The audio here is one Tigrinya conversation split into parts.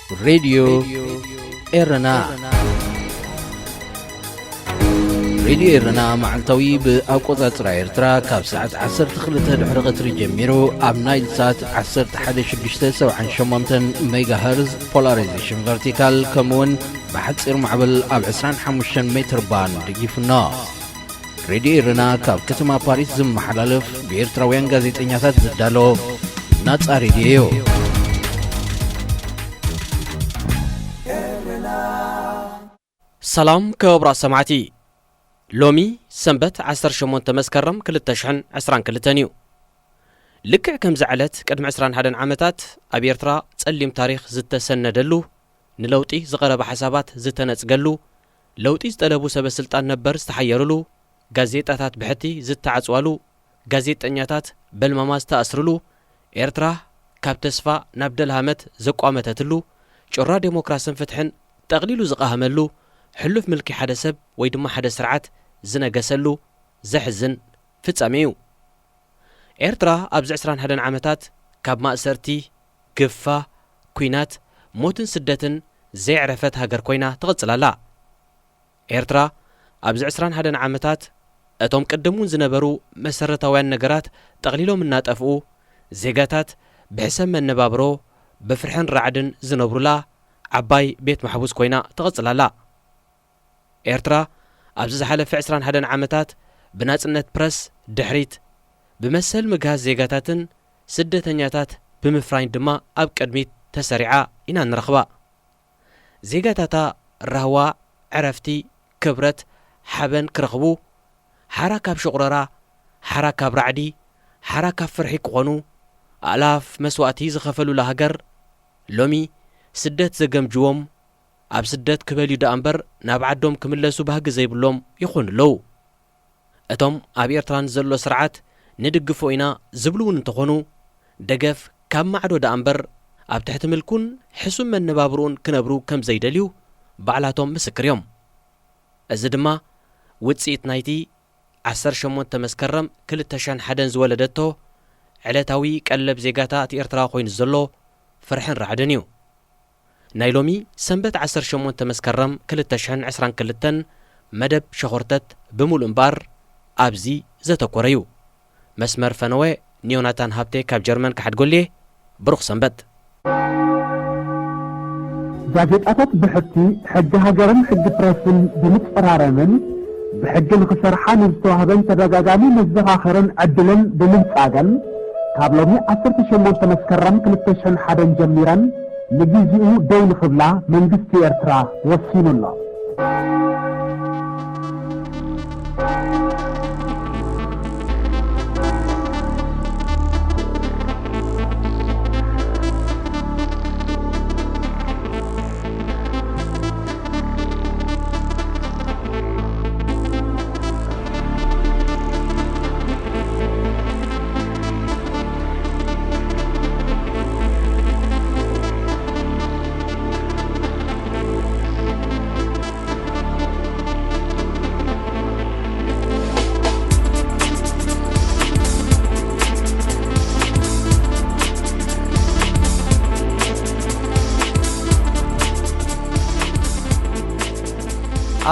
ሬድዮ ኤረና። ሬድዮ ኤረና መዓልታዊ ብኣቆጻጽራ ኤርትራ ካብ ሰዓት ዓሰርተ ክልተ ድሕሪ ቀትሪ ጀሚሩ ኣብ ናይል ሳት ዓሰርተ ሓደ ሽዱሽተ ሰብዓን ሸሞንተን ሜጋሄርዝ ፖላራይዜሽን ቨርቲካል፣ ከምኡውን ብሓጺር ማዕበል ኣብ ዕስራን ሓሙሽተን ሜትር ባንድ ይፍኖ። ሬድዮ ኤረና ካብ ከተማ ፓሪስ ዝመሓላለፍ ብኤርትራውያን ጋዜጠኛታት ዝዳሎ ናጻ ሬድዮ እዩ። ሰላም ክቡራት ሰማዕቲ፣ ሎሚ ሰንበት ዓሰርተ ሸሞንተ መስከረም ክልተ ሽሕን ዕስራን ክልተን እዩ። ልክዕ ከምዚ ዕለት ቅድሚ ዕስራን ሓደን ዓመታት ኣብ ኤርትራ ጸሊም ታሪኽ ዝተሰነደሉ፣ ንለውጢ ዝቐረበ ሓሳባት ዝተነጽገሉ፣ ለውጢ ዝጠለቡ ሰበ ስልጣን ነበር ዝተሓየሩሉ፣ ጋዜጣታት ብሕቲ ዝተዓጽዋሉ፣ ጋዜጠኛታት በልማማ ዝተኣስርሉ፣ ኤርትራ ካብ ተስፋ ናብ ደልሃመት ዘቋመተትሉ፣ ጩራ ዴሞክራስን ፍትሕን ጠቕሊሉ ዝቐሃመሉ፣ ሕሉፍ ምልኪ ሓደ ሰብ ወይ ድማ ሓደ ስርዓት ዝነገሰሉ ዘሕዝን ፍጻሜ እዩ። ኤርትራ ኣብዚ ዕስራን ሓደን ዓመታት ካብ ማእሰርቲ፣ ግፋ፣ ኲናት፣ ሞትን ስደትን ዘየዕረፈት ሃገር ኮይና ትቕጽል ኣላ። ኤርትራ ኣብዚ ዕስራን ሓደን ዓመታት እቶም ቅድም እውን ዝነበሩ መሰረታውያን ነገራት ጠቕሊሎም እናጠፍኡ፣ ዜጋታት ብሕሰም መነባብሮ ብፍርሕን ራዕድን ዝነብሩላ ዓባይ ቤት ማሕቡስ ኮይና ትቕጽል ኣላ። ኤርትራ ኣብዚ ዝሓለፈ ዕስራን ሓደን ዓመታት ብናጽነት ፕረስ ድሕሪት፣ ብመሰል ምግሃስ ዜጋታትን ስደተኛታት ብምፍራይን ድማ ኣብ ቅድሚት ተሰሪዓ ኢና ንረኽባ። ዜጋታታ ራህዋ፣ ዕረፍቲ፣ ክብረት፣ ሓበን ክረኽቡ፣ ሓራ ካብ ሽቑረራ፣ ሓራ ካብ ራዕዲ፣ ሓራ ካብ ፍርሒ ክኾኑ ኣእላፍ መስዋእቲ ዝኸፈሉላ ሃገር፣ ሎሚ ስደት ዘገምጅዎም፣ ኣብ ስደት ክበልዩ ደኣ እምበር ናብ ዓዶም ክምለሱ ባህጊ ዘይብሎም ይኾኑ ኣለዉ። እቶም ኣብ ኤርትራ ንዘሎ ስርዓት ንድግፎ ኢና ዝብሉ እውን እንተኾኑ፣ ደገፍ ካብ ማዕዶ ደኣ እምበር ኣብ ትሕቲ ምልኩን ሕሱም መነባብርኡን ክነብሩ ከም ዘይደልዩ ባዕላቶም ምስክር እዮም። እዚ ድማ ውጽኢት ናይቲ ዓሰርተ ሸሞንተ መስከረም ክልተ ሽሕን ሓደን ዝወለደቶ ዕለታዊ ቀለብ ዜጋታት ኤርትራ ኮይኑ ዘሎ ፍርሕን ራዕድን እዩ። ናይ ሎሚ ሰንበት ዓሰርተ ሸሞንተ መስከረም ክልተ ሽሕን ዕስራን ክልተን መደብ ሸኾርተት ብምሉእ እምበኣር ኣብዚ ዘተኮረ እዩ። መስመር ፈነወ ንዮናታን ሃብቴ ካብ ጀርመን ክሓድጎልየ። ብሩኽ ሰንበት። ጋዜጣታት ብሕቲ ሕጊ ሃገርን ሕጊ ፕረስን ብምጽራረምን ብሕጊ ንኽሰርሓ ንዝተዋህበን ተደጋጋሚ መዘኻኸርን ዕድልን ብምንጻገን፣ ካብ ሎሚ ዓሰርተ ሸሞንተ መስከረም ክልተ ሽሕን ሓደን ጀሚረን ንግዜኡ ደይ ንኽብላ መንግስቲ ኤርትራ ወሲኑ ኣሎ።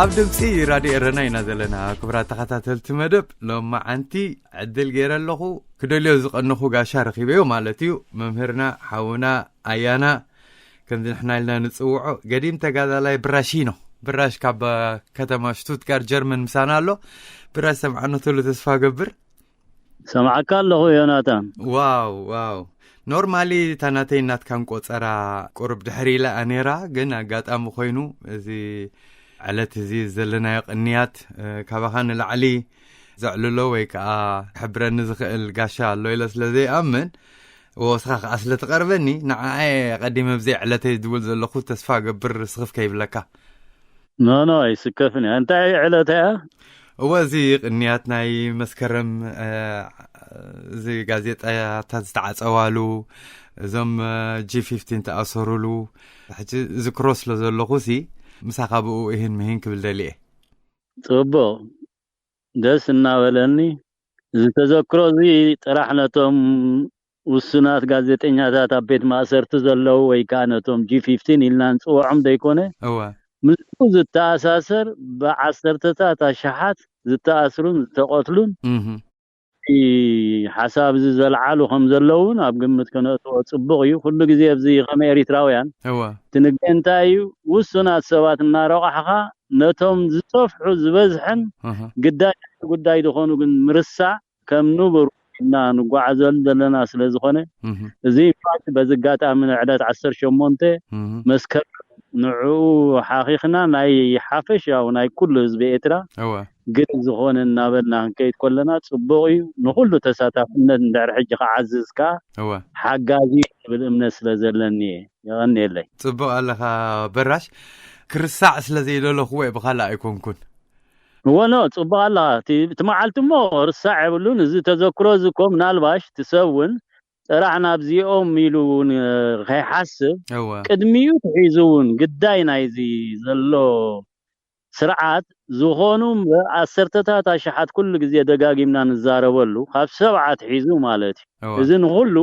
ኣብ ድምፂ ራድዮ ኤረና ኢና ዘለና። ክቡራት ተኸታተልቲ መደብ፣ ሎማዓንቲ ዕድል ገይረ ኣለኹ። ክደልዮ ዝቐነኹ ጋሻ ረኺበዮ ማለት እዩ። መምህርና ሓውና ኣያና፣ ከምዚ ንሕና ኢልና ንጽውዖ፣ ገዲም ተጋዳላይ ብራሺኖ። ብራሽ ካብ ከተማ ሽቱትጋርት ጀርመን ምሳና ኣሎ። ብራሽ ሰምዓኖ ትብሉ ተስፋ ገብር። ሰምዓካ ኣለኹ ዮናታን። ዋው፣ ዋው። ኖርማሊ እታ ናተይ ናትካን ቆጸራ ቁሩብ ድሕሪ ኢላ እያ ነይራ፣ ግን ኣጋጣሚ ኮይኑ እዚ ዕለት እዚ ዘለናዮ ቅንያት፣ እ፣ ካባኻ ንላዕሊ ዘዕልሎ ወይ ከኣ ክሕብረኒ ዝኽእል ጋሻ ኣሎ ኢለ ስለ ዘይኣምን፣ ወስኻ ከኣ ስለ ትቐርበኒ፣ ንዓኣ እየ ኣቐዲመ ብዘይ ዕለተይ ዝብል ዘለኹ። ተስፋ እገብር ስኽፍ ከይብለካ። ኖ፣ ኖ፣ ኣይስከፍን እየ። እንታይ ዕለታ እያ? እወ፣ እዚ ቅንያት ናይ መስከረም፣ እ፣ እዚ ጋዜጣታት ዝተዓጸዋሉ፣ እዞም፣ እ፣ ጂ ፊፍቲን ተኣሰሩሉ፣ ሕጂ ዝክሮ ስለ ዘለኹ ሲ፣ ምሳኻ ብኡ እሂን ምሂን ክብል ደልየ። ጽቡቕ። ደስ እናበለኒ። እዚ ተዘክሮ እዚ ጥራሕ ነቶም ውሱናት ጋዜጠኛታት ኣብ ቤት ማእሰርቲ ዘለዉ ወይ ከዓ ነቶም ጂ ፊፍቲን ኢልና ንፅውዖም ዘይኮነ እወ ምስኡ ዝተኣሳሰር ብዓሰርተታት ኣሽሓት ዝተኣስሩን ዝተቐትሉን እህ እቲ ሓሳብ እዚ ዘልዓሉ ከም ዘለውን ኣብ ግምት ከነእትዎ ፅቡቕ እዩ። ኩሉ ግዜ ኣብዚ ከም ኤሪትራውያን እወ ትንገ እንታይ እዩ ውሱናት ሰባት እናረቋሕኻ ነቶም ዝሰፍሑ ዝበዝሐን እህ ግዳይ ናይቲ ጉዳይ ዝኾኑ ግን ምርሳዕ ከም ንቡር ኢና ንጓዓዘሉ ዘለና ስለ ዝኾነ እህ እዚ ኢንፋክት በዚ ኣጋጣሚ ንዕለት ዓሰርተ ሸሞንተ እህ መስከረም ንዕኡ ሓኺኽና ናይ ሓፈሻዊ ናይ ኩሉ ህዝቢ ኤርትራ እወ ግልፂ ዝኾነ እናበልና ክንከይድ ከለና ፅቡቕ እዩ። ንኩሉ ተሳታፍነት እንድሕር ሕጂ ክዓዝዝ ከዓ እወ ሓጋዚ ዝብል እምነት ስለ ዘለኒ እየ። የቐንየለይ። ጽቡቕ ኣለኻ በራሽ። ክርሳዕ ስለ ዘይደለኹዎ እየ ብኻልእ ኣይኮንኩን። እወ ኖ ፅቡቕ ኣለኻ። እቲ እቲ መዓልቲ እሞ ርሳዕ የብሉን። እዚ ተዘክሮ እዚ እኮ ምናልባሽ እቲ ሰብ እውን ጥራሕ ናብዚኦም ኢሉ እውን እ፣ ከይሓስብ እወ ቅድሚኡ ትሒዙ እውን ግዳይ ናይዚ ዘሎ ስርዓት ዝኾኑ እምበር ኣሰርተታት ኣሽሓት ኩሉ ግዜ ደጋጊምና ንዛረበሉ ካብ ሰብዓ ትሒዙ ማለት እዩ። እወ እዚ ንኹሉ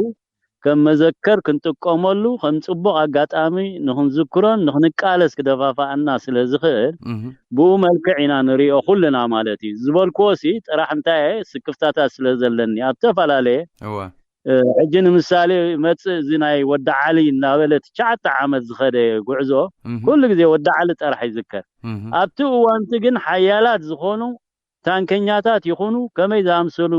ከም መዘከር ክንጥቀመሉ ከም ፅቡቕ ኣጋጣሚ ንክንዝክሮን ንክንቃለስ ክደፋፋኣና ስለ ዝኽእል እህ ብኡ መልክዕ ኢና ንሪኦ ኩልና ማለት እዩ። ዝበልክዎ ሲ ጥራሕ እንታይ እየ ስክፍታታት ስለ ዘለኒ ኣብ ዝተፈላለየ እወ እ፣ ሕጂ ንምሳሌ መፅእ እዚ ናይ ወዲ ዓሊ እናበለ ትሽዓተ ዓመት ዝኸደ ጉዕዞ እህ ኩሉ ግዜ ወዲ ዓሊ ጥራሕ ይዝከር። እህ ኣብቲ እዋንቲ ግን ሓያላት ዝኾኑ ታንከኛታት ይኹኑ ከመይ ዝኣምሰሉ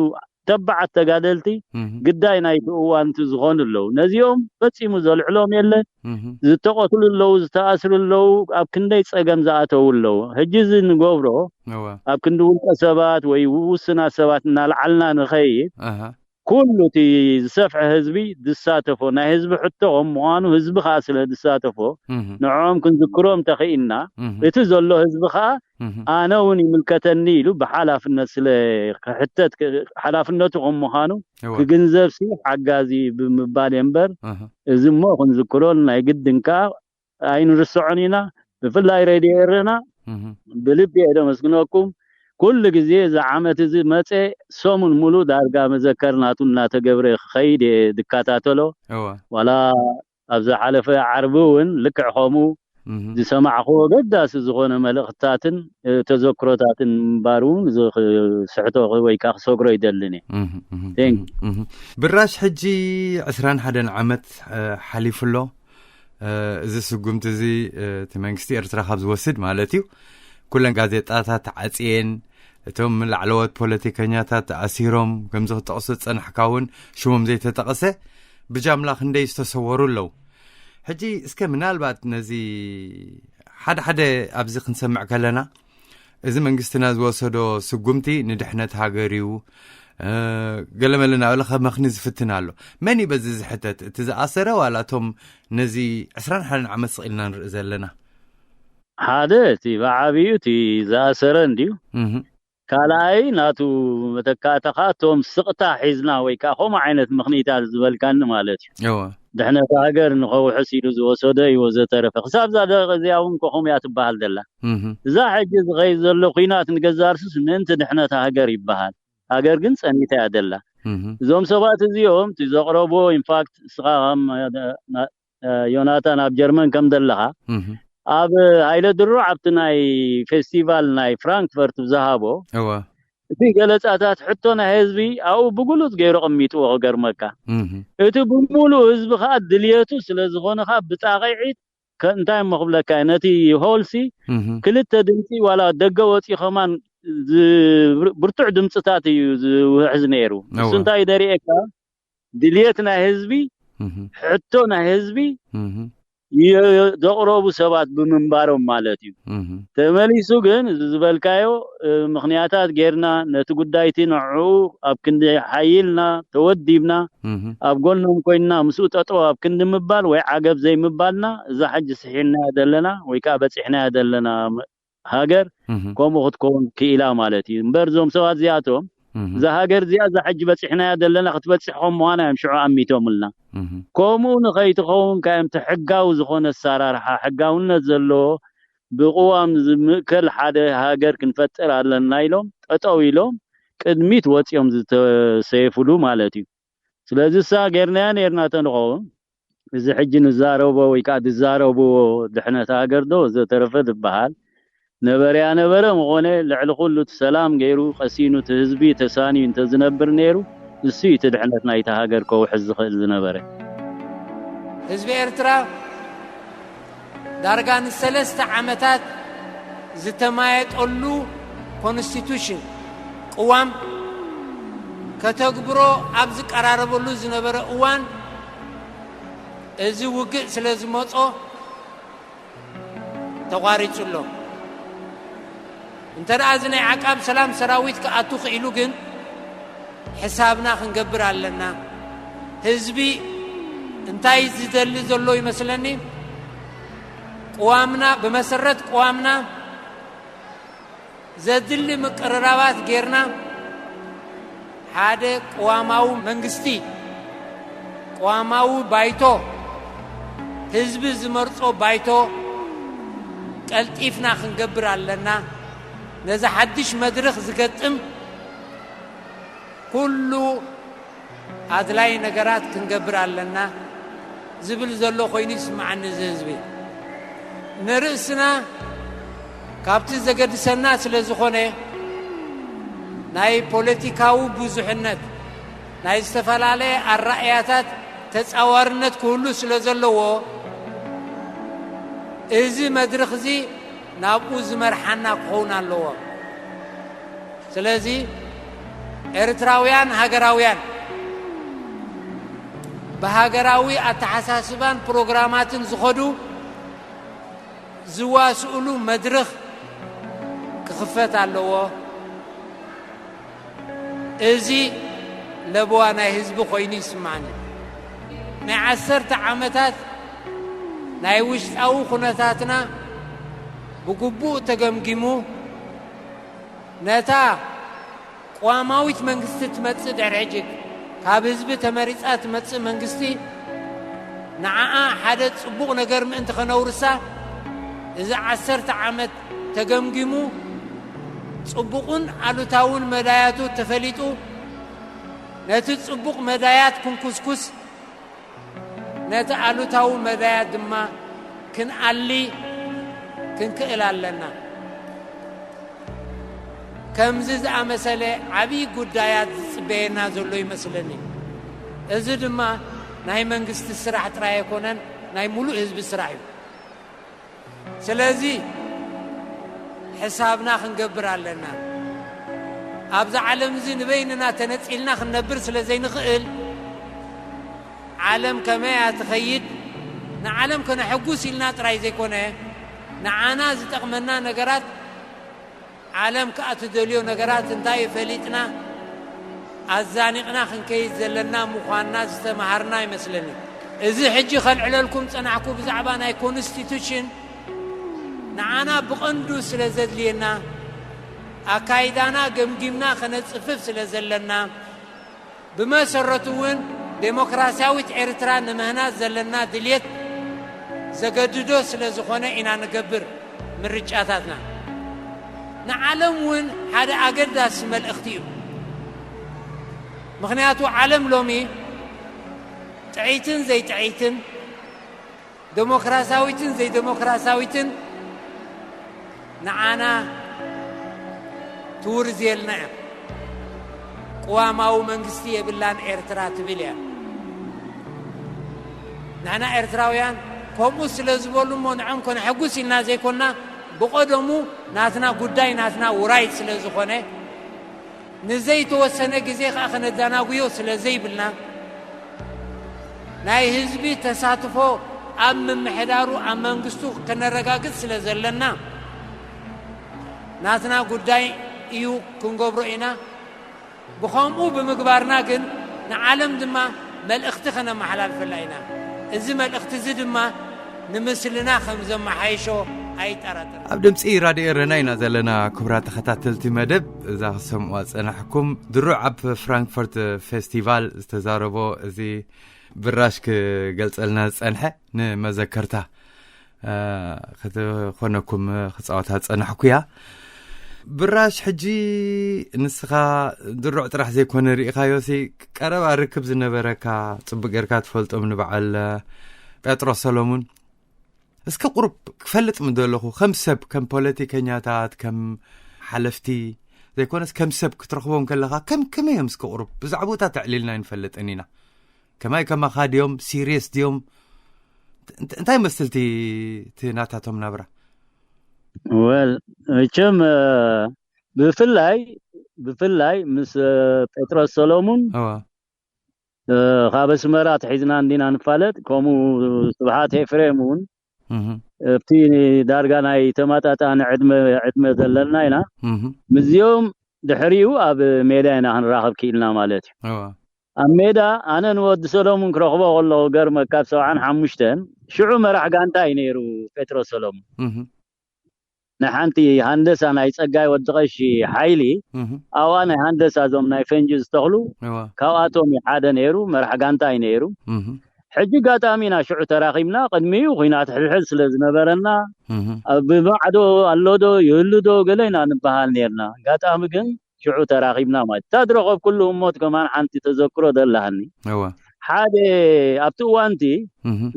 ተባዓት ተጋደልቲ እህ ግዳይ ናይቲ እዋንቲ ዝኾኑ ኣለዉ። ነዚኦም ፈጺሙ ዘልዕሎም የለን። እህ ዝተቐትሉ ኣለዉ፣ ዝተኣስሩ ኣለዉ፣ ኣብ ክንደይ ጸገም ዝኣተዉ ኣለዉ። ሕጂ እዚ ንገብሮ እወ ኣብ ክንዲ ውልቀ ሰባት ወይ ውሱናት ሰባት እናልዓልና ንኸይድ ኣሃ ኩሉ እቲ ዝሰፍሐ ህዝቢ ዝሳተፎ ናይ ህዝቢ ሕቶ ከም ምዃኑ ህዝቢ ከዓ ስለ ዝሳተፎ እህ ንዕኦም ክንዝክሮም ተኽኢልና እህ እቲ ዘሎ ህዝቢ ከዓ እህ ኣነ እውን ይምልከተኒ ኢሉ ብሓላፍነት ስለ ክሕተት ክ- ሓላፍነቱ ከም ምዃኑ እወ ክግንዘብ ሲ ሓጋዚ ብምባል እየ እምበር ኣሃ እዚ እሞ ክንዝክሮን ናይ ግድን ከዓ ኣይንርስዖን ኢና። ብፍላይ ሬድዮ ኤረና እህ ብልቢ እየ ደመስግነኩም። ኩሉ ግዜ እዚ ዓመት እዚ መፀ ሰሙን ሙሉእ ዳርጋ መዘከር ናቱ እናተገብረ ክኸይድ እየ ዝከታተሎ። እወ ዋላ ኣብ ዝሓለፈ ዓርቢ እውን ልክዕ ከምኡ እህ ዝሰማዕክዎ ኣገዳሲ ዝኾነ መልእኽትታትን እ፣ ተዘክሮታትን ምንባሩ እውን እዚ ክስሕቶ ወይ ከዓ ክሰግሮ ይደልን እየ። እህ እህ Thank እህ እህ ብራሽ ሕጂ ዕስራን ሓደን ዓመት እ፣ ሓሊፉ ኣሎ። እ፣ እዚ ስጉምቲ እዚ እ፣ እቲ መንግስቲ ኤርትራ ካብ ዝወስድ ማለት እዩ ኩለን ጋዜጣታት ተዓፅየን እቶም ላዕለዎት ፖለቲከኛታት ተኣሲሮም ከምዚ ክጠቕሱ ዝፀናሕካ እውን ሽሞም ዘይተጠቐሰ ብጃምላ ክንደይ ዝተሰወሩ ኣለዉ። ሕጂ እስከ ምናልባት ነዚ ሓደ ሓደ ኣብዚ ክንሰምዕ ከለና እዚ መንግስትና ዝወሰዶ ስጉምቲ ንድሕነት ሃገር እዩ እ፣ ገለመለ እናበለ ከመኽኒ ዝፍትን ኣሎ። መን እዩ በዚ ዝሕተት? እቲ ዝኣሰረ ዋላ እቶም ነዚ ዕስራን ሓደን ዓመት ስቕ ኢልና ንርኢ ዘለና? ሓደ እቲ ብዓብዩ እቲ ዝኣሰረ እንድዩ። እህ ካልኣይ ናቱ መተካእታ ከዓ እቶም ስቕታ ሒዝና ወይ ከዓ ከምኡ ዓይነት ምኽኒታት ዝበልካኒ ማለት እዩ። እወ ድሕነት ሃገር ንኸውሕስ ኢሉ ዝወሰዶ እዩ ወዘተረፈ። ክሳብ እዛ ደቂቕ እዚኣ እውን እኮ ከምኡ እያ ትበሃል ዘላ። እህ እዛ ሕጂ ዝኸይድ ዘሎ ኲናት ንገዛ ርሱስ ምእንቲ ድሕነት ሃገር ይበሃል። ሃገር ግን ጸኒታ እያ ዘላ። እህ እዞም ሰባት እዚኦም እቲ ዘቕረብዎ ኢንፋክት እስኻ ከም ና- ዮናታን ኣብ ጀርመን ከም ዘለኻ እህ ኣብ ሃይለ ድሮ ኣብቲ ናይ ፌስቲቫል ናይ ፍራንክፈርት ብዝሃቦ እወ እቲ ገለጻታት ሕቶ ናይ ህዝቢ ኣብኡ ብግሉጽ ገይሩ ኣቐሚጥዎ ክገርመካ። እህ እቲ ብምሉእ ህዝቢ ከዓ ድልየቱ ስለ ዝኾነ ከዓ ብጣቕዒት ከ- እንታይ እሞ ክብለካ እየ፣ ነቲ ሆልሲ እህ ክልተ ድምፂ ዋላ ደገ ወፂ ከማን ዝ- ብር- ብርቱዕ ድምፅታት እዩ ዝውሕዝ ነይሩ። እሱ እወ። እንታይ ደሪኤካ ድልየት ናይ ህዝቢ እህ ሕቶ ናይ ህዝቢ እህ የ- ዘቕረቡ ሰባት ብምንባሮም ማለት እዩ። እህ ተመሊሱ ግን እዚ ዝበልካዮ እ፣ ምኽንያታት ጌርና ነቲ ጉዳይቲ ንዕኡ ኣብ ክንዲ ሓይልና ተወዲብና እህ ኣብ ጎኖም ኮይንና ምስኡ ጠጠው ኣብ ክንዲ ምባል ወይ ዓገብ ዘይምባልና እዛ ሕጂ ስሒናያ ዘለና ወይ ከዓ በፂሕናያ ዘለና ም- ሃገር እህ ከምኡ ክትከውን ክኢላ ማለት እዩ። እምበር እዞም ሰባት እዚኣቶም እህ እዛ ሃገር እዚኣ እዛ ሕጂ በፂሕናያ ዘለና ክትበፅሕ ከም ምዃና እዮም ሽዑ ኣሚቶምልና። እህ ከምኡ ንኸይትኸውን ከ እዮም እቲ ሕጋዊ ዝኾነ ኣሰራርሓ ሕጋውነት ዘለዎ ብቅዋም ዝምእከል ሓደ ሃገር ክንፈጥር ኣለና ኢሎም ጠጠው ኢሎም ቅድሚት ወፂኦም ዝተሰየፍሉ ማለት እዩ። ስለዚ እሳ ጌርናያ ነርና ተንኸውን፣ እዚ ሕጂ ንዛረቦ ወይ ከዓ ዝዛረብዎ ድሕነት ሃገር ዶ ዘተረፈ ዝበሃል ነበረያ ነበረ ምኾነ፣ ልዕሊ ኩሉ እቲ ሰላም ገይሩ ቀሲኑ እቲ ህዝቢ ተሳንዩ እንተዝነብር ነይሩ፣ እሱ እዩ እቲ ድሕነት ናይታ ሃገር ከውሕስ ዝኽእል ዝነበረ። ህዝቢ ኤርትራ ዳርጋ ንሰለስተ ዓመታት ዝተማየጠሉ ኮንስቲቱሽን ቅዋም ከተግብሮ ኣብ ዝቀራረበሉ ዝነበረ እዋን፣ እዚ ውግእ ስለ ዝመጾ ተቋሪጹ ኣሎ። እንተ ደኣ እዚ ናይ ዓቃብ ሰላም ሰራዊት ክኣቱ ክኢሉ ግን፣ ሕሳብና ክንገብር ኣለና። ህዝቢ እንታይ ዝደሊ ዘሎ ይመስለኒ፣ ቅዋምና፣ ብመሰረት ቅዋምና ዘድሊ ምቅርራባት ጌርና፣ ሓደ ቅዋማዊ መንግስቲ፣ ቅዋማዊ ባይቶ፣ ህዝቢ ዝመርጾ ባይቶ ቀልጢፍና ክንገብር ኣለና። ነዚ ሓድሽ መድረኽ ዝገጥም ኩሉ ኣድላይ ነገራት ክንገብር ኣለና ዝብል ዘሎ ኮይኑ ይስምዓኒ። እዚ ህዝቢ ንርእስና ካብቲ ዘገድሰና ስለ ዝኾነ፣ ናይ ፖለቲካዊ ብዙሕነት፣ ናይ ዝተፈላለየ ኣረኣእያታት ተጻዋርነት ክህሉ ስለ ዘለዎ፣ እዚ መድረኽ እዚ ናብኡ ዝመርሓና ክኸውን ኣለዎ። ስለዚ ኤርትራውያን ሃገራውያን ብሃገራዊ ኣተሓሳስባን ፕሮግራማትን ዝኸዱ ዝዋስኡሉ መድረኽ ክኽፈት ኣለዎ። እዚ ለበዋ ናይ ህዝቢ ኮይኑ ይስማዓኒ። ናይ ዓሰርተ ዓመታት ናይ ውሽጣዊ ኩነታትና ብግቡእ ተገምጊሙ፣ ነታ ቅዋማዊት መንግስቲ ትመጽእ ድሕሪ ሕጂ፣ ካብ ህዝቢ ተመሪጻ ትመጽእ መንግስቲ፣ ንዓኣ ሓደ ጽቡቕ ነገር ምእንቲ ከነውርሳ፣ እዚ ዓሰርተ ዓመት ተገምጊሙ፣ ጽቡቕን ኣሉታውን መዳያቱ ተፈሊጡ፣ ነቲ ጽቡቕ መዳያት ክንኩስኩስ፣ ነቲ ኣሉታዊ መዳያት ድማ ክንኣሊ ክንክእል ኣለና። ከምዚ ዝኣመሰለ ዓብዪ ጉዳያት ዝጽበየና ዘሎ ይመስለኒ። እዚ ድማ ናይ መንግስቲ ስራሕ ጥራይ ኣይኮነን፣ ናይ ሙሉእ ህዝቢ ስራሕ እዩ። ስለዚ ሕሳብና ክንገብር ኣለና። ኣብዚ ዓለም እዚ ንበይንና ተነጺልና ክንነብር ስለ ዘይንኽእል፣ ዓለም ከመይ እያ ትኸይድ፣ ንዓለም ከነሐጉስ ኢልና ጥራይ ዘይኮነ፣ ንዓና ዝጠቕመና ነገራት፣ ዓለም ከኣ ትደልዮ ነገራት እንታይ እዩ ፈሊጥና ኣዛኒቕና ክንከይድ ዘለና ምዃንና ዝተምሃርና ይመስለኒ። እዚ ሕጂ ከልዕለልኩም ጸናሕኩ ብዛዕባ ናይ ኮንስቲቱሽን ንዓና ብቐንዱ ስለ ዘድልየና፣ ኣካይዳና ገምጊምና ከነጽፍፍ ስለ ዘለና፣ ብመሰረቱ እውን ዴሞክራሲያዊት ኤርትራ ንምህናጽ ዘለና ድልየት ዘገድዶ ስለ ዝኾነ ኢና ንገብር ምርጫታትና። ንዓለም እውን ሓደ ኣገዳሲ መልእኽቲ እዩ። ምኽንያቱ ዓለም ሎሚ ጥዕይትን ዘይጥዕይትን፣ ዴሞክራሲያዊትን ዘይዴሞክራሲያዊትን ንዓና ትውርዝየልና እያ። ቅዋማዊ መንግስቲ የብላን ኤርትራ ትብል እያ። ንሕና ኤርትራውያን ከምኡ ስለ ዝበሉ እሞ ንዖም ከነሐጉስ ኢልና ዘይኮንና፣ ብቐደሙ ናትና ጉዳይ ናትና ውራይ ስለ ዝኾነ፣ ንዘይተወሰነ ግዜ ከኣ ከነዘናጉዮ ስለ ዘይብልና፣ ናይ ህዝቢ ተሳትፎ ኣብ ምምሕዳሩ ኣብ መንግስቱ ከነረጋግጽ ስለ ዘለና፣ ናትና ጉዳይ እዩ ክንገብሮ ኢና። ብኸምኡ ብምግባርና ግን ንዓለም ድማ መልእኽቲ ከነመሓላልፈላ ኢና። እዚ መልእኽቲ እዚ ድማ ንምስልና ከም ዘመሓይሾ ኣይጠራጠርን። ኣብ ድምፂ ራድዮ ኤረና ኢና ዘለና። ክቡራት ተኸታተልቲ መደብ፣ እዛ ክሰምዑዋ ዝጸናሕኩም ድሩዕ ኣብ ፍራንክፈርት ፌስቲቫል ዝተዛረቦ እዚ ብራሽ ክገልጸልና ዝጸንሐ ንመዘከርታ እ፣ ክትኾነኩም ክጻወታ ዝጸናሕኩ እያ። ብራሽ ሕጂ ንስኻ ድሩዕ ጥራሕ ዘይኮነ ርኢኻዮሲ፣ ቀረባ ርክብ ዝነበረካ፣ ጽቡቅ ጌርካ ትፈልጦም፣ ንበዓል ጴጥሮስ ሰሎሙን እስከ ቁሩብ ክፈልጥ ምደለኹ፣ ከም ሰብ፣ ከም ፖለቲከኛታት፣ ከም ሓለፍቲ ዘይኮነስ ከም ሰብ ክትረኽቦም ከለኻ ከም ከመይ እዮም እስከ ቁሩብ ብዛዕባኡ ተዕሊልና ኣይንፈልጥን ኢና። ከማይ ከማኻ ድዮም? ሲሪየስ ድዮም? እንት- እንታይ መስልቲ እቲ ናታቶም ናብራ? ወል መቸም ብፍላይ ብፍላይ ምስ ጴጥሮስ ሰሎሙን ካብ ኣስመራ ትሒዝና እንዲና ንፋለጥ። ከምኡ ስብሓት ኤፍሬም እውን ኣብቲ ዳርጋ ናይ ተማጣጣኒ ዕድመ ዘለና ኢና። ምስዚኦም ድሕሪኡ ኣብ ሜዳ ኢና ክንራኸብ ክኢልና ማለት እዩ። ኣብ ሜዳ ኣነ ንወዲ ሰሎሙን ክረኽቦ ከለኹ ገርመካ ኣብ ሰብዓን ሓሙሽተን ሽዑ መራሕ ጋንታ እዩ ነይሩ ጴጥሮስ ሰሎሙን። ናይ ሓንቲ ሃንደሳ ናይ ጸጋይ ወዲ ቀሺ ሓይሊ ኣብኣ ናይ ሃንደሳ እዞም ናይ ፈንጂ ዝተኽሉ ካብኣቶም እዩ ሓደ ነይሩ፣ መራሕ ጋንታ እዩ ነይሩ። ሕጂ ኣጋጣሚ ኢና ሽዑ ተራኺብና፣ ቅድሚኡ ኹናት ሕድሕድ ስለ ዝነበረና ብማዕዶ ኣሎዶ ይህሉዶ ገለ ኢና ንበሃል ነርና። ኣጋጣሚ ግን ሽዑ ተራኺብና ማለት እታ ዝረኸብኩሉ ህሞት ከማን ሓንቲ ተዘክሮ ደላሃኒ። ሓደ ኣብቲ እዋንቲ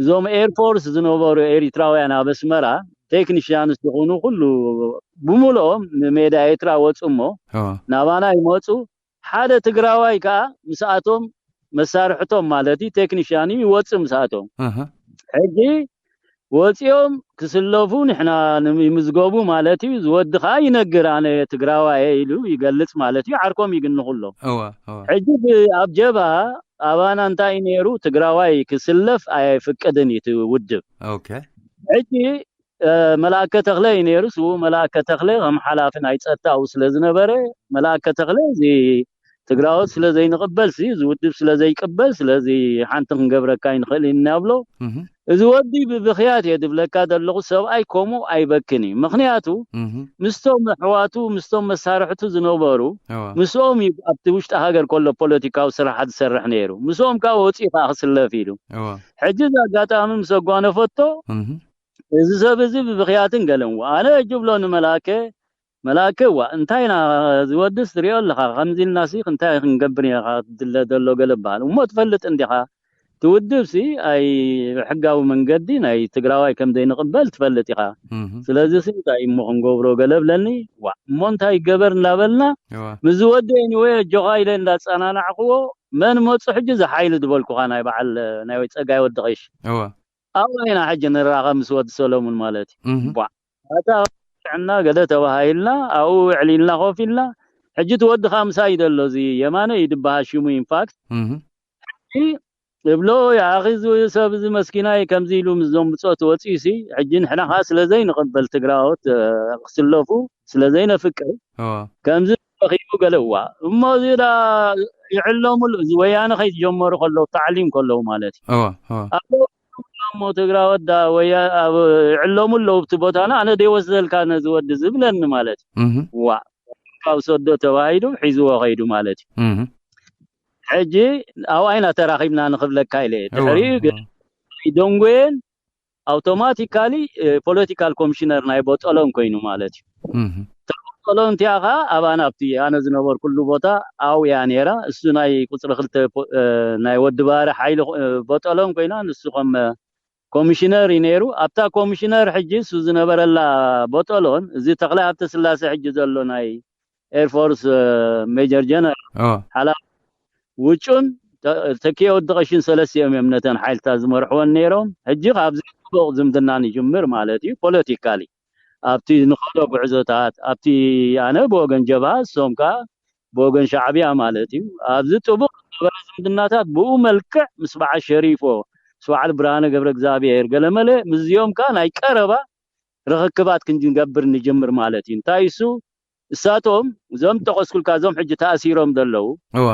እዞም ኤርፎርስ ዝነበሩ ኤሪትራውያን ኣብ ኣስመራ ቴክኒሽያንስ ዝኾኑ ኩሉ ብምልኦም ንሜዳ ኤርትራ ወፁ እሞ ናባና ይመፁ። ሓደ ትግራዋይ ከዓ ምስኣቶም መሳርሕቶም ማለት እዩ ቴክኒሽያን እዩ ይወፅእ ምስኣቶም። ሕጂ ወፂኦም ክስለፉ ንሕና ይምዝገቡ ማለት እዩ። ዝወዲ ከዓ ይነግር ኣነ ትግራዋይ ኢሉ ይገልፅ ማለት እዩ። ዓርኮም ይግንኹሎም። ሕጂ ኣብ ጀብሃ ኣባና እንታይ ነይሩ? ትግራዋይ ክስለፍ ኣይፍቅድን እዩ እቲ ውድብ። ሕጂ መልኣከ ተኽለ እዩ ነይሩ። ስዉ መልኣከ ተኽለ ከም ሓላፊ ናይ ፀጥታ ኣብኡ ስለ ዝነበረ፣ መልኣከ ተኽለ እዚ ትግራዎት ስለ ዘይንቕበል ሲ፣ እዚ ውድብ ስለ ዘይቅበል፣ ስለዚ ሓንቲ ክንገብረካ ይንኽእል ኢና ብሎ። እዚ ወዲ ብብኽያት እየ ዝብለካ ዘለኹ፣ ሰብኣይ ከምኡ ኣይበክን እዩ። ምኽንያቱ ምስቶም ኣሕዋቱ ምስቶም መሳርሕቱ ዝነበሩ ምስኦም እዩ ኣብቲ ውሽጢ ሃገር ከሎ ፖለቲካዊ ስራሓት ዝሰርሕ ነይሩ። ምስኦም ከዓ ወፂኡ ከዓ ክስለፍ ኢሉ። ሕጂ እዚ ኣጋጣሚ ምስ ኣጓነፈቶ እዚ ሰብ እዚ ብብኽያትን ገለን ኣነ ሕጂ ብሎ ንመላከ መላከ ዋ እንታይ ኢና ዝወድስ ትሪኦ ኣለኻ ከምዚ ኢልና ሲ እንታይ ክንገብር ኢኻ ትድለ ዘሎ ገለ በሃል እሞ ትፈልጥ እንዲኻ ትውድብ ሲ ኣይ ሕጋዊ መንገዲ ናይ ትግራዋይ ከም ዘይንቕበል ትፈልጥ ኢኻ ስለዚ ሲ እንታይ እሞ ክንገብሮ ገለ ብለኒ ዋ እሞ እንታይ ይገበር እንዳበልና ምስ ዝወዲ ኤኒወይ ኣጆኻ ኢለ እንዳጸናናዕክዎ መን መፁ ሕጂ ዝሓይሉ ዝበልኩኻ ናይ በዓል ናይ ጸጋይ ወዲ ቀይሽ ኣብኡ ኢና ሕጂ ንራኸብ ምስ ወዲ ሰሎሙን ማለት እዩ። እም። ቧዕ። ኣታ ጥዕና ገለ ተባሂልና ኣብኡ ዕሊልና ኮፍ ኢልና ሕጂ እቲ ወዲ ከዓ ምሳይ ዘሎ እዚ የማነ እዩ ዝበሃል ሽሙ ኢንፋክት እም። ሕጂ እብሎ ያኺ እዚ ሰብ እዚ መስኪናይ ከምዚ ኢሉ ምስዞም ብፆት ወፂኡ ሲ ሕጂ ንሕና ከዓ ስለ ዘይንቕበል ትግራዎት እ፣ ክስለፉ ስለ ዘይነፍቅር እዋ። ከምዚ ረኺቡ ገለ እዋ እሞ እዚ ዳ ይዕለሙሉ እዚ ወያነ ከይትጀመሩ ከለዉ ታዕሊም ከለዉ ማለት እዩ እዋ እዋ። ኣብ እሞ ትግራወት ዳ ወያ ኣብ ይዕለሙ ኣለዉ ኣብቲ ቦታና ኣነ ደይወስደልካ ነዚ ወዲ ዝብለኒ ማለት እዩ እህ ዋ ካብ ሰዶ ተባሂሉ ሒዝዎ ከይዱ ማለት እዩ እህ ሕጂ ኣብኣይና ተራኺብና ንኽብለካ ኢለ እየ እዋ ድሕሪኡ ግን እዋ። ደንጎየን ኣውቶማቲካሊ ፖለቲካል ኮሚሽነር ናይ ቦጠሎን ኮይኑ ማለት እዩ እህ ቦጠሎን እቲኣ ኸዓ ኣባና ኣብቲ ኣነ ዝነበርኩሉ ቦታ ኣውያ ነይራ እሱ ናይ ቁፅሪ ክልተ ፖ- እ፣ ናይ ወዲ ባህሪ ሓይሊ እ፣ ቦጠሎን ኮይና ንሱ ከም እ፣ ኮሚሽነር እዩ ነይሩ ኣብታ ኮሚሽነር ሕጂ እሱ ዝነበረላ ቦጠሎን እዚ ተኽላይ ሃብተ ስላሴ ሕጂ ዘሎ ናይ ኤርፎርስ ሜጀር ጀነራል ኦ ሓላፊ ውጩን ተ- ተኪኤ ወዲ ቀሽን ሰለስቲኦም እዮም ነተን ሓይልታት ዝመርሕወን ነይሮም ሕጂ ካብዚ ፅቡቅ ዝምድና ንጅምር ማለት እዩ ፖለቲካሊ ኣብቲ ንኸዶ ጉዕዞታት ኣብቲ ኣነ ብወገን ጀብሃ እሶም ከዓ ብወገን ሻዕብያ ማለት እዩ ኣብዚ ጥቡቅ ዝነበረ ዝምድናታት ብኡ መልክዕ ምስ በዓል ሸሪፎ ምስ በዓል ብርሃነ ገብረ እግዚኣብሔር ገለመለ ምስዚኦም ከዓ ናይ ቀረባ ርኽክባት ክንገብር ንጅምር ማለት እዩ እንታይ እሱ እሳቶም እዞም ጠቐስኩልካ እዞም ሕጂ ተኣሲሮም ዘለዉ እዋ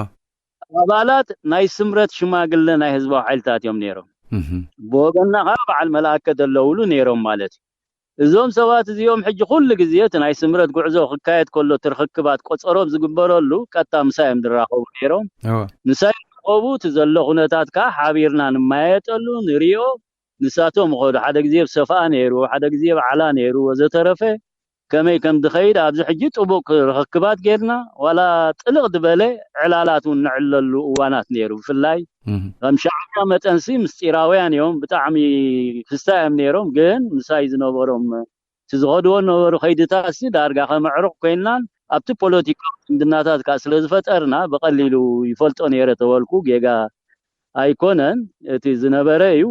ኣባላት ናይ ስምረት ሽማግለ ናይ ህዝባዊ ሓይልታት እዮም ነይሮም እህ ብወገንና ከዓ በዓል መላእከ ዘለውሉ ነይሮም ማለት እዩ እዞም ሰባት እዚኦም ሕጂ ኩሉ ግዜ እቲ ናይ ስምረት ጉዕዞ ክካየድ ከሎ እቲ ርኽክባት ቆፀሮም ዝግበረሉ ቀጥታ ምሳይ እዮም ዝራኸቡ ነይሮም እዋ ምሳይ ዝራኸቡ እቲ ዘሎ ኩነታት ከዓ ሓቢርና ንመያየጠሉ ንሪኦ ንሳቶም ይኸዱ ሓደ ግዜ ብሰፍኣ ነይሩ ሓደ ግዜ ብዓላ ነይሩ ወዘተረፈ ከመይ ከም ዝኸይድ ኣብዚ ሕጂ ጥቡቅ ርኽክባት ጌርና፣ ዋላ ጥልቕ ዝበለ ዕላላት እውን ንዕለሉ እዋናት ነይሩ። ብፍላይ ከም ሻዕብያ መጠንሲ ምስጢራውያን እዮም፣ ብጣዕሚ ክስታይ እዮም ነይሮም። ግን ምሳይ ዝነበሮም እቲ ዝኸድዎ ነበሩ ከይድታት ዳርጋ ከመዕሩቕ ኮይንናን ኣብቲ ፖለቲካዊ ዝምድናታት ከዓ ስለ ዝፈጠርና ብቐሊሉ ይፈልጦ ነይረ ተበልኩ። ጌጋ ኣይኮነን፣ እቲ ዝነበረ እዩ።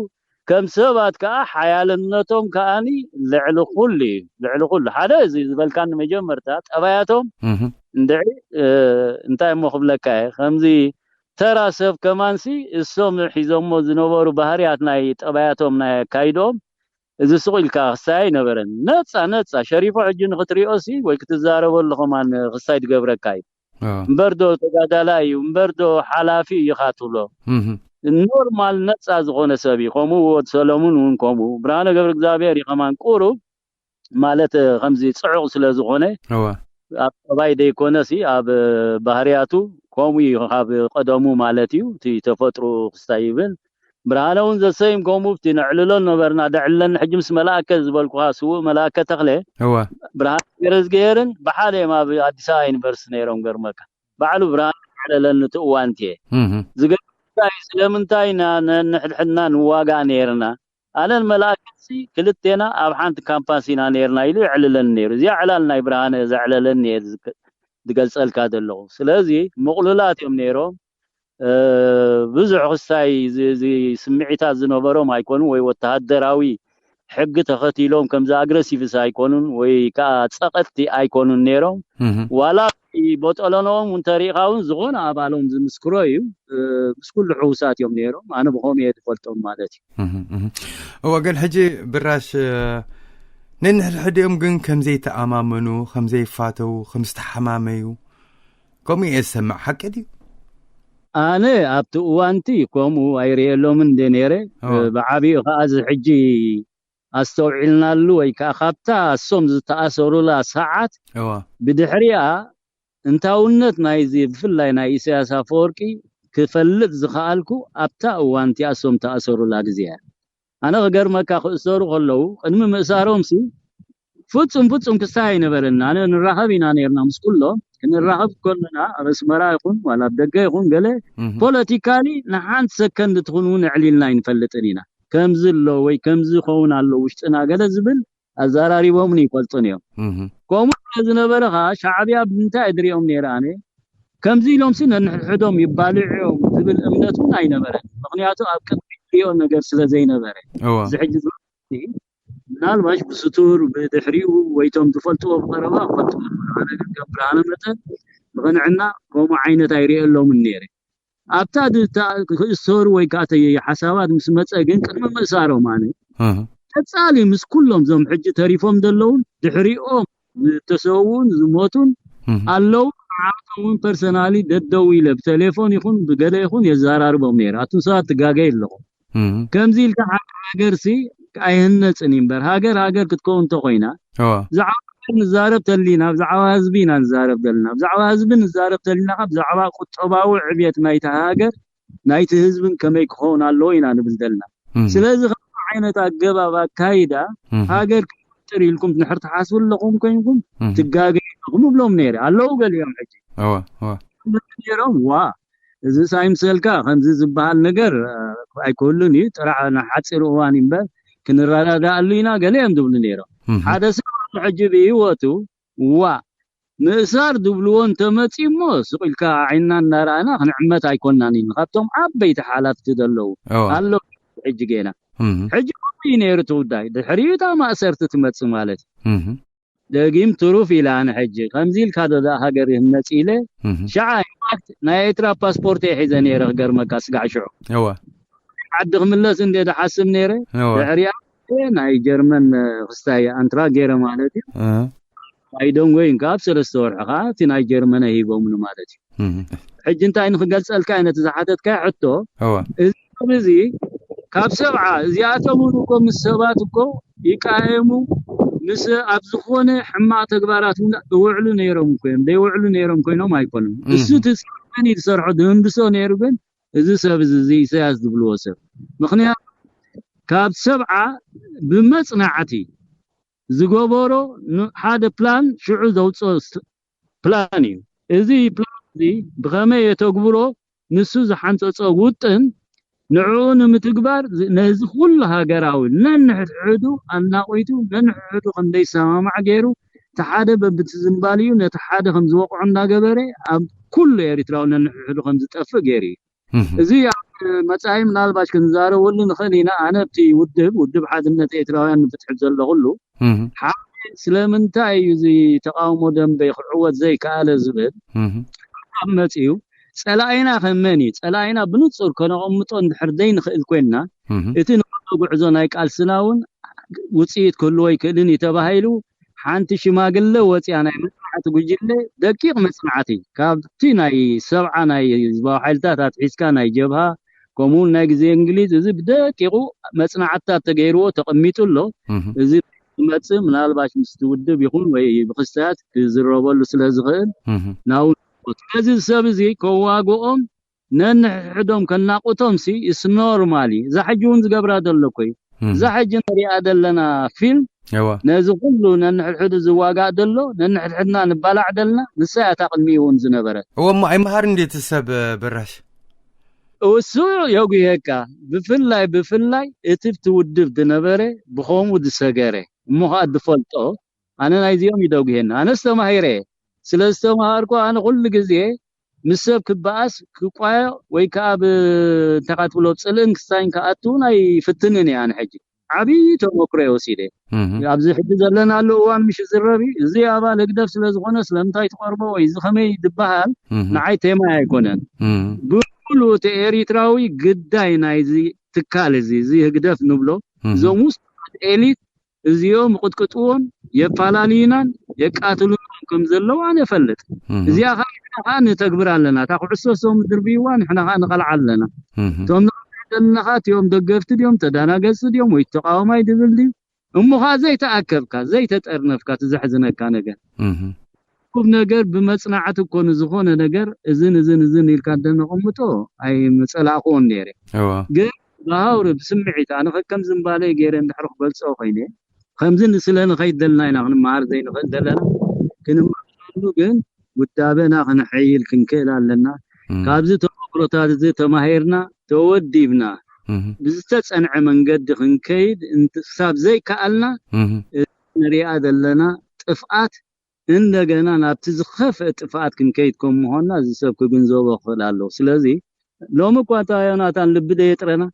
ከም ሰባት ከዓ ሓያልነቶም ከዓኒ ልዕሊ ኩሉ እዩ። ልዕሊ ኩሉ ሓደ እዚ ዝበልካኒ መጀመርታ ጠባያቶም እንድዒ እንታይ እሞ ክብለካ እየ፣ ከምዚ ተራ ሰብ ከማንሲ እሶም ሒዞሞ ዝነበሩ ባህርያት ናይ ጠባያቶም ናይ ኣካይድኦም እዚ ስቕ ኢልካ ክሳይ ኣይነበረን። ነፃ ነፃ ሸሪፎ ሕጂ ንክትሪኦ ሲ ወይ ክትዛረበሉ ከማን ክሳይ ትገብረካ እዩ። እምበር ዶ ተጋዳላይ እዩ እምበር ዶ ሓላፊ እዩ ኢኻ ትብሎ። ኖርማል ነፃ ዝኾነ ሰብ እዩ። ከምኡ ወድ ሰለሙን እውን ከምኡ፣ ብርሃነ ገብረ እግዚኣብሔር እዩ ከማን ቁሩብ ማለት ከምዚ ፅዑቕ ስለ ዝኾነ ኣብ ጠባይ ደይኮነ ሲ ኣብ ባህርያቱ ከምኡ እዩ። ካብ ቀደሙ ማለት እዩ። እቲ ተፈጥሮ ክስታይ ይብል። ብርሃነ እውን ዘሰይም ከምኡ እቲ ነዕልሎ ነበርና። ደዕለን ሕጂ ምስ መላእከ ዝበልኩኻ ስውእ መላእከ ተኽለ፣ ብርሃነ ገረዝግሄርን ብሓደ እዮም ኣብ ኣዲስ ኣበባ ዩኒቨርሲቲ ነይሮም። ገርመካ ባዕሉ ብርሃነ ዘዕለለኒ እቲ እዋንቲ እየ ዝገርመካ እዩ። ስለምንታይ ኢና ነንሕድሕድና ንዋጋእ ነይርና? ኣነን መላእከሲ ክልቴና ኣብ ሓንቲ ካምፓስ ኢና ነይርና ኢሉ የዕልለኒ ነይሩ። እዚኣ ዕላል ናይ ብርሃነ ዘዕለለኒ እየ ዝገልጸልካ ዘለኹ። ስለዚ ምቕሉላት እዮም ነይሮም። ብዙሕ ክስታይ ስምዒታት ዝነበሮም ኣይኮኑን፣ ወይ ወተሃደራዊ ሕጊ ተኸቲሎም ከምዚ ኣግረሲቭስ ኣይኮኑን፣ ወይ ከዓ ፀቐጥቲ ኣይኮኑን ነይሮም። ዋላ ቦጠለንኦም እንተሪእኻ እውን ዝኾነ ኣባሎም ዝምስክሮ እዩ። ምስ ኩሉ ሕውሳት እዮም ነይሮም። ኣነ ብኸምኡ እየ ዝፈልጦም ማለት እዩ። እወ ግን ሕጂ ብራሽ ነንሕድሕዲኦም ግን ከምዘይተኣማመኑ፣ ከምዘይፋተው፣ ከምዝተሓማመዩ ከምኡ እየ ዝሰምዕ። ሓቂ ድዩ? ኣነ ኣብቲ እዋንቲ ከምኡ ኣይርእየሎምን እንደ ነይረ። ብዓቢኡ ከዓ እዚ ሕጂ ኣስተውዒልናሉ ወይ ከዓ ካብታ እሶም ዝተኣሰሩላ ሰዓት ብድሕሪኣ እንታውነት ናይዚ ብፍላይ ናይ ኢሳያስ ኣፈወርቂ ክፈልጥ ዝኸኣልኩ ኣብታ እዋን እቲኣ እሶም ተኣሰሩላ ግዜ እያ። ኣነ ክገርመካ ክእሰሩ ከለዉ ቅድሚ ምእሳሮምሲ ፍጹም ፍጹም ክስታይ ኣይነበረና። ኣነ ንራኸብ ኢና ነርና ምስ ኩሎም ክንራኸብ ከለና ኣብ ኣስመራ ይኹን ዋላ ኣብ ደገ ይኹን ገለ ፖለቲካሊ ንሓንቲ ሰከንድ ትኹን እውን ኣዕሊልና ኣይንፈልጥን ኢና። ከምዚ ኣሎ ወይ ከምዚ ይኸውን ኣሎ ውሽጥና ገለ ዝብል ኣዘራሪቦምን ይፈልጡን እዮም። ከምኡ ስለ ዝነበረ ከዓ ሻዕብያ ብምንታይ እየ ዝሪኦም ነይረ ኣነ ከምዚ ኢሎም ሲ ነንሕድሕዶም ይባልዑ እዮም ዝብል እምነት እውን ኣይነበረን። ምክንያቱ ኣብ ቅድሚ ዝሪኦ ነገር ስለ ዘይነበረ እዚ ሕጂ ምናልባሽ ብስቱር ብድሕሪኡ ወይቶም ዝፈልጥዎ ብቐረባ ክፈልጥዎ ኣነ ግን ከም ብርሃነ መጠን ብቕንዕና ከምኡ ዓይነት ኣይርእየሎምን ነይረ። ኣብታ ክእሰሩ ወይ ከዓ ሓሳባት ምስ መፀ ግን ቅድሚ ምእሳሮም ኣነ ቀፃሊ ምስ ኩሎም ዞም ሕጂ ተሪፎም ዘለውን ድሕሪኦም ዝተሰውን ዝሞቱን ኣለዉ። ንዓቶም እውን ፐርሰናሊ ደደው ኢለ ብቴሌፎን ይኹን ብገለ ይኹን የዘራርቦም ነይረ። ኣቱም ሰባት ትጋገይ ኣለኹም። ከምዚ ኢልካ ሓደ ሃገር ሲ ኣይህነፅን እዩ እምበር ሃገር ሃገር ክትከውን እንተኮይና ብዛዕባ ሃገር ንዛረብ ተሊና ብዛዕባ ህዝቢ ኢና ንዛረብ ዘለና። ብዛዕባ ህዝቢ ንዛረብ ተሊና ብዛዕባ ቁጠባዊ ዕብየት ናይቲ ሃገር ናይቲ ህዝብን ከመይ ክኸውን ኣለዎ ኢና ንብል ዘለና። ስለዚ ከም ዓይነት ኣገባብ ኣካይዳ ሃገር ክጥር ኢልኩም ንሕር ትሓስቡ ኣለኹም ኮይንኩም ትጋገ ኣለኹም እብሎም ነይረ ኣለዉ ገሊኦም ሕጂ ነይሮም ዋ እዚ ሳይምሰልካ ከምዚ ዝበሃል ነገር ኣይክህሉን እዩ። ጥራሕ ንሓፂር እዋን እምበር ክንረዳዳኣሉ ኢና ገለ እዮም ዝብሉ ነይሮም። ሓደ ሰብ ኣሎ ሕጂ ብህይወቱ ዋ ምእሳር ዝብልዎ እንተመፂ እሞ ስቕ ኢልካ ዓይንና እናረኣና ክንዕመት ኣይኮናን ኢና። ካብቶም ዓበይቲ ሓላፍቲ ዘለዉ ኣሎ ሕጂ ጌና ሕጂ ከምኡ እዩ ነይሩ እቲ ጉዳይ። ድሕሪኡ እታ ማእሰርቲ ትመፅእ ማለት እዩ። ደጊም ትሩፍ ኢለ ኣነ ሕጂ ከምዚ ኢልካ ዶ ደኣ ሃገር ይህነፅ ኢለ ሸዓ ኢምፓክት ናይ ኤርትራ ፓስፖርት እየ ሒዘ ነይረ ክገርመካ ስጋዕ ሽዑ እወ ዓዲ ክምለስ እንደ ዝሓስብ ነይረ እወ ድሕሪኣ ናይ ጀርመን ክስታይ ኣንትራ ገይረ ማለት እዩ እ ኣይደንጎይን ካብ ሰለስተ ወርሒ ከዓ እቲ ናይ ጀርመን ሂቦምኒ ማለት እዩ እም ሕጂ እንታይ ንክገልፀልካ እዩ ነቲ ዝሓተትካዮ ሕቶ እወ እዚ ሰብ እዚ ካብ ሰብዓ እዚኣቶም እውን እኮ ምስ ሰባት እኮ ይቃየሙ ምስ ኣብ ዝኾነ ሕማቕ ተግባራት እውን እውዕሉ ነይሮም እኮ እዮም ዘይውዕሉ ነይሮም ኮይኖም ኣይኮኑም እሱ እቲ ስርዓን እዩ ዝሰርሖ ዝህንድሶ ነይሩ ግን እዚ ሰብ እዚ እዚ ኢሳያስ ዝብልዎ ሰብ ምክንያቱ ካብ ሰብዓ ብመፅናዕቲ ዝገበሮ ሓደ ፕላን ሽዑ ዘውፅኦ ፕላን እዩ። እዚ ፕላን እዚ ብኸመይ የተግብሮ ንሱ ዝሓንፀፆ ውጥን ንዕኡ ንምትግባር ነዚ ኩሉ ሃገራዊ ነንሕድሕዱ ኣናቒቱ ነንሕድሕዱ ከም ዘይሰማማዕ ገይሩ እቲ ሓደ በብቲ ዝንባልዩ ነቲ ሓደ ከም ዝወቕዖ እንዳገበረ ኣብ ኩሉ ኤርትራዊ ነንሕድሕዱ ከም ዝጠፍእ ገይሩ እዩ። እዚ ኣብ መጻኢ ምናልባሽ ክንዛረበሉ ንኽእል ኢና። ኣነ ኣብቲ ውድብ ውድብ ሓድነት ኤርትራውያን ንፍትሒ ዘለኹሉ ሓደ ስለምንታይ እዩ እዚ ተቃውሞ ደንበ ክዕወት ዘይከኣለ ዝብል ኣብ መጺኡ ጸላኢና ከመን እዩ ጸላኢና ብንጹር ከነቐምጦ እንድሕር ዘይንኽእል ኮይንና እቲ ንኸሎ ጉዕዞ ናይ ቃልስና እውን ውፅኢት ክህልዎ ይክእልን እዩ ተባሂሉ ሓንቲ ሽማግለ ወፅያ ናይ መፅናዕቲ ጉጅለ ደቂቕ መፅናዕቲ ካብቲ ናይ ሰብዓ ናይ ህዝባዊ ሓይልታት ኣትሒዝካ ናይ ጀብሃ ከምኡ ናይ ግዜ እንግሊዝ እዚ ብደቂቑ መፅናዕትታት ተገይርዎ ተቐሚጡ ኣሎ። እዚ ዝመፅእ ምናልባሽ ምስቲ ውድብ ይኹን ወይ ብክስተያት ክዝረበሉ ስለ ዝኽእል ናው ስለዚ ሰብ እዚ ከዋግኦም ነንሕድሕዶም ከናቑቶም ሲ it's normal እዩ። እዛ ሕጂ እውን ዝገብራ ዘሎ እኮ እዩ። እዛ ሕጂ ንሪኣ ዘለና ፊልም ነዚ ኩሉ ነንሕድሕዱ ዝዋጋእ ዘሎ ነንሕድሕድና ንባላዕ ደልና ንሳ እያ እታ ቅድሚኡ እውን ዝነበረት። እወ እሞ ኣይመሃር እንዴ እቲ ሰብ በራሽ እሱ የጉሄካ ብፍላይ ብፍላይ እቲ ብቲ ውድብ ዝነበረ ብኸምኡ ዝሰገረ እሞ ከዓ ዝፈልጦ ኣነ ናይዚኦም ይደጉሄና ኣነስ ተማሂረ ስለ ዝተምሃርኩ ኣነ ኩሉ ግዜ ምስ ሰብ ክበኣስ ክቋዮ ወይ ከዓ ብእንተካ ትብሎ ብፅልእን ክሳይን ክኣትውን ኣይፍትንን እየ ኣነ ሕጂ ዓብዪ ተመክሮ እየ ወሲደ ኣብዚ ሕጂ ዘለናሉ እዋን ምሽ ዝረብ እዚ ኣባል ህግደፍ ስለ ዝኾነ ስለምንታይ ትቐርቦ ወይ እዚ ከመይ ዝበሃል ንዓይ ቴማይ ኣይኮነን ብሙሉ እቲ ኤሪትራዊ ግዳይ ናይዚ ትካል እዚ እዚ ህግደፍ ንብሎ እዞም ውስጥ ኤሊት እዚኦም ይቕጥቅጥዎን የፋላልዩናን የቃትሉናን ከም ዘለዉ ኣነ እፈልጥ። እዚኣ ከዓ ንሕና ከዓ ንተግብር ኣለና። እታ ኩዕሶ እሶም ዝድርብይዋ ንሕና ከዓ ንቐልዓ ኣለና። እቶም ንቐልዓ ዘለና ከዓ እቲኦም ደገፍቲ ድዮም ተዳናገፅቲ ድዮም ወይ ተቃዋማይ ድብል ድዩ እሞ ከዓ ዘይተኣከብካ ዘይተጠርነፍካ ትዘሕዝነካ ነገር ቁም ነገር ብመፅናዕቲ እኮ ንዝኾነ ነገር እዝን እዝን እዝን ኢልካ እንደነቐምጦ ኣይምፀላእክዎን ነይረ። ግን ብሃውሪ ብስምዒት ኣነ ከከም ዝንባለይ ገይረ እንድሕር ክገልፆ ኮይነ ከምዚ ስለ ንኸይድ ዘለና ኢና ክንመሃር ዘይንኽእል ዘለና ክንመሃረሉ ግን ውዳበና ክነሐይል ክንክእል ኣለና። ካብዚ ተመክሮታት እዚ ተማሂርና ተወዲብና ብዝተፀንዐ መንገዲ ክንከይድ ክሳብ ዘይከኣልና ንሪኣ ዘለና ጥፍኣት እንደገና ናብቲ ዝኸፍአ ጥፍኣት ክንከይድ ከም ምኾንና እዚ ሰብ ክግንዘቦ ክኽእል ኣለዎ። ስለዚ ሎሚ እኳ እንታ ዮናታን ልቢ ዶ የጥረና?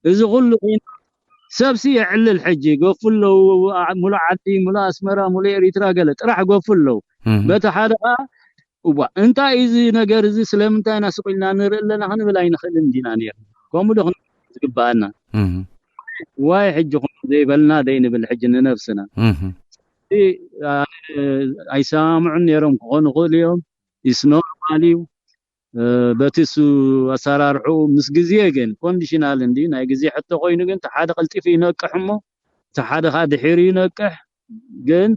እዚ ኩሉ ኮይኑ ሰብሲ የዕልል ሕጂ ገፉ ኣለዉ ሙሉእ ዓዲ ሙሉእ ኣስመራ ሙሉእ ኤሪትራ ገለ ጥራሕ ገፉ ኣለዉ። በቲ ሓደ ከዓ እዋ እንታይ እዚ ነገር እዚ ስለምንታይ ኢና ስቕ ኢልና ንርኢ ኣለና ክንብል ኣይንኽእልን እንዲና ነይርና። ከምኡ ዶ ክንብል ዝግበኣና? ዋይ ሕጂ ከምኡ ዘይበልና ደይ ንብል ሕጂ ንነብስና። ኣይሰማምዑን ነይሮም ክኾኑ ይኽእሉ እዮም። ኢስ ኖርማል እዩ። በቲ እሱ ኣሰራርሕኡ ምስ ግዜ ግን ኮንዲሽናል እንዲ ናይ ግዜ ሕቶ ኮይኑ ግን እቲ ሓደ ቀልጢፉ ይነቅሕ እሞ እቲ ሓደ ከዓ ድሒሩ ይነቅሕ። ግን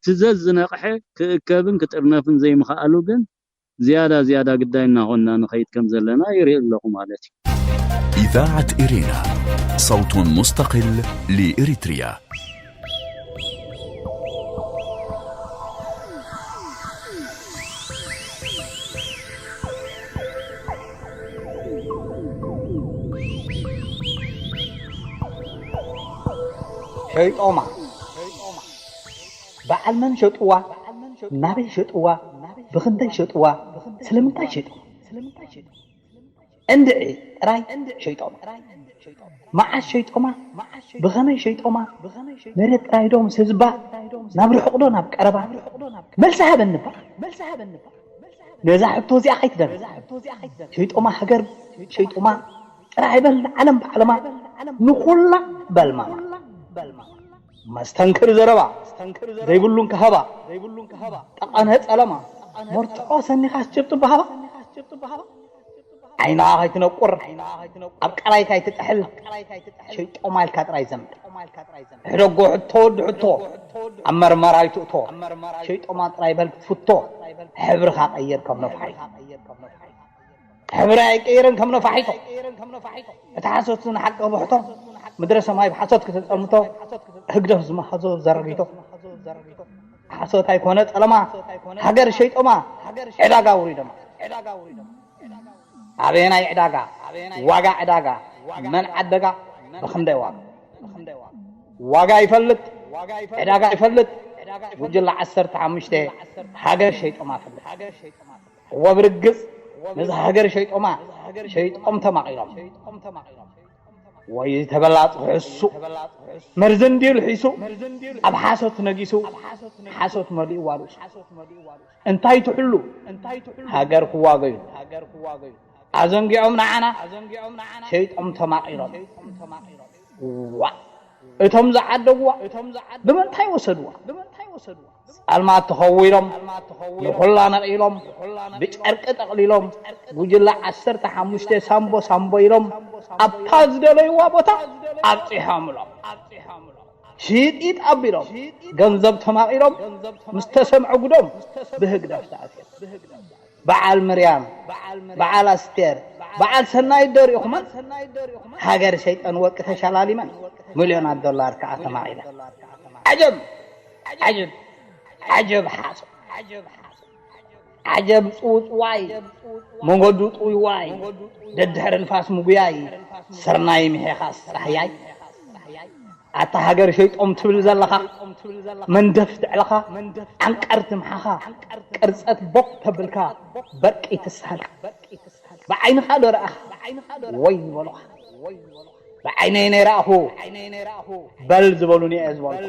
ትዘዝ ዝነቕሐ ክእከብን ክጥርነፍን ዘይምኽኣሉ ግን ዝያዳ ዝያዳ ግዳይ እናኾንና ንኸይድ ከም ዘለና ይርኢ ኣለኹ ማለት እዩ። إذاعة إرينا، صوت مستقل لإريتريا. ሸይጦማ በዓል መን ሸጥዋ ናበይ ሸጥዋ ብኽንደይ ሸጥዋ ስለምንታይ ሸጥዋ እንድዒ ጥራይ ሸይጦማ መዓስ ሸይጦማ ብኸመይ ሸይጦማ መሬት ጥራይ ዶ ምስ ህዝባ ናብ ርሑቕ ዶ ናብ ቀረባ መልሲ ሃበኒ እባ ነዛ ሕቶ እዚኣ ከይትደርባ ሸይጦማ ሃገር ሸይጦማ ጥራይ በል ንዓለም ብዓለማ ንኹላ በልማማ መስተንክር ዘረባ ዘይብሉን ከሀባ ጠቐነ ጸለማ መርትዖ ሰኒኻስ ጭብጢ በሃባ ዓይና ከይትነቁር ኣብ ቀላይ ከይትጥሕል ሸይጦማ ኢልካ ጥራይ ዘምር ሕደጎ ሕቶ ወዲ ሕቶ ኣብ መርመራ ይትእቶ ሸይጦማ ጥራይ በል ክትፍቶ ሕብርኻ ቀይር ከም ነፋሒቶ ሕብሪ ኣይቀይርን ከም ነፋሒቶ እቲ ሓሶት ንሓቂ ብሕቶ ምድረ ሰማይ ብሓሶት ከተጠምቶ ህግደፍ ዝመሃዞ ዘረጊቶ ሓሶት ኣይኮነ ጠለማ፣ ሃገር ሸይጦማ፣ ዕዳጋ ውሪዶማ። ኣበየናይ ዕዳጋ? ዋጋ ዕዳጋ፣ መን ዓደጋ፣ ብኽንደይ ዋጋ? ዋጋ ይፈልጥ፣ ዕዳጋ ይፈልጥ። ጉጅለ ዓሰርተ ሓሙሽተ ሃገር ሸይጦማ ፈልጥ። እወ ብርግጽ፣ ነዚ ሃገር ሸይጦማ፣ ሸይጦም ተማቒሎም። ወይ ተበላጽ ሕሱ፣ መርዚ እንድዩ ልሒሱ፣ ኣብ ሓሶት ነጊሱ፣ ሓሶት መሊእዋ ርእሱ። እንታይ ትሕሉ? ሃገር ክዋገዩ ኣዘንጊዖም ንዓና፣ ሸይጦም ተማቒሎም። ዋ፣ እቶም ዝዓደጉዋ ብምንታይ ወሰድዋ? ጸልማት ተኸዊሎም፣ ንኹላ ነቒሎም፣ ብጨርቂ ጠቕሊሎም፣ ጉጅለ ዓሰርተ ሓሙሽተ ሳምቦ ሳምቦ ኢሎም፣ ኣብታ ዝደለይዋ ቦታ ኣብጺሖምሎም። ሽጢጥ ኣቢሎም፣ ገንዘብ ተማቒሎም፣ ምስ ተሰምዐ ጉዶም ብህግደፍ ተኣትዮም። በዓል ምርያም፣ በዓል ኣስቴር፣ በዓል ሰናይት ዶ ርኢኹመን? ሃገር ሸይጠን ወርቂ ተሸላሊመን፣ ሚልዮናት ዶላር ከኣ ተማቒለን። ዓጀብ! ዓጀብ! ዓጀብ ሓሶት! ዓጀብ ጽውጽዋይ! መንገዱ ጥውይዋይ! ደድሕሪ ንፋስ ምጉያይ! ስርናይ ምሒኻ ስራህያይ! ኣታ ሃገር ሸይጦም ትብል ዘለኻ፣ መንደፍ ትዕለኻ፣ ዓንቀር ትምሓኻ፣ ቅርጸት ቦክ ተብልካ፣ በርቂ ትስሃልካ። ብዓይንኻ ዶ ረኣኻ? ወይ ዝበሉኻ። ብዓይነይ ነይረኣኹ፣ በል ዝበሉኒ እየ ዝበልኩ።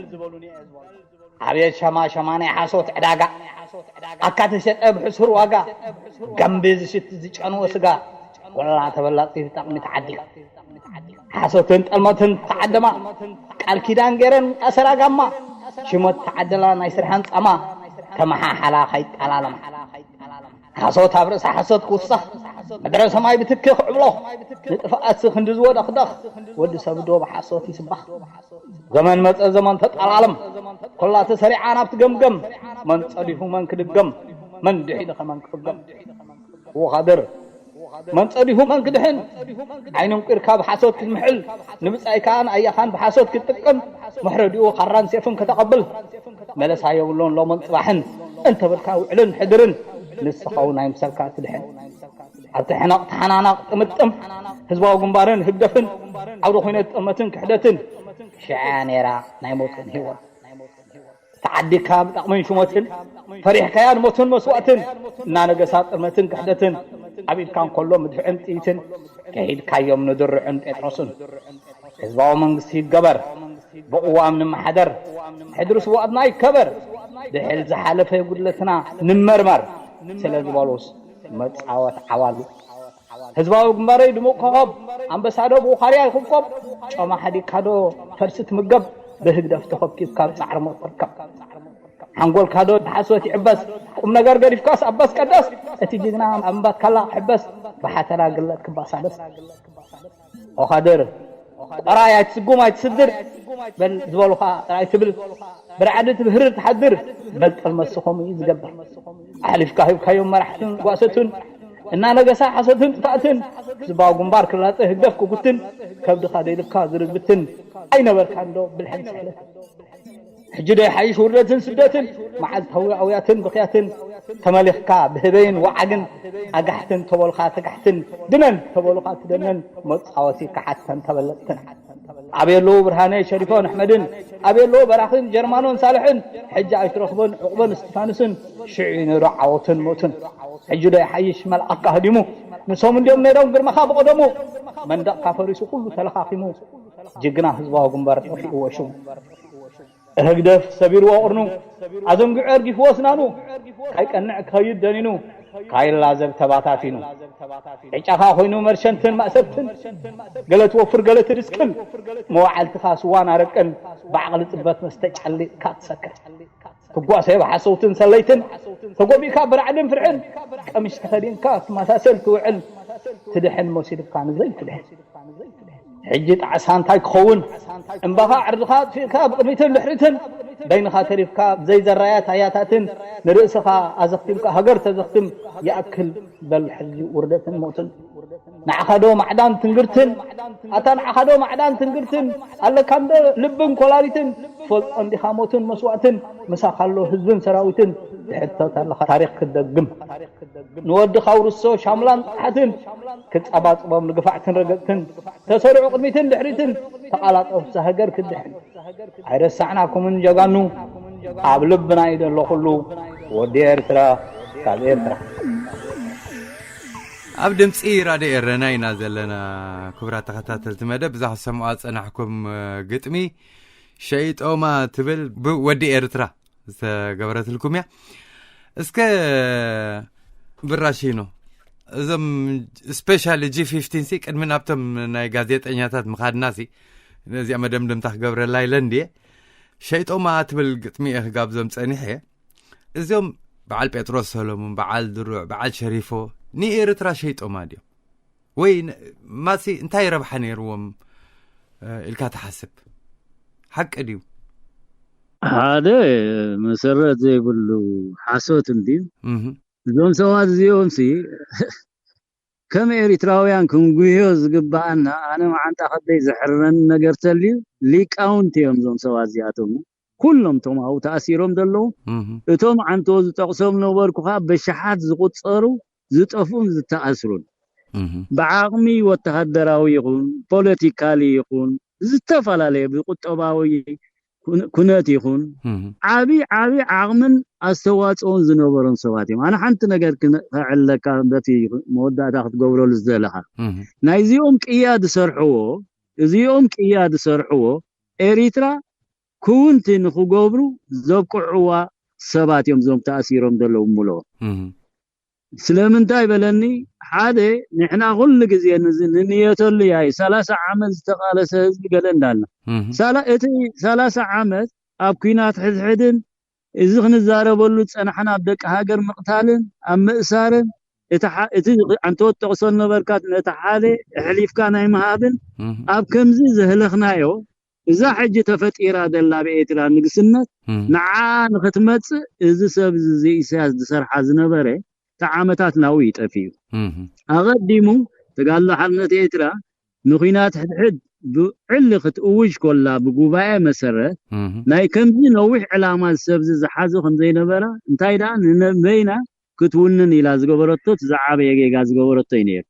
ኣብየት ሸማሸማ ናይ ሓሶት ዕዳጋ፣ ኣካ ተሸጠ ብሕሱር ዋጋ። ጋምቢ ዝሽት ዝጨንዎ ስጋ፣ ወላ ተበላጺ ትጠቕሚ ተዓዲላ። ሓሶትን ጠልመትን ተዓደማ፣ ቃል ኪዳን ገይረን ኣሰራ ጋማ። ሽሞት ተዓደላ ናይ ስርሐን ጻማ፣ ተመሓሓላ ከይጠላለማ። ሓሶት ኣብ ርእሲ ሓሶት ክውሰኽ፣ ምድረ ሰማይ ብትኪ ክዕብሎ። ንጥፍኣትሲ ክንዲ ዝወደኽደኽ፣ ወዲ ሰብ ዶ ብሓሶት ይስበኽ? ዘመን መጸ ዘመን ተጠላለም፣ ኩላ ተሰሪዓ ናብቲ ገምገም። መን ጸዲፉ መን ክድገም፣ መን ድሒኑ ከመን ክፍገም። ወኻድር መን ጸዲፉ መን ክድሕን፣ ዓይኒ እንቂርካ ብሓሶት ክትምሕል፣ ንብጻይ ከኣ ንኣያኻን ብሓሶት ክትጥቀም፣ መሕረዲኡ ካራን ሴፍን ከተቐብል። መለሳ የብሉን ሎምን ጽባሕን፣ እንተበልካ ውዕልን ሕድርን፣ ንስኻ እውን ኣይምሰልካ ትድሕን። ኣብቲ ሕነቕ ተሓናናቕ ጥምጥም፣ ህዝባዊ ግንባርን ህግደፍን፣ ዓውደ ኹነት ጥልመትን ክሕደትን፣ ሽዓ ነይራ ናይ ሞትን ህይወት። ተዓዲግካ ብጠቕምን ሽሞትን፣ ፈሪሕካያ ንሞትን መስዋእትን፣ እናነገሳ ጥልመትን ክሕደትን፣ ኣብ ኢድካ እንከሎ ምድፍዕን ጥይትን፣ ከሒድካዮም ንድርዕን ጴጥሮስን። ህዝባዊ መንግስቲ ይገበር፣ ብቕዋም ንመሓደር፣ ሕድሪ ስውኣትና ይከበር፣ ድሕል ዝሓለፈ ጉድለትና ንመርመር ስለ ዝበሉስ መጻወት ዓዋሉ። ህዝባዊ ግንባረይ ድሙቕ ኮኸብ፣ ኣንበሳዶ ብውኻርያ ይኹብኮብ፣ ጮማ ሓዲግካዶ ፈልሲ ትምገብ፣ ብህግደፍ ተኸብኪብካ ኣብ ጻዕሪ ሞት ትርከብ። ሓንጎልካዶ ብሓሶት ይዕበስ፣ ቁም ነገር ገዲፍካስ ኣበስ ቀደስ፣ እቲ ጅግና ኣብ እምባትካላ ክሕበስ፣ ብሓተላ ግለት ክባሳበስ። ኦኻድር፣ ጥራይ ኣይትስጉም ኣይትስድር፣ በል ዝበሉኻ ጥራይ ትብል፣ ብርዓዲ ትብህር ትሓድር፣ በል ጠልመሲ ከምኡ እዩ ዝገብር። ኣሕሊፍካ ሂብካዮም መራሕትን ጓሰትን፣ እናነገሳ ሓሶትን ጥፋእትን፣ ህዝባዊ ግንባር ክላጸ ህግደፍ ክጉትን፣ ከብድኻ ደይልካ ዝርግብትን፣ ኣይነበርካን ዶ ብልሕን ስሕለትን? ሕጂ ዶ ይሓይሽ ውርደትን ስደትን፣ መዓልታዊ ኣውያትን ብኽያትን፣ ተመሊኽካ ብህበይን ወዓግን፣ ኣጋሕትን ተበሉኻ ተጋሕትን፣ ድነን ተበሉኻ ትደነን፣ መጻወቲ ከሓድተን ተበለጽትን። ኣበይ ኣለዉ ብርሃነ ሸሪፎን ኣሕመድን፣ ኣበይ ኣለዉ በራኽን ጀርማኖን ሳልሕን፣ ሕጂ ኣይትረኽቦን ዑቕበን እስቲፋኖስን፣ ሽዑ እዩ ነይሩ ዓወትን ሞትን። ሕጂ ዶ ይሓይሽ መልኣኽካ ህዲሙ፣ ንሶም እንድዮም ነይሮም ግርማኻ ብቐደሙ፣ መንደቕካ ፈሪሱ ኩሉ ተለኻኺሙ፣ ጅግና ህዝባዊ ግንባር ጠፊእዎ ሽሙ። ህግደፍ ሰቢርዎ ቁርኑ፣ ኣዘንጊዑ ኣርጊፍዎ ኣስናኑ፣ ካይቀንዕ ክኸይድ ደኒኑ፣ ካይላዘብ ተባታቲኑ። ዕጫኻ ኮይኑ መርሸንትን ማእሰርትን፣ ገለ ትወፍር ገለ ትድስቅል፣ መዋዕልትኻ ስዋን ኣረቅን፣ ብዓቕሊ ጽበት መስተ ጨሊጥካ ትሰክር። ትጓሰ ብሓሰውትን ሰለይትን፣ ተጎቢእካ ብራዕድን ፍርሕን፣ ቀሚሽ ተኸዲንካ ትመሳሰል ትውዕል፣ ትድሕን መሲልካ ንዘይትድሕን። ሕጂ ጣዕሳ እንታይ ክኸውን? እምባኻ ዕርድኻ ኣጥፊእካ ብቕድሚትን ድሕሪትን፣ በይንኻ ተሪፍካ ዘይዘራያት ኣያታትን፣ ንርእስኻ ኣዘኽቲምካ ሃገር ተዘኽትም ይኣክል በል ሕጂ ውርደትን ሞትን። ንዓኻዶ ማዕዳን ትንግርትን ኣታ ንዓኻዶ ማዕዳን ትንግርትን ኣለካንዶ ልብን ኮላሊትን ትፈልጦ እንዲኻ ሞትን መስዋእትን ምሳኻሎ ህዝብን ሰራዊትን ትሕተት ኣለኻ ታሪኽ ክትደግም ንወድኻ ውርሶ ሻምላን ፃሕትን ክትፀባፅቦም ንግፋዕትን ረገፅትን ተሰሪዑ ቅድሚትን ድሕሪትን ተቓላጠፍቲ ሃገር ክትድሕን ኣይረሳዕናኩምን ጀጋኑ ኣብ ልብና እዩ ዘሎ ኩሉ ወዲ ኤርትራ ካብ ኤርትራ ኣብ ድምፂ ራድዮ ኤረና ኢና ዘለና። ክቡራት ተኸታተልቲ መደብ ብዛ ክሰምዖ ዝፀናሕኩም ግጥሚ ሸይጦማ ትብል ብወዲ ኤርትራ ዝተገበረትልኩም እያ። እስከ ብራሺኖ እዞም ስፔሻሊ ጂ ፊፍቲን ሲ ቅድሚ ናብቶም ናይ ጋዜጠኛታት ምኻድና ሲ ነዚኣ መደምደምታ ክገብረላ ኢለ እንድየ። ሸይጦማ ትብል ግጥሚ እየ ክጋብዞም ፀኒሐ። እዚኦም በዓል ጴጥሮስ ሰሎሙን፣ በዓል ድሩዕ፣ በዓል ሸሪፎ ንኤርትራ ሸይጦማ ድዮም? ወይ ማሲ እንታይ ረብሓ ነይርዎም ኢልካ ትሓስብ? ሓቂ ድዩ? ሓደ መሰረት ዘይብሉ ሓሶት እንድዩ። እዞም ሰባት እዚኦም ሲ ከም ኤሪትራውያን ክንጉዮ ዝግባኣና ኣነ መዓንጣ ከበይ ዘሕርረኒ ነገር ተልዩ ሊቃውንቲ እዮም እዞም ሰባት እዚኣቶም ኩሎም ቶም ኣብኡ ተኣሲሮም ዘለዉ እቶም ዓንቶ ዝጠቕሶም ነበርኩ ከዓ በሽሓት ዝቁፀሩ ዝጠፍኡን ዝተኣስሩን ብዓቕሚ ወተሃደራዊ ይኹን ፖለቲካሊ ይኹን ዝተፈላለየ ብቁጠባዊ ኩነት ይኹን ዓቢ ዓቢ ዓቕምን ኣስተዋፅኦን ዝነበሮም ሰባት እዮም። ኣነ ሓንቲ ነገር ከዕለካ በቲ መወዳእታ ክትገብረሉ ዝደለኻ ናይዚኦም ቅያ ዝሰርሕዎ እዚኦም ቅያ ዝሰርሕዎ ኤሪትራ ክውንቲ ንክገብሩ ዘብቅዕዋ ሰባት እዮም እዞም ተኣሲሮም ዘለዉ ምሎ ስለምንታይ በለኒ ሓደ ንሕና ኩሉ ግዜ ንንየተሉ ያይ ሰላሳ ዓመት ዝተቃለሰ ህዝቢ ገለ እንዳልና እቲ ሰላሳ ዓመት ኣብ ኩናት ሕድሕድን እዚ ክንዛረበሉ ዝፀናሕና ኣብ ደቂ ሃገር ምቕታልን ኣብ ምእሳርን እቲ ዓንተወት ጠቕሶ ነበርካ ነቲ ሓደ ኣሕሊፍካ ናይ ምሃብን ኣብ ከምዚ ዘህለኽናዮ እዛ ሕጂ ተፈጢራ ዘላ ብኤርትራ ንግስነት ንዓ ንክትመፅእ እዚ ሰብ እዚ ኢሳያስ ዝሰርሓ ዝነበረ እቲ ዓመታት ናብኡ ይጠፊኡ ኣቐዲሙ ተጋድሎ ሓርነት ኤርትራ ንኩናት ሕድሕድ ብዕሊ ክትእውጅ ኮላ ብጉባኤ መሰረት ናይ ከምዚ ነዊሕ ዕላማ ዝሰብዚ ዝሓዞ ከምዘይነበራ እንታይ ደኣ ንበይና ክትውንን ኢላ ዝገበረቶ እቲ ዝዓበየ ጌጋ ዝገበረቶ እዩ ነይሩ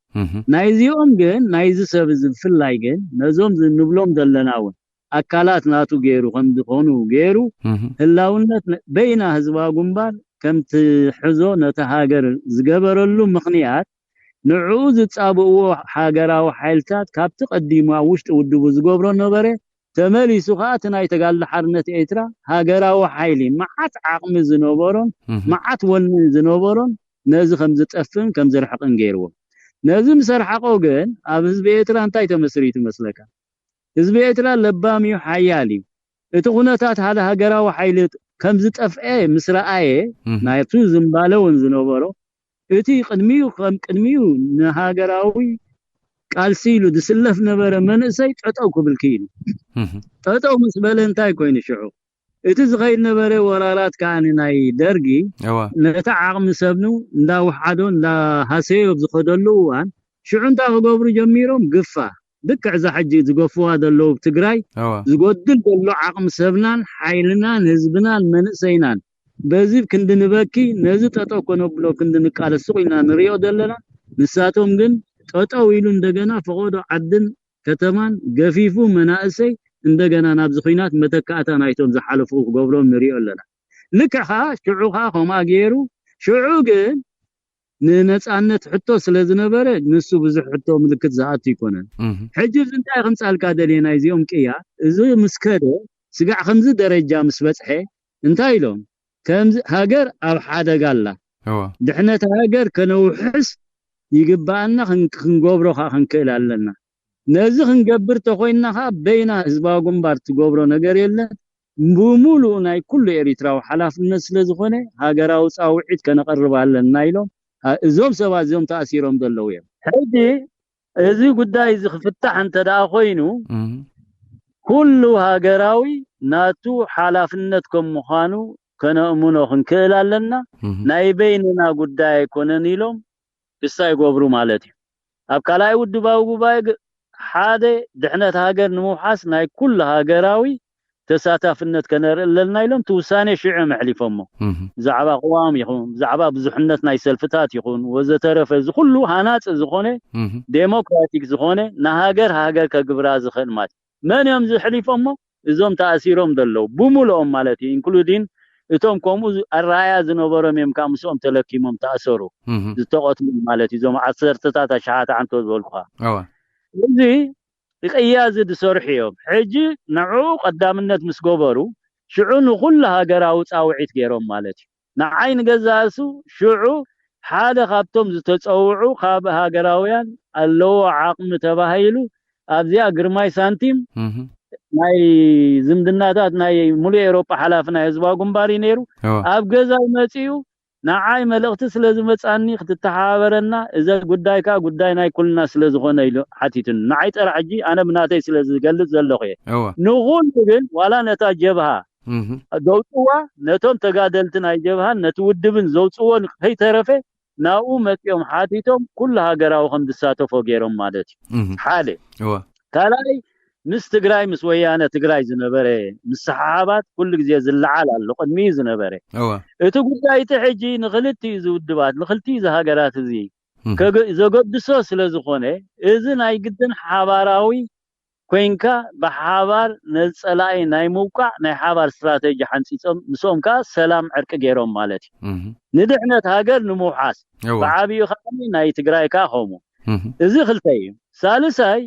ናይዚኦም ግን ናይዚ ሰብ እዚ ብፍላይ ግን ነዞም ንብሎም ዘለና እውን ኣካላት ናቱ ገይሩ ከም ዝኾኑ ገይሩ ህላውነት በይና ህዝባዊ ግንባር ከም ትሕዞ ነቲ ሃገር ዝገበረሉ ምኽንያት ንዕኡ ዝጻብእዎ ሃገራዊ ሓይልታት ካብቲ ቀዲሙ ኣብ ውሽጢ ውድቡ ዝገብሮ ነበረ ተመሊሱ ከዓ እቲ ናይ ተጋድሎ ሓርነት ኤርትራ ሃገራዊ ሓይሊ መዓት ዓቕሚ ዝነበሮን መዓት ወንን ዝነበሮን ነዚ ከም ዝጠፍእን ከም ዝርሕቕን ገይርዎ ነዚ ምስ ኣርሓቆ ግን ኣብ ህዝቢ ኤርትራ እንታይ ተመስሪቱ መስለካ ህዝቢ ኤርትራ ለባም እዩ ሓያል እዩ እቲ ኩነታት ሓደ ሃገራዊ ሓይሊ ከም ዝጠፍአ ምስ ረኣየ ናይቱ ዝምባለ እውን ዝነበሮ እቲ ቅድሚኡ ከም ቅድሚኡ ንሃገራዊ ቃልሲ ኢሉ ዝስለፍ ነበረ መንእሰይ ጠጠው ክብል ክኢሉ ጠጠው ምስ በለ እንታይ ኮይኑ ሽዑ እቲ ዝኸይድ ነበረ ወራራት ከዓ ናይ ደርጊ ነቲ ዓቕሚ ሰብኑ እንዳወሓዶ እንዳሃሰዮ ኣብ ዝኸደሉ እዋን ሽዑ እንታይ ክገብሩ ጀሚሮም ግፋ ልክዕ እዛ ሕጂ ዝገፍዋ ዘለዉ ትግራይ ዝጎድል ዘሎ ዓቕሚ ሰብናን ሓይልናን ህዝብናን መንእሰይናን በዚ ክንዲ ንበኪ ነዚ ጠጠው ከነብሎ ክንዲ ንቃለስ ሱቕ ኢና ንሪኦ ዘለና ንሳቶም ግን ጠጠው ኢሉ እንደገና ፈቐዶ ዓድን ከተማን ገፊፉ መናእሰይ እንደገና ናብዚ ኩናት መተካእታ ናይቶም ዝሓለፉ ክገብሮም ንሪኦ ኣለና ልክዕ ከዓ ሽዑ ከዓ ከምኣ ገይሩ ሽዑ ግን ንነፃነት ሕቶ ስለ ዝነበረ ንሱ ብዙሕ ሕቶ ምልክት ዝኣቱ ይኮነን ሕጂ እዚ እንታይ ከምፃልካ ደልየ ናይዚኦም ቅያ እዚ ምስ ከደ ስጋዕ ከምዚ ደረጃ ምስ በፅሐ እንታይ ኢሎም ከምዚ ሃገር ኣብ ሓደጋ ኣላ ድሕነት ሃገር ከነውሕስ ይግባኣና ክንገብሮ ከዓ ክንክእል ኣለና ነዚ ክንገብር ተኮይንና ከዓ በይና ህዝባዊ ግንባር ትገብሮ ነገር የለን ብሙሉእ ናይ ኩሉ ኤሪትራዊ ሓላፍነት ስለዝኾነ ሃገራዊ ፃውዒት ከነቐርብ ኣለና ኢሎም እዞም ሰባት እዚኦም ተኣሲሮም ዘለዉ እዮም ሕጂ እዚ ጉዳይ እዚ ክፍታሕ እንተ ደኣ ኮይኑ ኩሉ ሃገራዊ ናቱ ሓላፍነት ከም ምዃኑ ከነእምኖ ክንክእል ኣለና ናይ በይንና ጉዳይ ኣይኮነን ኢሎም ክሳ ይገብሩ ማለት እዩ ኣብ ካልኣይ ውድባዊ ጉባኤ ግ- ሓደ ድሕነት ሃገር ንምውሓስ ናይ ኩሉ ሃገራዊ ተሳታፍነት ከነርኢ ኣለና ኢሎም እቲ ውሳኔ ሽዑ እዮም ኣሕሊፎሞ። ብዛዕባ ቅዋም ይኹን ብዛዕባ ብዙሕነት ናይ ሰልፍታት ይኹን ወዘተረፈ እዚ ኩሉ ሃናፂ ዝኾነ ዴሞክራቲክ ዝኾነ ንሃገር ሃገር ከግብራ ዝኽእል ማለት መን እዮም ዝሕሊፎሞ? እዞም ተኣሲሮም ዘለዉ ብምልኦም ማለት እዩ። ኢንክሉዲን እቶም ከምኡ ኣረኣያ ዝነበሮም እዮም ከዓ ምስኦም ተለኪሞም ተኣሰሩ ዝተቐትሉ ማለት እዩ። እዞም ዓሰርተታት ኣሽሓት ዓንቶ ዝበልኩኻ እዚ ቅያ እዚ ዝሰርሑ እዮም። ሕጂ ንዕኡ ቀዳምነት ምስ ገበሩ ሽዑ ንኩሉ ሃገራዊ ፃውዒት ገይሮም ማለት እዩ። ንዓይ ንገዛእሱ ሽዑ ሓደ ካብቶም ዝተፀውዑ ካብ ሃገራውያን ኣለዎ ዓቕሚ ተባሂሉ ኣብዚኣ ግርማይ ሳንቲም ናይ ዝምድናታት ናይ ሙሉእ ኤውሮጳ ሓላፊ ናይ ህዝባዊ ግንባር እዩ ነይሩ። ኣብ ገዛይ መፂኡ ንዓይ መልእኽቲ ስለ ዝመፃኒ ክትተሓባበረና እዘ ጉዳይ ከዓ ጉዳይ ናይ ኩልና ስለ ዝኾነ ኢሉ ሓቲቱኒ። ንዓይ ጥራሕ ሕጂ ኣነ ብናተይ ስለ ዝገልፅ ዘለኹ እየ። ንኹሉ ግን ዋላ ነታ ጀብሃ ዘውፅዋ ነቶም ተጋደልቲ ናይ ጀብሃን ነቲ ውድብን ዘውፅዎ ከይተረፈ ናብኡ መፂኦም ሓቲቶም ኩሉ ሃገራዊ ከም ዝሳተፎ ገይሮም ማለት እዩ። ሓደ ካልኣይ ምስ ትግራይ ምስ ወያነ ትግራይ ዝነበረ ምስሓሓባት ኩሉ ግዜ ዝለዓል ኣሎ ቅድሚኡ ዝነበረ እቲ ጉዳይ እቲ ሕጂ ንክልቲኡ ዝውድባት ንክልቲኡ ዝሃገራት እዚ ዘገድሶ ስለ ዝኾነ እዚ ናይ ግድን ሓባራዊ ኮይንካ ብሓባር ነዚ ፀላኢ ናይ ምውቃዕ ናይ ሓባር ስትራተጂ ሓንፂፆም ምስኦም ከዓ ሰላም ዕርቂ ገይሮም ማለት እዩ። ንድሕነት ሃገር ንምውሓስ ብዓብዩ ከዓ ናይ ትግራይ ከዓ ከምኡ እዚ ክልተ እዩ። ሳልሳይ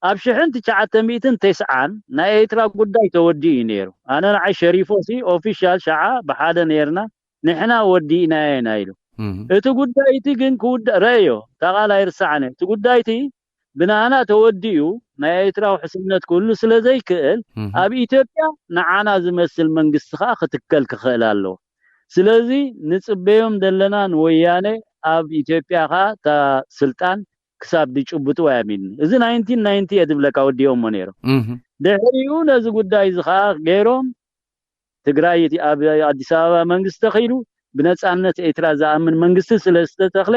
ኣብ ሽሕን ትሽዓተ ሚእትን ተስዓን ናይ ኤርትራ ጉዳይ ተወዲኡ እዩ ነይሩ። ኣነ ንዓይ ሸሪፎ ሲ ኦፊሻል ሸዓ ብሓደ ነይርና ንሕና ወዲእናዮ ኢና ኢሉ። እቲ ጉዳይ እቲ ግን ክውዳእ ረእዮ ታቃል ኣይርሳዕን እቲ ጉዳይ እቲ ብናህና ተወዲኡ ናይ ኤርትራ ውሕስነት ክህሉ ስለ ዘይክእል ኣብ ኢትዮጵያ ንዓና ዝመስል መንግስቲ ከዓ ክትከል ክኽእል ኣለዎ። ስለዚ ንፅበዮም ዘለና ንወያነ ኣብ ኢትዮጵያ ከዓ እታ ስልጣን ክሳብ ድጭብጡ ኣያሚን እዚ ናይንቲን ናይንቲ እየ ዝብለካ ወዲኦሞ ነይሮም። ድሕሪኡ ነዚ ጉዳይ እዚ ከዓ ገይሮም ትግራይ እቲ ኣብ ኣዲስ ኣበባ መንግስቲ ተኺሉ ብነፃነት ኤርትራ ዝኣምን መንግስቲ ስለ ዝተተኽለ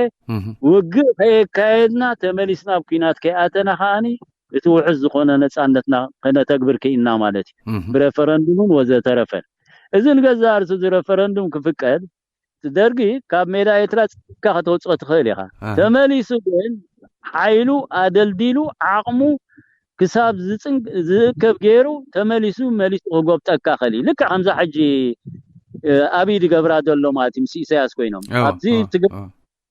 ውግእ ከየካየድና ተመሊስና ኣብ ኩናት ከይኣተና ከዓኒ እቲ ውሑስ ዝኾነ ነፃነትና ከነተግብር ክኢልና ማለት እዩ። ብረፈረንዱምን ወዘተረፈን እዚ ንገዛእ ርእሱ እዚ ረፈረንዱም ክፍቀድ ደርጊ ካብ ሜዳ ኤርትራ ፅካ ከተውፅኦ ትኽእል ኢኻ። ተመሊሱ ግን ሓይሉ ኣደልዲሉ ዓቕሙ ክሳብ ዝእከብ ገይሩ ተመሊሱ መሊሱ ክጎብጠካ ኸእል እዩ። ልክዕ ከምዛ ሕጂ ኣብይ ዝገብራ ዘሎ ማለት እዩ ምስ ኢሳያስ ኮይኖም ኣብዚ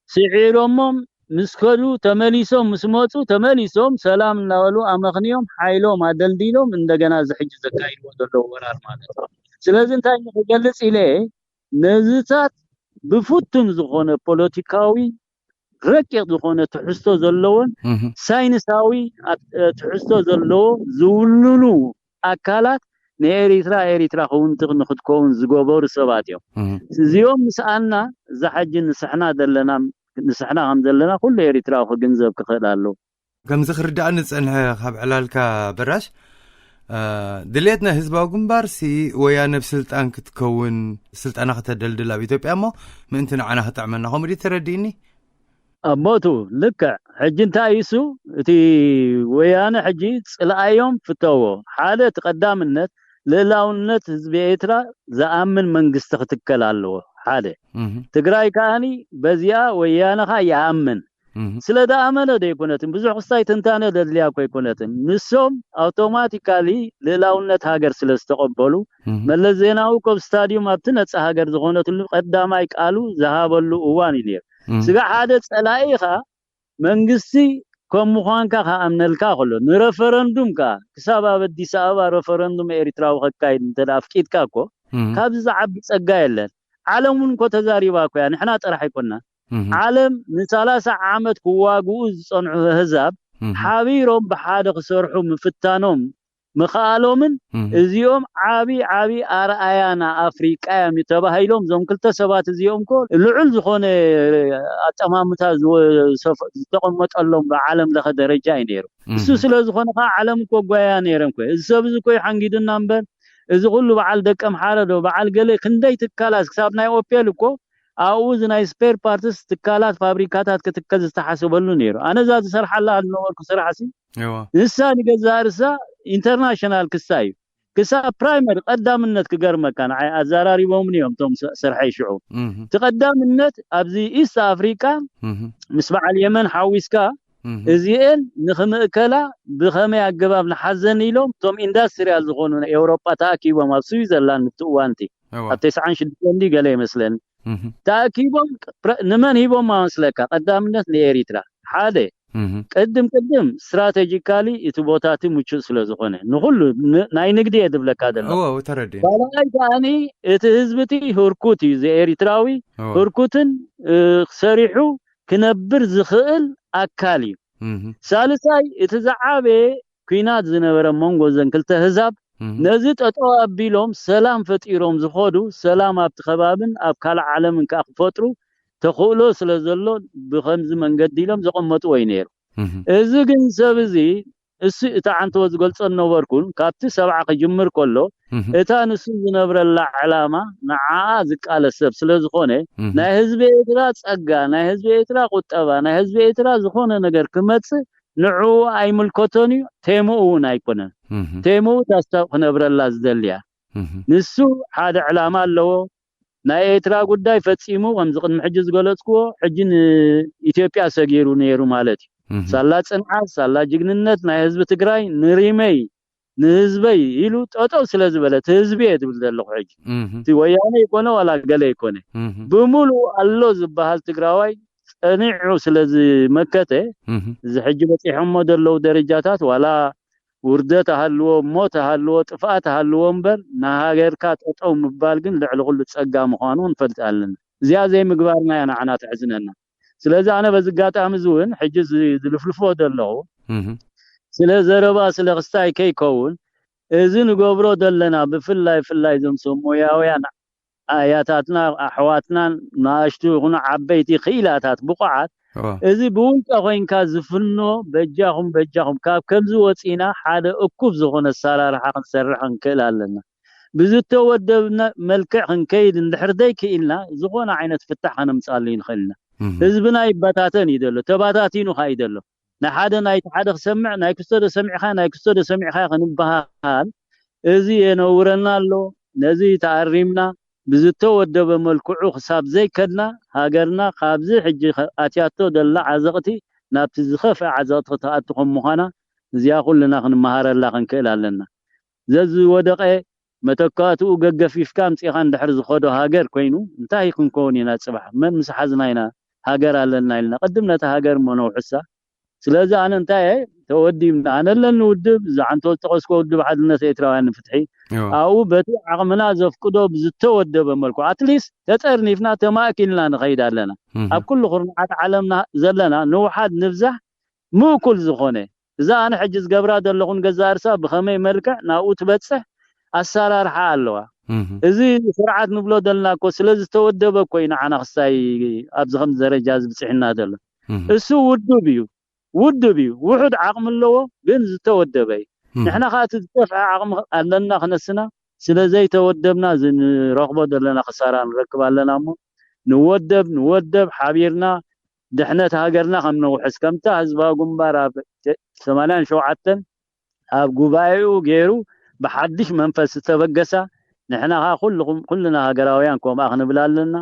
ስዒሮሞም ምስ ከዱ ተመሊሶም ምስ መፁ ተመሊሶም ሰላም እናበሉ ኣመኽንዮም ሓይሎም ኣደልዲሎም እንደገና እዚ ሕጂ ዘካይድዎ ዘለዉ ወራር ማለት እዩ። ስለዚ እንታይ ክገልፅ ኢለ ነዚታት ብፍቱን ዝኾነ ፖለቲካዊ ረቂቕ ዝኾነ ትሕዝቶ ዘለዎን ሳይንሳዊ ትሕዝቶ ዘለዎ ዝውልሉ ኣካላት ንኤሪትራ ኤሪትራ ክውንቲ ንክትከውን ዝገበሩ ሰባት እዮም። እዚኦም ምስኣና እዛ ሕጂ ንስሕና ዘለና ንስሕና ከም ዘለና ኩሉ ኤሪትራዊ ክግንዘብ ክኽእል ኣለዎ። ከምዚ ክርዳእኒ ዝጸንሐ ካብ ዕላልካ በራሽ ድሌት ናይ ህዝባዊ ግንባር ሲ ወያነ ብስልጣን ክትከውን ስልጣና ከተደልድል ኣብ ኢትዮጵያ እሞ ምእንቲ ንዓና ክጥዕመና ከምኡ ድዩ ተረዲእኒ? ኣቦቱ ልክዕ ሕጂ እንታይ እዩ እሱ እቲ ወያነ ሕጂ ጽልኣዮም ፍተዎ ሓደ እቲ ቀዳምነት ልእላውነት ህዝቢ ኤርትራ ዝኣምን መንግስቲ ክትከል ኣለዎ ሓደ ትግራይ ከዓኒ በዚኣ ወያነ ኸዓ ይኣምን ስለ ደኣመነ ዶ ኣይኮነትን ብዙሕ ክስታይ ትንታነ ደድልያ እኮ ኣይኮነትን ንሶም ኣውቶማቲካሊ ልእላውነት ሃገር ስለ ዝተቐበሉ መለስ ዜናዊ ኮብ ስታዲዩም ኣብቲ ነፃ ሃገር ዝኾነትሉ ቀዳማይ ቃሉ ዝሃበሉ እዋን እዩ ነይሩ ስጋ ሓደ ፀላኢ ኸዓ መንግስቲ ከም ምዃንካ ክኣምነልካ ከሎ ንረፈረንዱም ከኣ ክሳብ ኣብ ኣዲስ ኣበባ ረፈረንዱም ኤርትራዊ ከካይድ እንተ ኣፍቂድካ እኮ ካብዚ ዝዓቢ ጸጋ የለን። ዓለም እውን እኮ ተዛሪባ እኮ እያ። ንሕና ጥራሕ ኣይኮና። ዓለም ንሳላሳ ዓመት ክዋግኡ ዝጸንሑ ህዛብ ሓቢሮም ብሓደ ክሰርሑ ምፍታኖም ምኽኣሎምን እዚኦም ዓቢ ዓቢ ኣርኣያ ንኣፍሪቃ እዮም ተባሂሎም እዞም ክልተ ሰባት እዚኦም እኮ ልዑል ዝኾነ ኣጠማምታ ዝተቐመጠሎም ብዓለም ለኸ ደረጃ እዩ ነይሩ። እሱ ስለ ዝኾነ ከዓ ዓለም እኮ ጓያ ነይረን ኮ እዚ ሰብ እዚ ኮ ሓንጊዱና እምበር እዚ ኩሉ በዓል ደቀ ምሓረ ዶ በዓል ገለ ክንደይ ትካላት ክሳብ ናይ ኦፔል እኮ ኣብኡ እዚ ናይ ስፔር ፓርትስ ትካላት ፋብሪካታት ክትከል ዝተሓሰበሉ ነይሩ። ኣነ እዛ ዝሰርሓላ ዝነበርኩ ስራሕ ሲ እዋ ንሳ ንገዛእ ርሳ ኢንተርናሽናል ክሳ እዩ። ክሳ ፕራይመሪ ቀዳምነት ክገርመካ ንዓይ ኣዘራሪቦምን እዮም እቶም ሰ- ሰርሐይ ሽዑ እህ እቲ ቀዳምነት ኣብዚ ኢስት ኣፍሪካ እህ ምስ በዓል የመን ሓዊስካ እህ እዚኤን ንክምእከላ ብኸመይ ኣገባብ ንሓዘን ኢሎም እቶም ኢንዳስትሪያል ዝኾኑ ናይ ኤውሮጳ ተኣኪቦም ኣብ ስዊዘርላንድ እቲ እዋንቲ እዋ ኣብ ተስዓን ሽዱሽተን እንዲ ገለ ይመስለኒ እህ ተኣኪቦም ፕረ- ንመን ሂቦም መስለካ ቀዳምነት ንኤሪትራ ሓደ እህ ቅድም ቅድም ስትራቴጂካሊ እቲ ቦታ እቲ ምቹእ ስለ ዝኾነ ንኩሉ ን- ናይ ንግዲ እየ ዝብለካ ዘሎ እዋ ተረዲእ ካልኣይ ከኣኒ እቲ ህዝቢ እቲ ህርኩት እዩ ዘኤሪትራዊ እዋ ህርኩትን እ፣ ሰሪሑ ክነብር ዝኽእል ኣካል እዩ እህ ሳልሳይ እቲ ዝዓበየ ኩናት ዝነበረ መንጎ ዘን ክልተ ህዛብ እህ ነዚ ጠጠው ኣቢሎም ሰላም ፈጢሮም ዝኸዱ ሰላም ኣብቲ ከባብን ኣብ ካልእ ዓለምን ከዓ ክፈጥሩ ተኽእሎ ስለ ዘሎ ብከምዚ መንገዲ ኢሎም ዘቐመጥዎ እዩ ነይሩ እህ እዚ ግን ሰብ እዚ እሱ እቲ ዓንተወ ዝገልጾ ነበርኩን ካብቲ ሰብዓ ክጅምር ከሎ እህ እታ ንሱ ዝነብረላ ዕላማ ንዓኣ ዝቃለስ ሰብ ስለ ዝኾነ እህ ናይ ህዝቢ ኤርትራ ጸጋ ናይ ህዝቢ ኤርትራ ቁጠባ ናይ ህዝቢ ኤርትራ ዝኾነ ነገር ክመጽእ ንዕኡ ኣይምልከቶን እዩ ቴምኡ እውን ኣይኮነን እህ ቴምኡ ታስታ ክነብረላ ዝደልያ እህ ንሱ ሓደ ዕላማ ኣለዎ ናይ ኤርትራ ጉዳይ ፈጺሙ ከምዚ ቅድሚ ሕጂ ዝገለጽክዎ ሕጂ ንኢትዮጵያ ሰጊሩ ነይሩ ማለት እዩ እህ ሳላ ጽንዓት ሳላ ጅግንነት ናይ ህዝቢ ትግራይ ንሪመይ ንህዝበይ ኢሉ ጠጠው ስለ ዝበለ እቲ ህዝቢ እየ ዝብል ዘለኹ ሕጂ እህ እቲ ወያነ ይኮነ ዋላ ገለ ይኮነ እህ ብምሉእ ኣሎ ዝበሃል ትግራዋይ ጸኒዑ ስለ ዝመከተ እህ እዚ ሕጂ በፂሖሞ ዘለዉ ደረጃታት ዋላ ውርደት ኣሃልዎ ሞት ኣሃልዎ ጥፍኣት ኣሃልዎ እምበር ንሃገርካ ጠጠው ምባል ግን ልዕሊ ኩሉ ጸጋ ምዃኑ ንፈልጥ ኣለና እዚኣ ዘይምግባርና እያ ንዓና ተሕዝነና ስለዚ ኣነ በዚ ኣጋጣሚ እዚ እውን ሕጂ እዚ ዝልፍልፎ ዘለኹ እህ ስለ ዘረባ ስለ ክስታይ ከይከውን እዚ ንገብሮ ዘለና ብፍላይ ፍላይ እዞም ሰብ ሞያውያን ኣያታትና ኣሕዋትናን ንኣሽቱ ይኹኑ ዓበይቲ ክኢላታት ብቑዓት እዋ እዚ ብውልቀ ኮይንካ ዝፍኖ በጃኹም በጃኹም ካብ ከምዚ ወፂና ሓደ እኩብ ዝኾነ ኣሰራርሓ ክንሰርሕ ክንክእል ኣለና ብዝተወደብነ መልክዕ ክንከይድ እንድሕር ዘይክኢልና ዝኾነ ዓይነት ፍታሕ ከነምፅኣሉ ይንኽእል ኢና እህ ህዝብና ይበታተን እዩ ዘሎ ተባታቲኑ ካ እዩ ዘሎ ናይ ሓደ ናይቲ ሓደ ክሰምዕ ናይ ክስቶ ዶ ሰሚዕካ ናይ ክስቶ ዶ ሰሚዕካ ክንበሃል እዚ የነውረና ኣሎ ነዚ ተኣሪምና ብዝተወደበ መልክዑ ክሳብ ዘይከድና ሃገርና ካብዚ ሕጂ ኣትያቶ ደላ ዓዘቕቲ ናብቲ ዝኸፍአ ዓዘቕቲ ክትኣቱ ከም ምዃና እዚኣ ኩልና ክንመሃረላ ክንክእል ኣለና ዘዝወደቐ መተካእትኡ ገገፊፍካ ኣምፂእኻ እንድሕር ዝኸዶ ሃገር ኮይኑ እንታይ ክንከውን ኢና ፅባሕ መን ምስ ሓዝና ኢና ሃገር ኣለና ኢልና ቅድም ነቲ ሃገር እሞ ነውሕሳ ስለዚ ኣነ እንታይ እየ ተወዲብና ኣነ ኣለኒ ውድብ ዝዓንቶ ዝጠቐስኮ ውድብ ሓድነት ኤርትራውያን ንፍትሒ ኣብኡ በቲ ዓቕምና ዘፍቅዶ ብዝተወደበ መልኩ ኣትሊስት ተጠርኒፍና ተማእኪልና ንኸይድ ኣለና ኣብ ኩሉ ኩርናዓት ዓለምና ዘለና ንውሓድ ንብዛሕ ምእኩል ዝኾነ እዛ ኣነ ሕጂ ዝገብራ ዘለኹ ንገዛእ ርእሳ ብኸመይ መልክዕ ናብኡ ትበጽሕ ኣሰራርሓ ኣለዋ። እዚ ስርዓት ንብሎ ዘለና እኮ ስለ ዝተወደበ እኮ እዩ ንዓና ክሳይ ኣብዚ ከምዚ ደረጃ እዚ ብጽሕና ዘሎ። እሱ ውዱብ እዩ፣ ውዱብ እዩ፣ ውሑድ ዓቕሚ ኣለዎ፣ ግን ዝተወደበ እዩ። ንሕና ከኣ እቲ ዝጠፍዐ ዓቕሚ ኣለና ክነስና ስለ ዘይተወደብና እዚ ንረኽቦ ዘለና ክሳራ ንረክብ ኣለና እሞ ንወደብ ንወደብ ሓቢርና ድሕነት ሃገርና ከም ነውሕስ ከምታ ህዝባዊ ግንባር ኣብ ሰማንያን ሸውዓተን ኣብ ጉባኤኡ ገይሩ ብሓድሽ መንፈስ ዝተበገሳ ንሕና ኸዓ ኩልኹም ኩልና ሃገራውያን ከምኣ ክንብል ኣለና።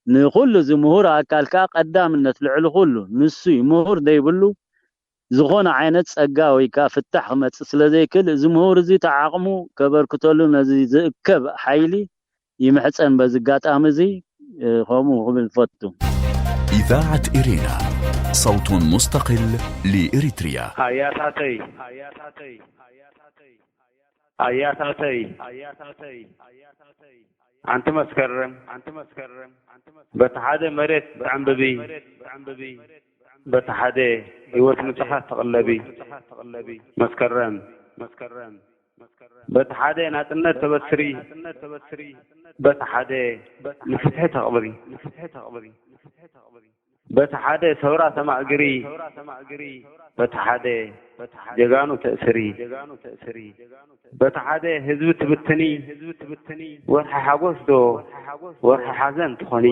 ንኹሉ እዚ ምሁር ኣካል ከኣ ቀዳምነት ልዕሊ ኩሉ ንሱ እዩ። ምሁር ዘይብሉ ዝኾነ ዓይነት ጸጋ ወይ ከኣ ፍታሕ ክመጽእ ስለ ዘይክእል እዚ ምሁር እዚ እቲ ዓቕሙ ከበርክተሉ ነዚ ዝእከብ ሓይሊ ይምሕጸን። በዚ ኣጋጣሚ እዚ ከምኡ ክብል ፈቱ። إذاعة إرينا، صوت مستقل لإريتريا. ኣያታተይ ኣያታተይ ኣያታተይ ኣያታተይ ኣንቲ መስከረም ኣንቲ መስከረም በቲ ሓደ መሬት ትዕንብቢ በቲ ሓደ ህይወት ንጽኻ ትቕለቢ መስከረም መስከረም በቲ ሓደ ናጽነት ተበስሪ በቲ ሓደ ንፍትሒ ተቕብሪ። በቲ ሓደ ሰውራ ተማእግሪ፣ በቲ ሓደ ጀጋኑ ተእስሪ፣ በቲ ሓደ ህዝቢ ትብትኒ፣ ወርሒ ሓጎስ ዶ ወርሒ ሓዘን ትኾኒ?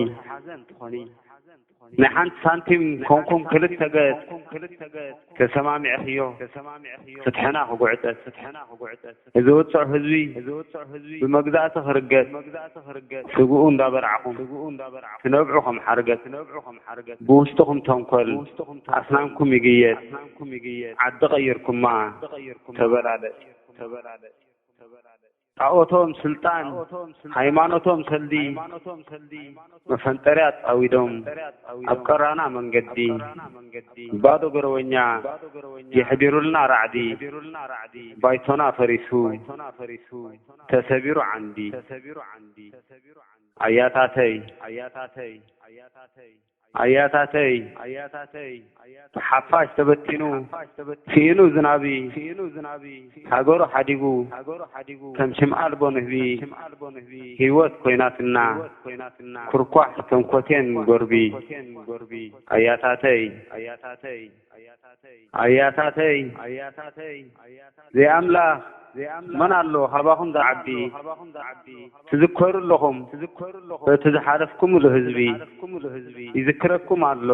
ናይ ሓንቲ ሳንቲም ኮንኩም ክልተ ገጽ ተሰማሚዕኽዮ፣ ፍትሕና ክጉዕጸት፣ እዚ ውጹዕ ህዝቢ ብመግዛእቲ ክርገጽ፣ ስግኡ እንዳበላዕኹም ትነብዑ ከም ሓርገጽ፣ ብውሽጥኹም ተንኮል ኣስናንኩም ይግየጽ፣ ዓዲ ቀይርኩማ ተበላለጽ። ጣኦቶም ስልጣን፣ ሃይማኖቶም ሰልዲ፣ መፈንጠርያ ጻዊዶም ኣብ ቀራና መንገዲ፣ ባዶ ገረወኛ የሕዲሩልና ራዕዲ፣ ባይቶና ፈሪሱ ተሰቢሩ ዓንዲ። ኣያታተይ፣ ኣያታተይ፣ ሓፋሽ ተበቲኑ፣ ስኢኑ ዝናቢ፣ ሃገሩ ሓዲጉ፣ ከም ሽም ኣልቦ ንህቢ፣ ህይወት ኮይናትና፣ ኩርኳሕ ከም ኮቴን ጎርቢ። ኣያታተይ፣ ኣያታተይ፣ ዘይኣምላኽ መን ኣሎ ካባኹም ዝዓቢ? ትዝከሩ ኣለኹም በቲ ዝሓለፍኩምሉ ህዝቢ፣ ይዝክረኩም ኣሎ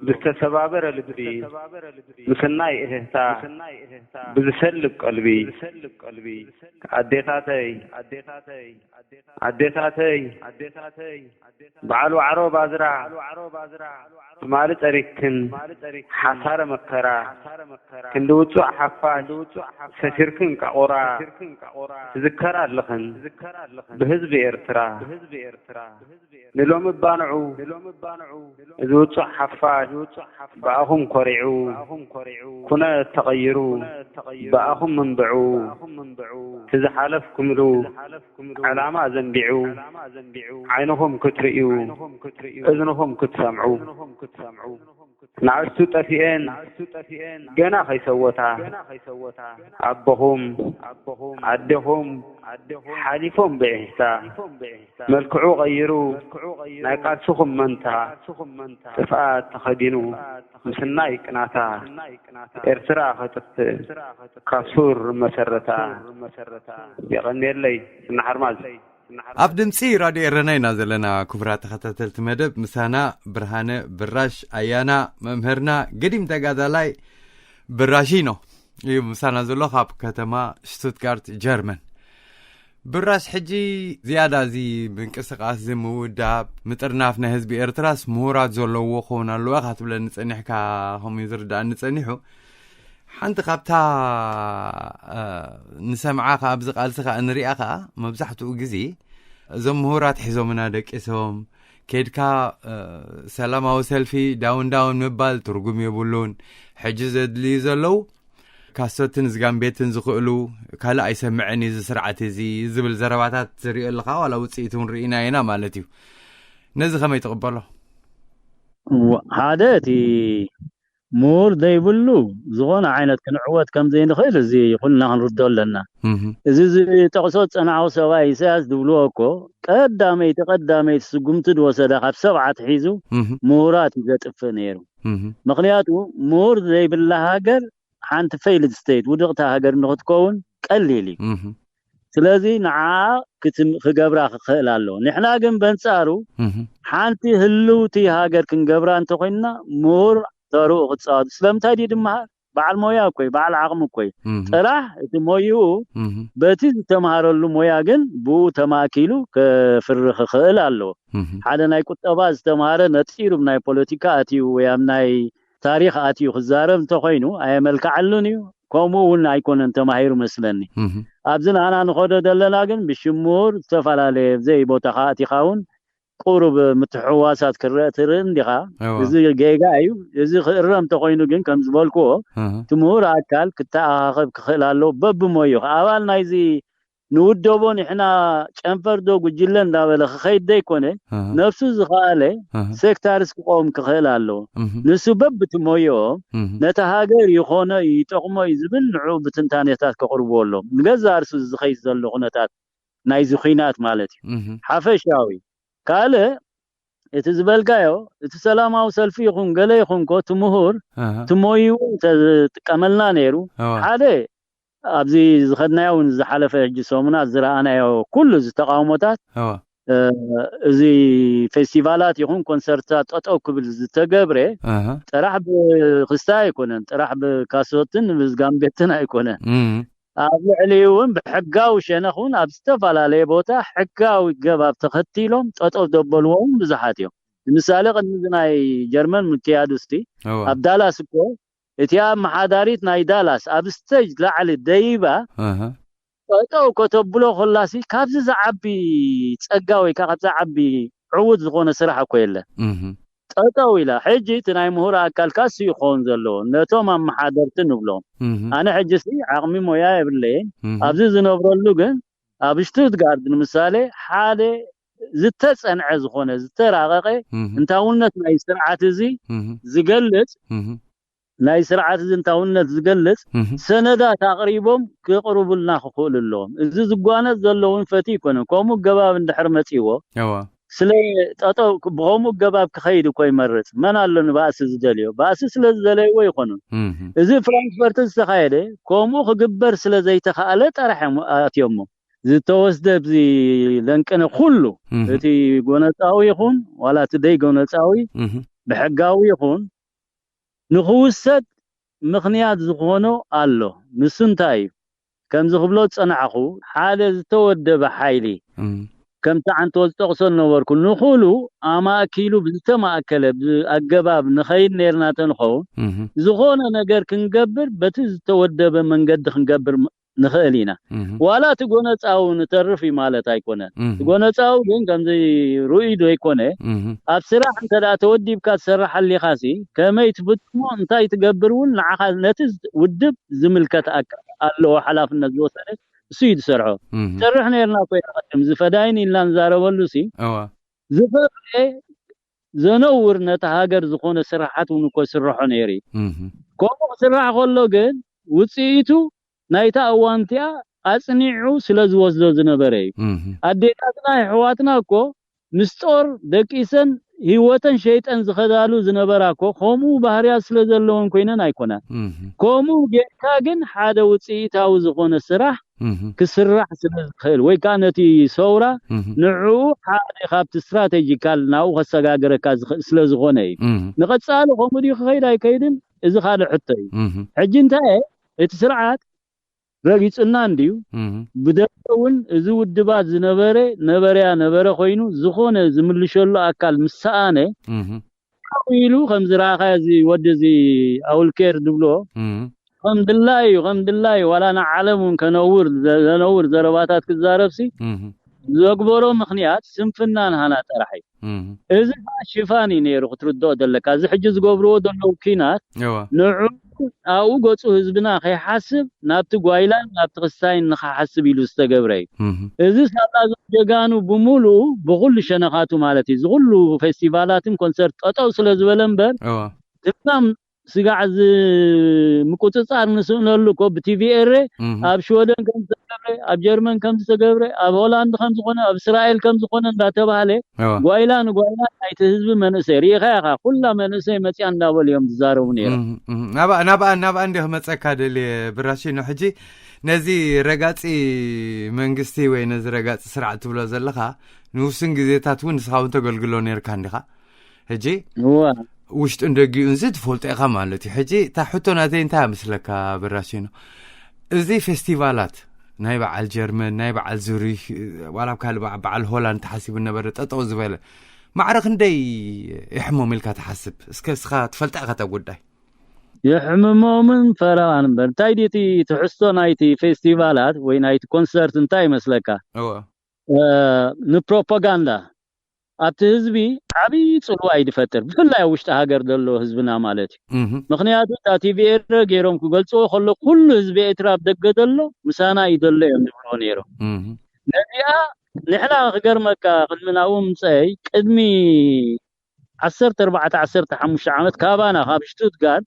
ብዝተሰባበረ ልቢ፣ ምስናይ እህህታ ብዝሰልብ ቀልቢ። ኣዴታተይ፣ ኣዴታተይ፣ በዓል ዋዕሮ ባዝራ፣ ትማሊ ጸሪግክን ሓሳረ መከራ፣ ክንዲ ውጹዕ ሓፋሽ ሰፊርክን ቃቑራ፣ ትዝከራ ኣለኽን ብህዝቢ ኤርትራ። ንሎሚ ባንዑ እዚ ውጹዕ ሓፋሽ ብኣኹም ኮሪዑ፣ ኩነት ተቐይሩ ብኣኹም ምንብዑ፣ እቲ ዝሓለፍኩምሉ ዕላማ ዘንቢዑ፣ ዓይንኹም ክትርእዩ፣ እዝንኹም ክትሰምዑ። ንኣሽቱ ጠፊኤን ገና ከይሰወታ፣ ኣቦኹም ኣዴኹም ሓሊፎም ብዕሽታ፣ መልክዑ ቀይሩ ናይ ቃልስኹም መንታ፣ ጥፍኣት ተኸዲኑ ምስናይ ቅናታ፣ ኤርትራ ከጥፍእ ካብ ሱር መሰረታ። የቐንየለይ ስነ ሓርማዝ። ኣብ ድምፂ ራድዮ ኤረና ኢና ዘለና። ክቡራት ተኸታተልቲ መደብ፣ ምሳና ብርሃነ ብራሽ ኣያና፣ መምህርና፣ ገዲም ተጋዳላይ ብራሺኖ እዩ ምሳና ዘሎ ካብ ከተማ ሽቱትጋርት ጀርመን። ብራሽ፣ ሕጂ ዝያዳ እዚ ምንቅስቃስ እዚ ምውዳብ፣ ምጥርናፍ ናይ ህዝቢ ኤርትራስ ምሁራት ዘለውዎ ክኸውን ኣለዎ ኢኻ ትብለኒ ጸኒሕካ፣ ከምኡ እዩ ዝርዳእኒ ጸኒሑ። ሓንቲ ካብታ፣ እ፣ ንሰምዓ ከኣ ኣብዚ ቃልሲ ከኣ ንሪኣ ከኣ መብዛሕትኡ ግዜ እዞም ምሁራት ሒዞምና ደቂሶም፣ ኬድካ፣ እ፣ ሰላማዊ ሰልፊ ዳውን ዳውን ምባል ትርጉም የብሉን። ሕጂ ዘድልዩ ዘለዉ ካሶትን ዝጋምቤትን ዝኽእሉ፣ ካልእ ኣይሰምዕን እዩ እዚ ስርዓት እዚ ዝብል ዘረባታት ዝሪኦ ኣለኻ፣ ዋላ ውጽኢቱ እውን ርኢና ኢና ማለት እዩ። ነዚ ከመይ ትቕበሎ? እወ፣ ሓደ እቲ ምሁር ዘይብሉ ዝኾነ ዓይነት ክንዕወት ከም ዘይንኽእል እዚ ኩልና ክንርዶ ኣለና። እህ። እዚ ዝጠቕሶ ዝጸናሕኩ ሰብኣይ ኢሳያስ ዝብልዎ እኮ ቀዳመይቲ ቀዳመይቲ ስጉምቲ ዝወሰደ ካብ ሰብዓ ኣትሒዙ እህ። ምሁራት እዩ ዘጥፍእ ነይሩ። እህ። ምኽንያቱ ምሁር ዘይብላ ሃገር ሓንቲ ፌይልድ ስቴት፣ ውድቕቲ ሃገር ንኽትከውን ቀሊል እዩ። እህ። ስለዚ ንዓ ክትም-፣ ክገብራ ክኽእል ኣለዎ። ንሕና ግን በንጻሩ እህ። ሓንቲ ህልውቲ ሃገር ክንገብራ እንተኾይንና ምሁር ተርኡ ክጻወት። ስለምንታይ ድዩ ድመሃር? በዓል ሞያ እኮ እዩ፣ በዓል ዓቕሚ እኮ እዩ። እህ። ጥራሕ እቲ ሞይኡ እህ። በቲ ዝተምሃረሉ ሞያ ግን ብኡ ተማእኪሉ ከፍሪ ክኽእል ኣለዎ። እህ። ሓደ ናይ ቁጠባ ዝተምሃረ ነጢሩ ናይ ፖለቲካ ኣትዩ ወይ ኣብ ናይ ታሪኽ ኣትዩ ክዛረብ እንተኾይኑ ኣየመልክዓሉን እዩ። ከምኡ እውን ኣይኮነን ተማሂሩ መስለኒ። እህ። ኣብዚ ንዓና ንኸዶ ዘለና ግን ብሽሙር ዝተፈላለየ ብዘይ ቦታኻ ኣቲኻ እውን ቁሩብ ምትሕውዋሳት ክረአ ትርኢ እንዲኻ። እዋ። እዚ ጌጋ እዩ። እዚ ክእረም እንተኾይኑ ግን ከም ዝበልክዎ እህ። እቲ ምሁር ኣካል ክተኣኻኸብ ክኽእል ኣለዎ። በብሞዩ ኣባል ናይዚ ንውደቦ ንሕና ጨንፈር ዶ ጉጅለ እንዳበለ ክኸይድ ዘይኮነ፣ እህ። ነፍሱ ዝኸኣለ እህ። ሴክታርስ ክቆም ክኽእል ኣለዎ። እህ። ንሱ በብቲ ሞዮ እህ። ነቲ ሃገር ይኾኖ እዩ፣ ይጠቕሞ እዩ ዝብል ንዑ ብትንታኔታት ከቕርብዎ ኣለዎም። ንገዛእ ርእሱ ዝኸይድ ዘሎ ኩነታት ናይዚ ኲናት ማለት እዩ። እህ። ሓፈሻዊ። ካልእ እቲ ዝበልካዮ፣ እቲ ሰላማዊ ሰልፊ ይኹን ገለ ይኹን ኮ፣ እቲ ምሁር፣ እቲ ሞይኡ እንተዝጥቀመልና ነይሩ፣ ሓደ ኣብዚ ዝኸድናዮ እውን ዝሓለፈ ሕጂ ሰሙናት ዝረኣናዮ ኩሉ እዚ ተቃውሞታት፣ እዚ ፌስቲቫላት ይኹን ኮንሰርትታት ጠጠው ክብል ዝተገብረ፣ ጥራሕ ብክስታይ ኣይኮነን፣ ጥራሕ ብካሶትን ብዝጋምቤትን ኣይኮነን። ኣብ ልዕሊኡ እውን ብሕጋዊ ሸነኽ እውን ኣብ ዝተፈላለየ ቦታ ሕጋዊ ገባብ ተኸቲሎም ጠጠው ዘበልዎ እውን ብዙሓት እዮም። ንምሳሌ ቅድሚ እዚ ናይ ጀርመን ምክያዱ እስቲ ኣብ ዳላስ እኮ እቲኣ ኣመሓዳሪት ናይ ዳላስ ኣብ ስቴጅ ላዕሊ ደይባ ጠጠው ከተብሎ ኮላሲ ካብዚ ዝዓቢ ጸጋ ወይ ከዓ ካብዚ ዓቢ ዕዉት ዝኾነ ስራሕ እኮ የለን። ጠጠው ኢላ ሕጂ እቲ ናይ ምሁር ኣካል ካስ ይኸውን ዘለዎ ነቶም ኣመሓደርቲ ንብሎም። ኣነ ሕጂ ሲ ዓቕሚ ሞያ የብለይን። ኣብዚ ዝነብረሉ ግን ኣብ ሽቱትጋርድ ንምሳሌ ሓደ ዝተጸንዐ ዝኾነ ዝተራቐቐ እንታውነት ናይ ስርዓት እዚ ዝገልጽ ናይ ስርዓት እዚ እንታውነት ዝገልጽ ሰነዳት ኣቕሪቦም ክቕርቡልና ክኽእሉ ኣለዎም። እዚ ዝጓነጽ ዘሎ እውን ፈቲ ኣይኮነን። ከምኡ ገባብ እንድሕር መጺዎ ስለ ጠጠው ብኸምኡ ገባብ ክኸይድ እኮ ይመርጽ። መን ኣሎ ንባእሲ ዝደልዮ? ባእሲ ስለ ዝደለይዎ ይኾኑን። እዚ ፍራንክፈርት ዝተኻየደ ከምኡ ክግበር ስለ ዘይተኻእለ ጥራሕ እዮም ኣትዮሞ። ዝተወስደ ኣብዚ ለንቅነ ኩሉ እቲ ጎነጻዊ ይኹን ዋላ እቲ ደይ ጎነጻዊ ብሕጋዊ ይኹን ንኽውሰድ ምኽንያት ዝኾኖ ኣሎ። ንሱ እንታይ እዩ? ከምዚ ክብሎ ዝጸናሕኹ ሓደ ዝተወደበ ሓይሊ ከምቲ ዓንቶ ዝጠቕሶ ዝነበርኩ ንኹሉ ኣማእኪሉ ብዝተማእከለ ኣገባብ ንኸይድ ነርና ተንኸውን ዝኾነ ነገር ክንገብር በቲ ዝተወደበ መንገዲ ክንገብር ንኽእል ኢና። ዋላ እቲ ጎነጻዊ ንተርፍ እዩ ማለት ኣይኮነን። እቲ ጎነጻዊ ግን ከምዚ ርኡይ ዶ ይኮነ ኣብ ስራሕ እንተ ደኣ ተወዲብካ ትሰርሕ ኣሊኻሲ ከመይ ትፍጽሞ እንታይ ትገብር እውን ንዓኻ ነቲ ውድብ ዝምልከት ኣካል ኣለዎ ሓላፍነት ዝወሰደ እሱ እዩ ዝሰርሖ። ትሰርሕ ነርና እኮ ኢና ቅድም እዚ ፈዳይን ኢልና ንዛረበሉ ሲ ዝፈርኤ ዘነውር ነቲ ሃገር ዝኾነ ስራሓት እውን እኮ ይስርሖ ነይሩ እዩ። ከምኡ ክስራሕ ከሎ ግን ውፅኢቱ ናይታ እዋን እቲኣ ኣፅኒዑ ስለ ዝወስዶ ዝነበረ እዩ። ኣዴታትና የሕዋትና እኮ ምስ ጦር ደቂሰን ህይወተን ሸይጠን ዝኸዳሉ ዝነበራ እኮ ከምኡ ባህርያት ስለ ዘለወን ኮይነን ኣይኮናን። ከምኡ ጌርካ ግን ሓደ ውፅኢታዊ ዝኾነ ስራሕ ክስራሕ ስለ ዝኽእል ወይ ከዓ ነቲ ሰውራ ንዕኡ ሓደ ካብቲ ስትራቴጂካል ናብኡ ከሰጋግረካ ዝኽእል ስለ ዝኾነ እዩ። ንቐፃሊ ከምኡ ድዩ ክኸይድ ኣይከይድን እዚ ካልእ ሕቶ እዩ። ሕጂ እንታይ እቲ ስርዓት ረጊፁና እንድዩ ብደገ እውን እዚ ውድባት ዝነበረ ነበረያ ነበረ ኮይኑ ዝኾነ ዝምልሸሉ ኣካል ምስ ሰኣነ ኢሉ ከም ዝረኣኻዮ እዚ ወዲ እዚ ኣውልኬር ዝብሎ ከም ድላዩ ከም ድላዩ ዋላ ንዓለም እውን ከነውር ዘነውር ዘረባታት ክዛረብሲ ዘግበሮ ምኽንያት ስንፍና ንሃና ጥራሕ እዩ። እዚ ከዓ ሽፋን እዩ ነይሩ ክትርድኦ ዘለካ። እዚ ሕጂ ዝገብርዎ ዘለዉ ኪናት ንዑ ኣብኡ ገፁ ህዝብና ከይሓስብ ናብቲ ጓይላን ናብቲ ክስታይን ንኸሓስብ ኢሉ ዝተገብረ እዩ። እዚ ሳላ ዞም ጀጋኑ ብምሉኡ ብኩሉ ሸነኻቱ ማለት እዩ ዝኩሉ ፌስቲቫላትን ኮንሰርት ጠጠው ስለ ዝበለ እምበር ትማም ስጋዕ እዚ ምቁፅፃር ንስእነሉ እኮ ብቲቪ ኤረ ኣብ ሽወደን ከም ዝተገብረ ኣብ ጀርመን ከም ዝተገብረ ኣብ ሆላንድ ከም ዝኾነ ኣብ እስራኤል ከም ዝኾነ እንዳተባህለ ጓይላ ንጓይላ ናይቲ ህዝቢ መንእሰይ ርኢኻ ኢኻ ኩላ መንእሰይ መፅያ እንዳበሉ እዮም ዝዛረቡ ነይሮም። ናብኣ ናብኣ እንዲ ክመፀካ ደልየ ብራሺኖ ሕጂ ነዚ ረጋፂ መንግስቲ ወይ ነዚ ረጋፂ ስርዓት ትብሎ ዘለኻ ንውሱን ግዜታት እውን ንስኻ እውን ተገልግሎ ነርካ እንዲኻ ሕጂ ውሽጡን ደጊኡን ዚ ትፈልጦ ኢኻ ማለት እዩ። ሕጂ እታ ሕቶ ናተይ እንታይ ምስለካ ብራሲኖ፣ እዚ ፌስቲቫላት ናይ በዓል ጀርመን ናይ በዓል ዙሪክ ዋላ ኣብ ካልእ በዓ- በዓል ሆላንድ ተሓሲቡ ነበረ ጠጠው ዝበለ ማዕረ ክንደይ ይሕሞም ኢልካ ትሓስብ? እስከ እስኻ ትፈልጣ ኢኻ እታ ጉዳይ። የሕምሞምን ፈረቓን እምበር እንታይ ድዩ እቲ ትሕዝቶ ናይቲ ፌስቲቫላት ወይ ናይቲ ኮንሰርት እንታይ ይመስለካ? እወ ንፕሮፓጋንዳ ኣብቲ ህዝቢ ዓብዪ ፅልዋ እዩ ዝፈጥር ብፍላይ ኣብ ውሽጢ ሃገር ዘሎ ህዝብና ማለት እዩ። ምክንያቱ እታ ቲቪ ኤረ ገይሮም ክገልፅዎ ከሎ ኩሉ ህዝቢ ኤርትራ ኣብ ደገ ዘሎ ምሳና እዩ ዘሎ እዮም ዝብልዎ ነይሮም። ነዚኣ ንሕና ክገርመካ ቅድሚ ናብኡ ምፀይ ቅድሚ ዓሰርተ ኣርባዕተ ዓሰርተ ሓሙሽተ ዓመት ካባና ካብ ሽቱትጋርት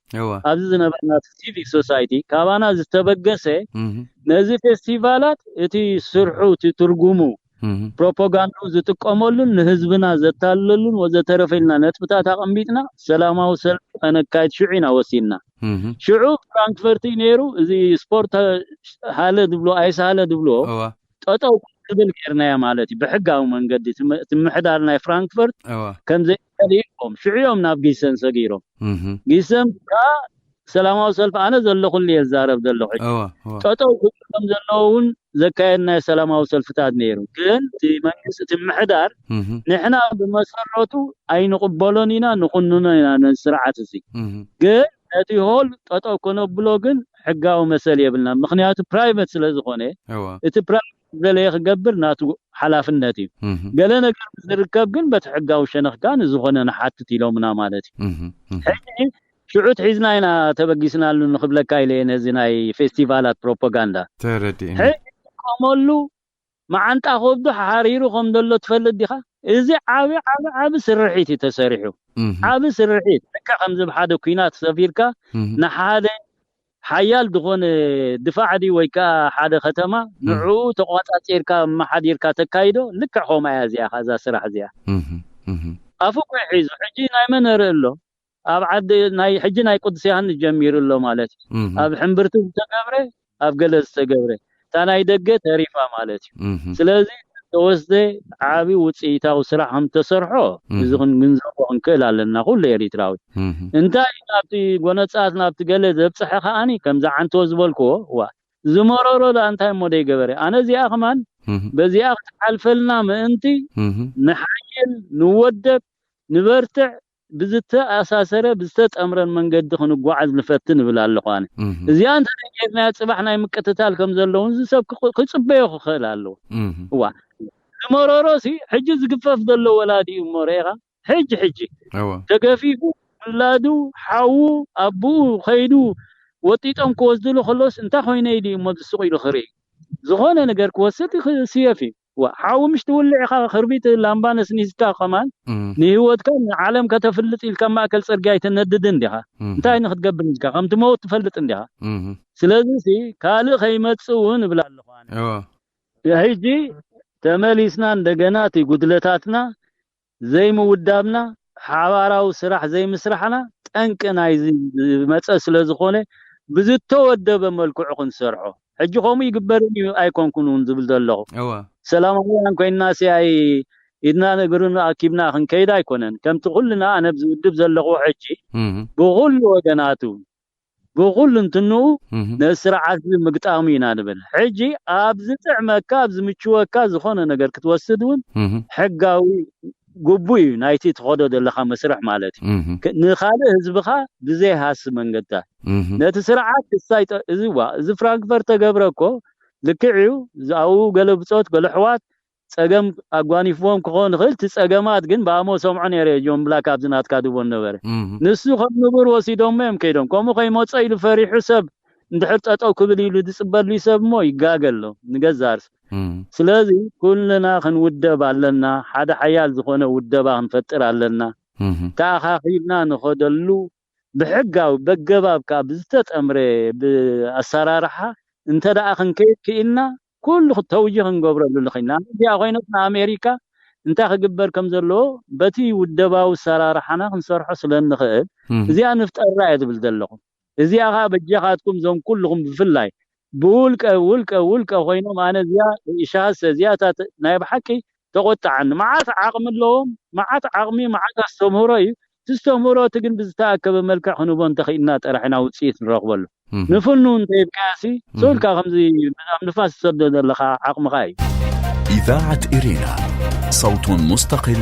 ኣብዚ ዝነበርና ሲቪክ ሶሳይቲ ካባና ዝተበገሰ ነዚ ፌስቲቫላት እቲ ስርሑ እቲ ትርጉሙ ፕሮፓጋንዳ ዝጥቀመሉን ንህዝብና ዘታለሉን ወዘተረፈ ኢልና ነጥብታት ኣቐሚጥና ሰላማዊ ሰልፊ ከነካይድ ሽዑ ኢና ወሲንና። ሽዑ ፍራንክፈርት እዩ ነይሩ። እዚ ስፖርት ሃለ ድብሎ ኣይስ ሃለ ድብሎ ጠጠው ክብል ጌርናዮ ማለት እዩ። ብሕጋዊ መንገዲ እቲ ምሕዳር ናይ ፍራንክፈርት ከም ዘይከል ኢልዎም ሽዑ እዮም ናብ ጊሰን ሰጊሮም። ጊሰን ከዓ ሰላማዊ ሰልፊ ኣነ ዘለኹሉ እየ ዝዛረብ ዘለኹ። ጠጠው ክብል ከም ዘለዎ እውን ዘካየድናዮ ሰላማዊ ሰልፍታት ነይሩ። ግን እቲ መንግስቲ እቲ ምሕዳር ንሕና ብመሰረቱ ኣይንቕበሎን ኢና፣ ንኹንኖ ኢና ነዚ ስርዓት እዚ። ግን ነቲ ሆል ጠጠው ከነብሎ ግን ሕጋዊ መሰል የብልና። ምክንያቱ ፕራይቨት ስለ ዝኾነ እቲ ፕራይቨት ዘለየ ክገብር ናቱ ሓላፍነት እዩ። ገለ ነገር ዝርከብ ግን በቲ ሕጋዊ ሸነኽካ ንዝኾነ ንሓትት ኢሎምና ማለት እዩ። ሕጂ ሽዑት ሒዝና ኢና ተበጊስናሉ ንክብለካ ኢለ ነዚ ናይ ፌስቲቫላት ፕሮፓጋንዳ ተረዲእኒ። ሕጂ ዝጥቀመሉ መዓንጣ ከብዱ ሓሪሩ ከም ዘሎ ትፈልጥ ዲኻ? እዚ ዓቢ ዓቢ ዓቢ ስርሒት እዩ ተሰሪሑ። ዓቢ ስርሒት ልካ ከምዚ ብሓደ ኩናት ሰፊርካ ንሓደ ሓያል ዝኾነ ድፋዕ ድዩ ወይ ከዓ ሓደ ከተማ ንዕኡ ተቋጻጺርካ መሓዲርካ ተካይዶ ልክዕ ከምኣ እያ እዚኣ እዛ ስራሕ እዚኣ። ኣፉ እኮ ሒዙ ሕጂ ናይ መን ርእ ኣሎ? ኣብ ዓዲ ናይ ሕጂ ናይ ቅዱስ ዮሃንስ ጀሚሩ ኣሎ ማለት እዩ። ኣብ ሕምብርቲ ዝተገብረ ኣብ ገለ ዝተገብረ እታ ናይ ደገ ተሪፋ ማለት እዩ። ስለዚ ተወስደ ዓቢ ውፅኢታዊ ስራሕ ከም ተሰርሖ እዚ ክንግንዘቦ ክንክእል ኣለና ኩሉ ኤሪትራዊ። እንታይ ናብቲ ጎነፃት ናብቲ ገለ ዘብፅሐ ከዓኒ ከምዚ ዓንቶ ዝበልክዎ ዋ ዝመረሮ ዳ እንታይ እሞ ደይገበረ ኣነ እዚኣ ከማን በዚኣ ክትሓልፈልና ምእንቲ ንሓይል ንወደብ ንበርትዕ ብዝተኣሳሰረ ብዝተጠምረን መንገዲ ክንጓዓዝ ንፈትን እብል ኣለኹ ኣነ። እዚኣ እንተደይጌርናያ ፅባሕ ናይ ምቅትታል ከም ዘለውን እዚ ሰብ ክፅበዮ ክኽእል ኣለዎ። እዋ ዝመረሮ ሲ ሕጂ ዝግፈፍ ዘሎ ወላዲ እዩ እሞ ርኢኻ ሕጂ ሕጂ ተገፊፉ ውላዱ ሓዉ ኣቡኡ ከይዱ ወጢጦም ክወስድሉ ከሎስ እንታይ ኮይነ ኢሉ እሞ ዝስቕ ኢሉ ክርኢ ዝኾነ ነገር ክወስድ ስየፍ እዩ። ሓዊ ምሽ ትውልዕ ኢኻ ክርቢት ላምባ ነስኒስካ ከማን ንህይወትካ ንዓለም ከተፍልጥ ኢልካ ማእከል ፅርግያ ኣይተነድድን ዲኻ? እንታይ ንክትገብር ኢልካ ከም ትመውት ትፈልጥ እንዲኻ? ስለዚ ሲ ካልእ ከይመፅእ እውን እብል ኣለኹ ኣነ። ሕጂ ተመሊስና እንደገና እቲ ጉድለታትና ዘይምውዳብና ሓባራዊ ስራሕ ዘይምስራሕና ጠንቂ ናይዚ ዝመፀ ስለ ዝኾነ ብዝተወደበ መልክዑ ክንሰርሖ ሕጂ ከምኡ ይግበርን እዩ ኣይኮንኩን እውን ዝብል ዘለኹ። ሰላማውያን ኮይንና ሲ ኣይ ኢድና እግርን ኣኪብና ክንከይድ ኣይኮነን። ከምቲ ኩልና ኣነ ኣብዚ ውድብ ዘለኹ ሕጂ ብኩሉ ወገናቱ ብኩሉ እንትንኡ ነዚ ስርዓት እዚ ምግጣሙ ኢና ንብል። ሕጂ ኣብ ዝጥዕመካ ኣብ ዝምችወካ ዝኾነ ነገር ክትወስድ እውን ሕጋዊ ግቡእ እዩ ናይቲ ትኸዶ ዘለኻ መስርሕ ማለት እዩ። ንኻልእ ህዝብኻ ብዘይሃሲ መንገድታት ነቲ ስርዓት ክሳይ እዚ ዋ እዚ ፍራንክፈርት ተገብረ እኮ ልክዕ እዩ። ኣብኡ ገለ ብፆት ገለ ኣሕዋት ፀገም ኣጓኒፍዎም ክኾን ይኽእል። እቲ ፀገማት ግን ብኣሞ ሰምዖ ነይረ እዮም ብላካ ኣብዚ ናትካ ድቦ ነበረ። ንሱ ከም ንቡር ወሲዶሞ እዮም ከይዶም። ከምኡ ከይመፆ ኢሉ ፈሪሑ ሰብ እንድሕር ጠጠው ክብል ኢሉ ዝፅበሉ ሰብ እሞ ይጋገ ኣሎ ንገዛርስ። ስለዚ ኩልና ክንውደብ ኣለና። ሓደ ሓያል ዝኾነ ውደባ ክንፈጥር ኣለና። ተኣኻኺብና ንኸደሉ ብሕጋዊ በገባብ ከዓ ብዝተጠምረ ብኣሰራርሓ እንተ ደኣ ክንከይድ ክኢልና ኩሉ ተውጂ ክንገብረሉ ንኽኢልና። እዚኣ ኮይነት ንኣሜሪካ እንታይ ክግበር ከም ዘለዎ በቲ ውደባዊ ኣሰራርሓና ክንሰርሖ ስለ እንኽእል እዚኣ ንፍጠራ እየ ዝብል ዘለኹ። እዚኣ ከዓ በጃኻትኩም እዞም ኩልኹም ብፍላይ ብውልቀ ውልቀ ውልቀ ኮይኖም ኣነ እዚኣ ሻሰ እዚኣ ናይ ብሓቂ ተቆጣዓኒ። መዓት ዓቕሚ ኣለዎም፣ መዓት ዓቕሚ፣ መዓት ኣስተምህሮ እዩ። እቲ ዝተምህሮ እቲ ግን ብዝተኣከበ መልክዕ ክንቦ እንተኽኢልና ጥራሕ ኢና ውፅኢት ንረኽበሉ። ንፍኑ እንተይብካያሲ ሰውልካ ከምዚ ኣብ ንፋስ ትሰዶ ዘለኻ ዓቕምኻ እዩ። إذاعة إرينا، صوت مستقل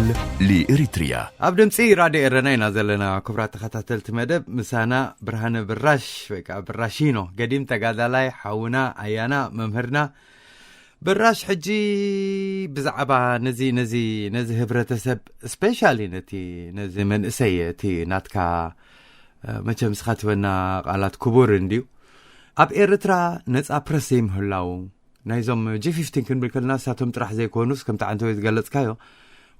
لإريتريا. ኣብ ድምፂ ራድዮ ኤረና ኢና ዘለና። ክቡራት ተኸታተልቲ መደብ ምሳና ብርሃነ ብራሽ ወይ ከዓ ብራሺኖ ገዲም ተጋዳላይ ሓውና ኣያና መምህርና ብራሽ ሕጂ ብዛዕባ ነዚ ነዚ ነዚ ህብረተሰብ ስፔሻሊ ነቲ ነዚ መንእሰይ እቲ ናትካ መቸም ስኻ ትበና ቃላት ክቡር እንድዩ። ኣብ ኤርትራ ነፃ ፕረስ ዘይምህላው ናይዞም ጂ ፊፍቲን ክንብል ከለና ንሳቶም ጥራሕ ዘይኮኑስ ከምቲ ዓንተወይ ዝገለፅካዮ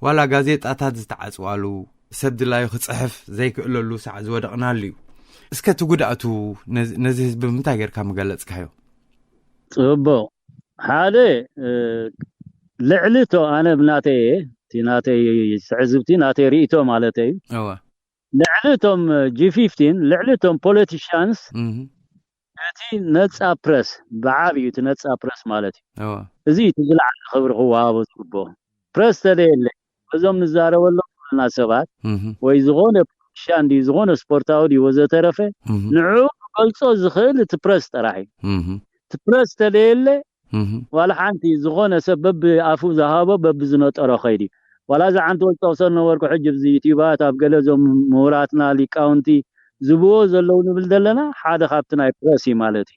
ዋላ ጋዜጣታት ዝተዓፅዋሉ ሰብ ድላዩ ክፅሕፍ ዘይክእለሉ ሳዕ ዝወደቕናሉ እዩ። እስከ እቲ ጉድኣቱ ነዚ ህዝቢ ብምንታይ ጌርካ ምገለፅካዮ? ፅቡቕ ሓደ ልዕሊ እቶ ኣነ ብናተይ እየ፣ እቲ ናተይ ትዕዝብቲ፣ ናተይ ርእይቶ ማለት እዩ። እወ ልዕሊ እቶም ጂ ፊፍቲን፣ ልዕሊ እቶም ፖለቲሽያንስ እህ እቲ ነጻ ፕረስ ብዓብዩ እቲ ነጻ ፕረስ ማለት እዩ። እወ እዚ እቲ ዝለዓለ ክብሪ ክወሃቦ ዝግብኦ። ፕረስ ተደየለ እዞም ንዛረበሎም ዘለና ሰባት እህ ወይ ዝኾነ ፖለቲሽያን ድዩ ዝኾነ ስፖርታዊ ድዩ ወዘተረፈ እህ ንዑ ክገልጾ ዝኽእል እቲ ፕረስ ጥራሕ እዩ። እህ እቲ ፕረስ ተደየለ እህ ዋላ ሓንቲ ዝኾነ ሰብ በብኣፉ ዝሃቦ በብዝነጠሮ ከይዱ እዩ። ዋላ እዚ ዓንተወል ዝጠቕሶ ነበርኩ ሕጂ ኣብዚ ዩቲዩባት ኣብ ገለ እዞም ምሁራትና ሊቃውንቲ ዝብዎ ዘለዉ ንብል ዘለና ሓደ ካብቲ ናይ ፕረስ እዩ ማለት እዩ።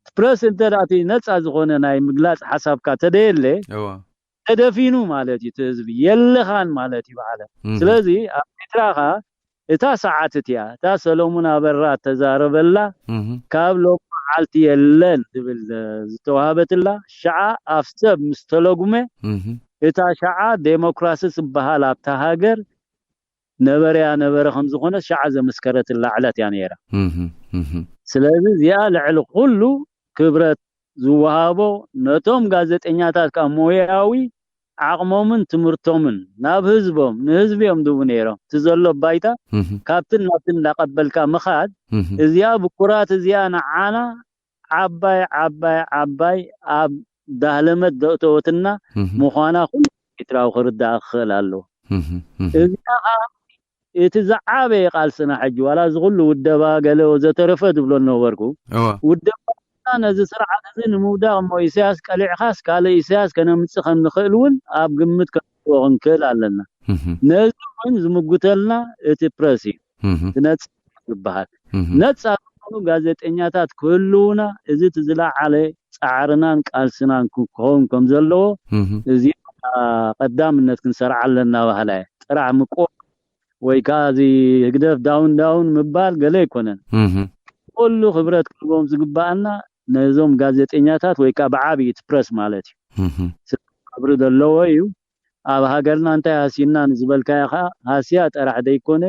እቲ ፕረስ እንተ ደኣ እቲ ነፃ ዝኾነ ናይ ምግላፅ ሓሳብካ ተደየለ እወ ተደፊኑ ማለት እዩ። እቲ ህዝቢ የለኻን ማለት እዩ ብዓለም። እህ ስለዚ ኣብ ኤርትራ ኸ እታ ሰዓት እቲኣ እታ ሰሎሙን ኣበራ እተዛረበላ እህ ካብ ሎም መዓልቲ የለን ትብል ዝተዋህበትላ ሽዓ ኣፍ ሰብ ምስ ተለጉመ እህ እታ ሽዓ ዴሞክራሲ ዝበሃል ኣብታ ሃገር ነበረያ ነበረ ከም ዝኾነ ሽዓ ዘመስከረትላ ዕለት እያ ነይራ። እህ እህ ስለዚ እዚኣ ልዕሊ ኩሉ ክብረት ዝወሃቦ ነቶም ጋዜጠኛታት ካብ ሞያዊ ዓቕሞምን ትምህርቶምን ናብ ህዝቦም ንህዝቢ እዮም ድቡ ነይሮም። እቲ ዘሎ ባይታ እህ ካብትን ናብትን እንዳቐበልካ ምኻድ እህ እዚኣ ብኩራት እዚኣ ንዓና ዓባይ ዓባይ ዓባይ ኣብ ዳህለመት ዘእተወትና እህ ምዃና ኩሉ ኤርትራዊ ክርዳእ ክኽእል ኣለዎ። እህ እህ እዚኣ ኸዓ እቲ ዝዓበየ ቃልስና ሕጂ ዋላ እዚ ኩሉ ውደባ ገለ ወዘተረፈ ዝብሎ ነበርኩ እወ ውደባና ነዚ ስርዓት እዚ ንምውዳቕ እሞ ኢሳያስ ቀሊዕኻስ ካልእ ኢሳያስ ከነምጽእ ከም ንኽእል እውን ኣብ ግምት ከነእትዎ ክንክእል ኣለና። እህ ነዚ እውን ዝምጉተልና እቲ ፕረስ እዩ። እህ እቲ ነጻ ዝበሃል እህ ነጻ ዝኾኑ ጋዜጠኛታት ክህልውና እዚ እቲ ዝለዓለ ጻዕርናን ቃልስናን ክኸውን ከም ዘለዎ እህ እዚ ቀዳምነት ክንሰርዓ ኣለና ባህላ እየ። ጥራሕ ምቆ ወይ ከዓ እዚ ህግደፍ ዳውን ዳውን ምባል ገለ ኣይኮነን። እህ ኩሉ ክብረት ክህቦም ዝግባኣና ነዞም ጋዜጠኛታት ወይ ከዓ ብዓብዪ እቲ ፕረስ ማለት እዩ። እህ ክብሪ ዘለዎ እዩ። ኣብ ሃገርና እንታይ ሃሲና ንዝበልካዮ ከዓ ሃስያ ጥራሕ ዘይኮነ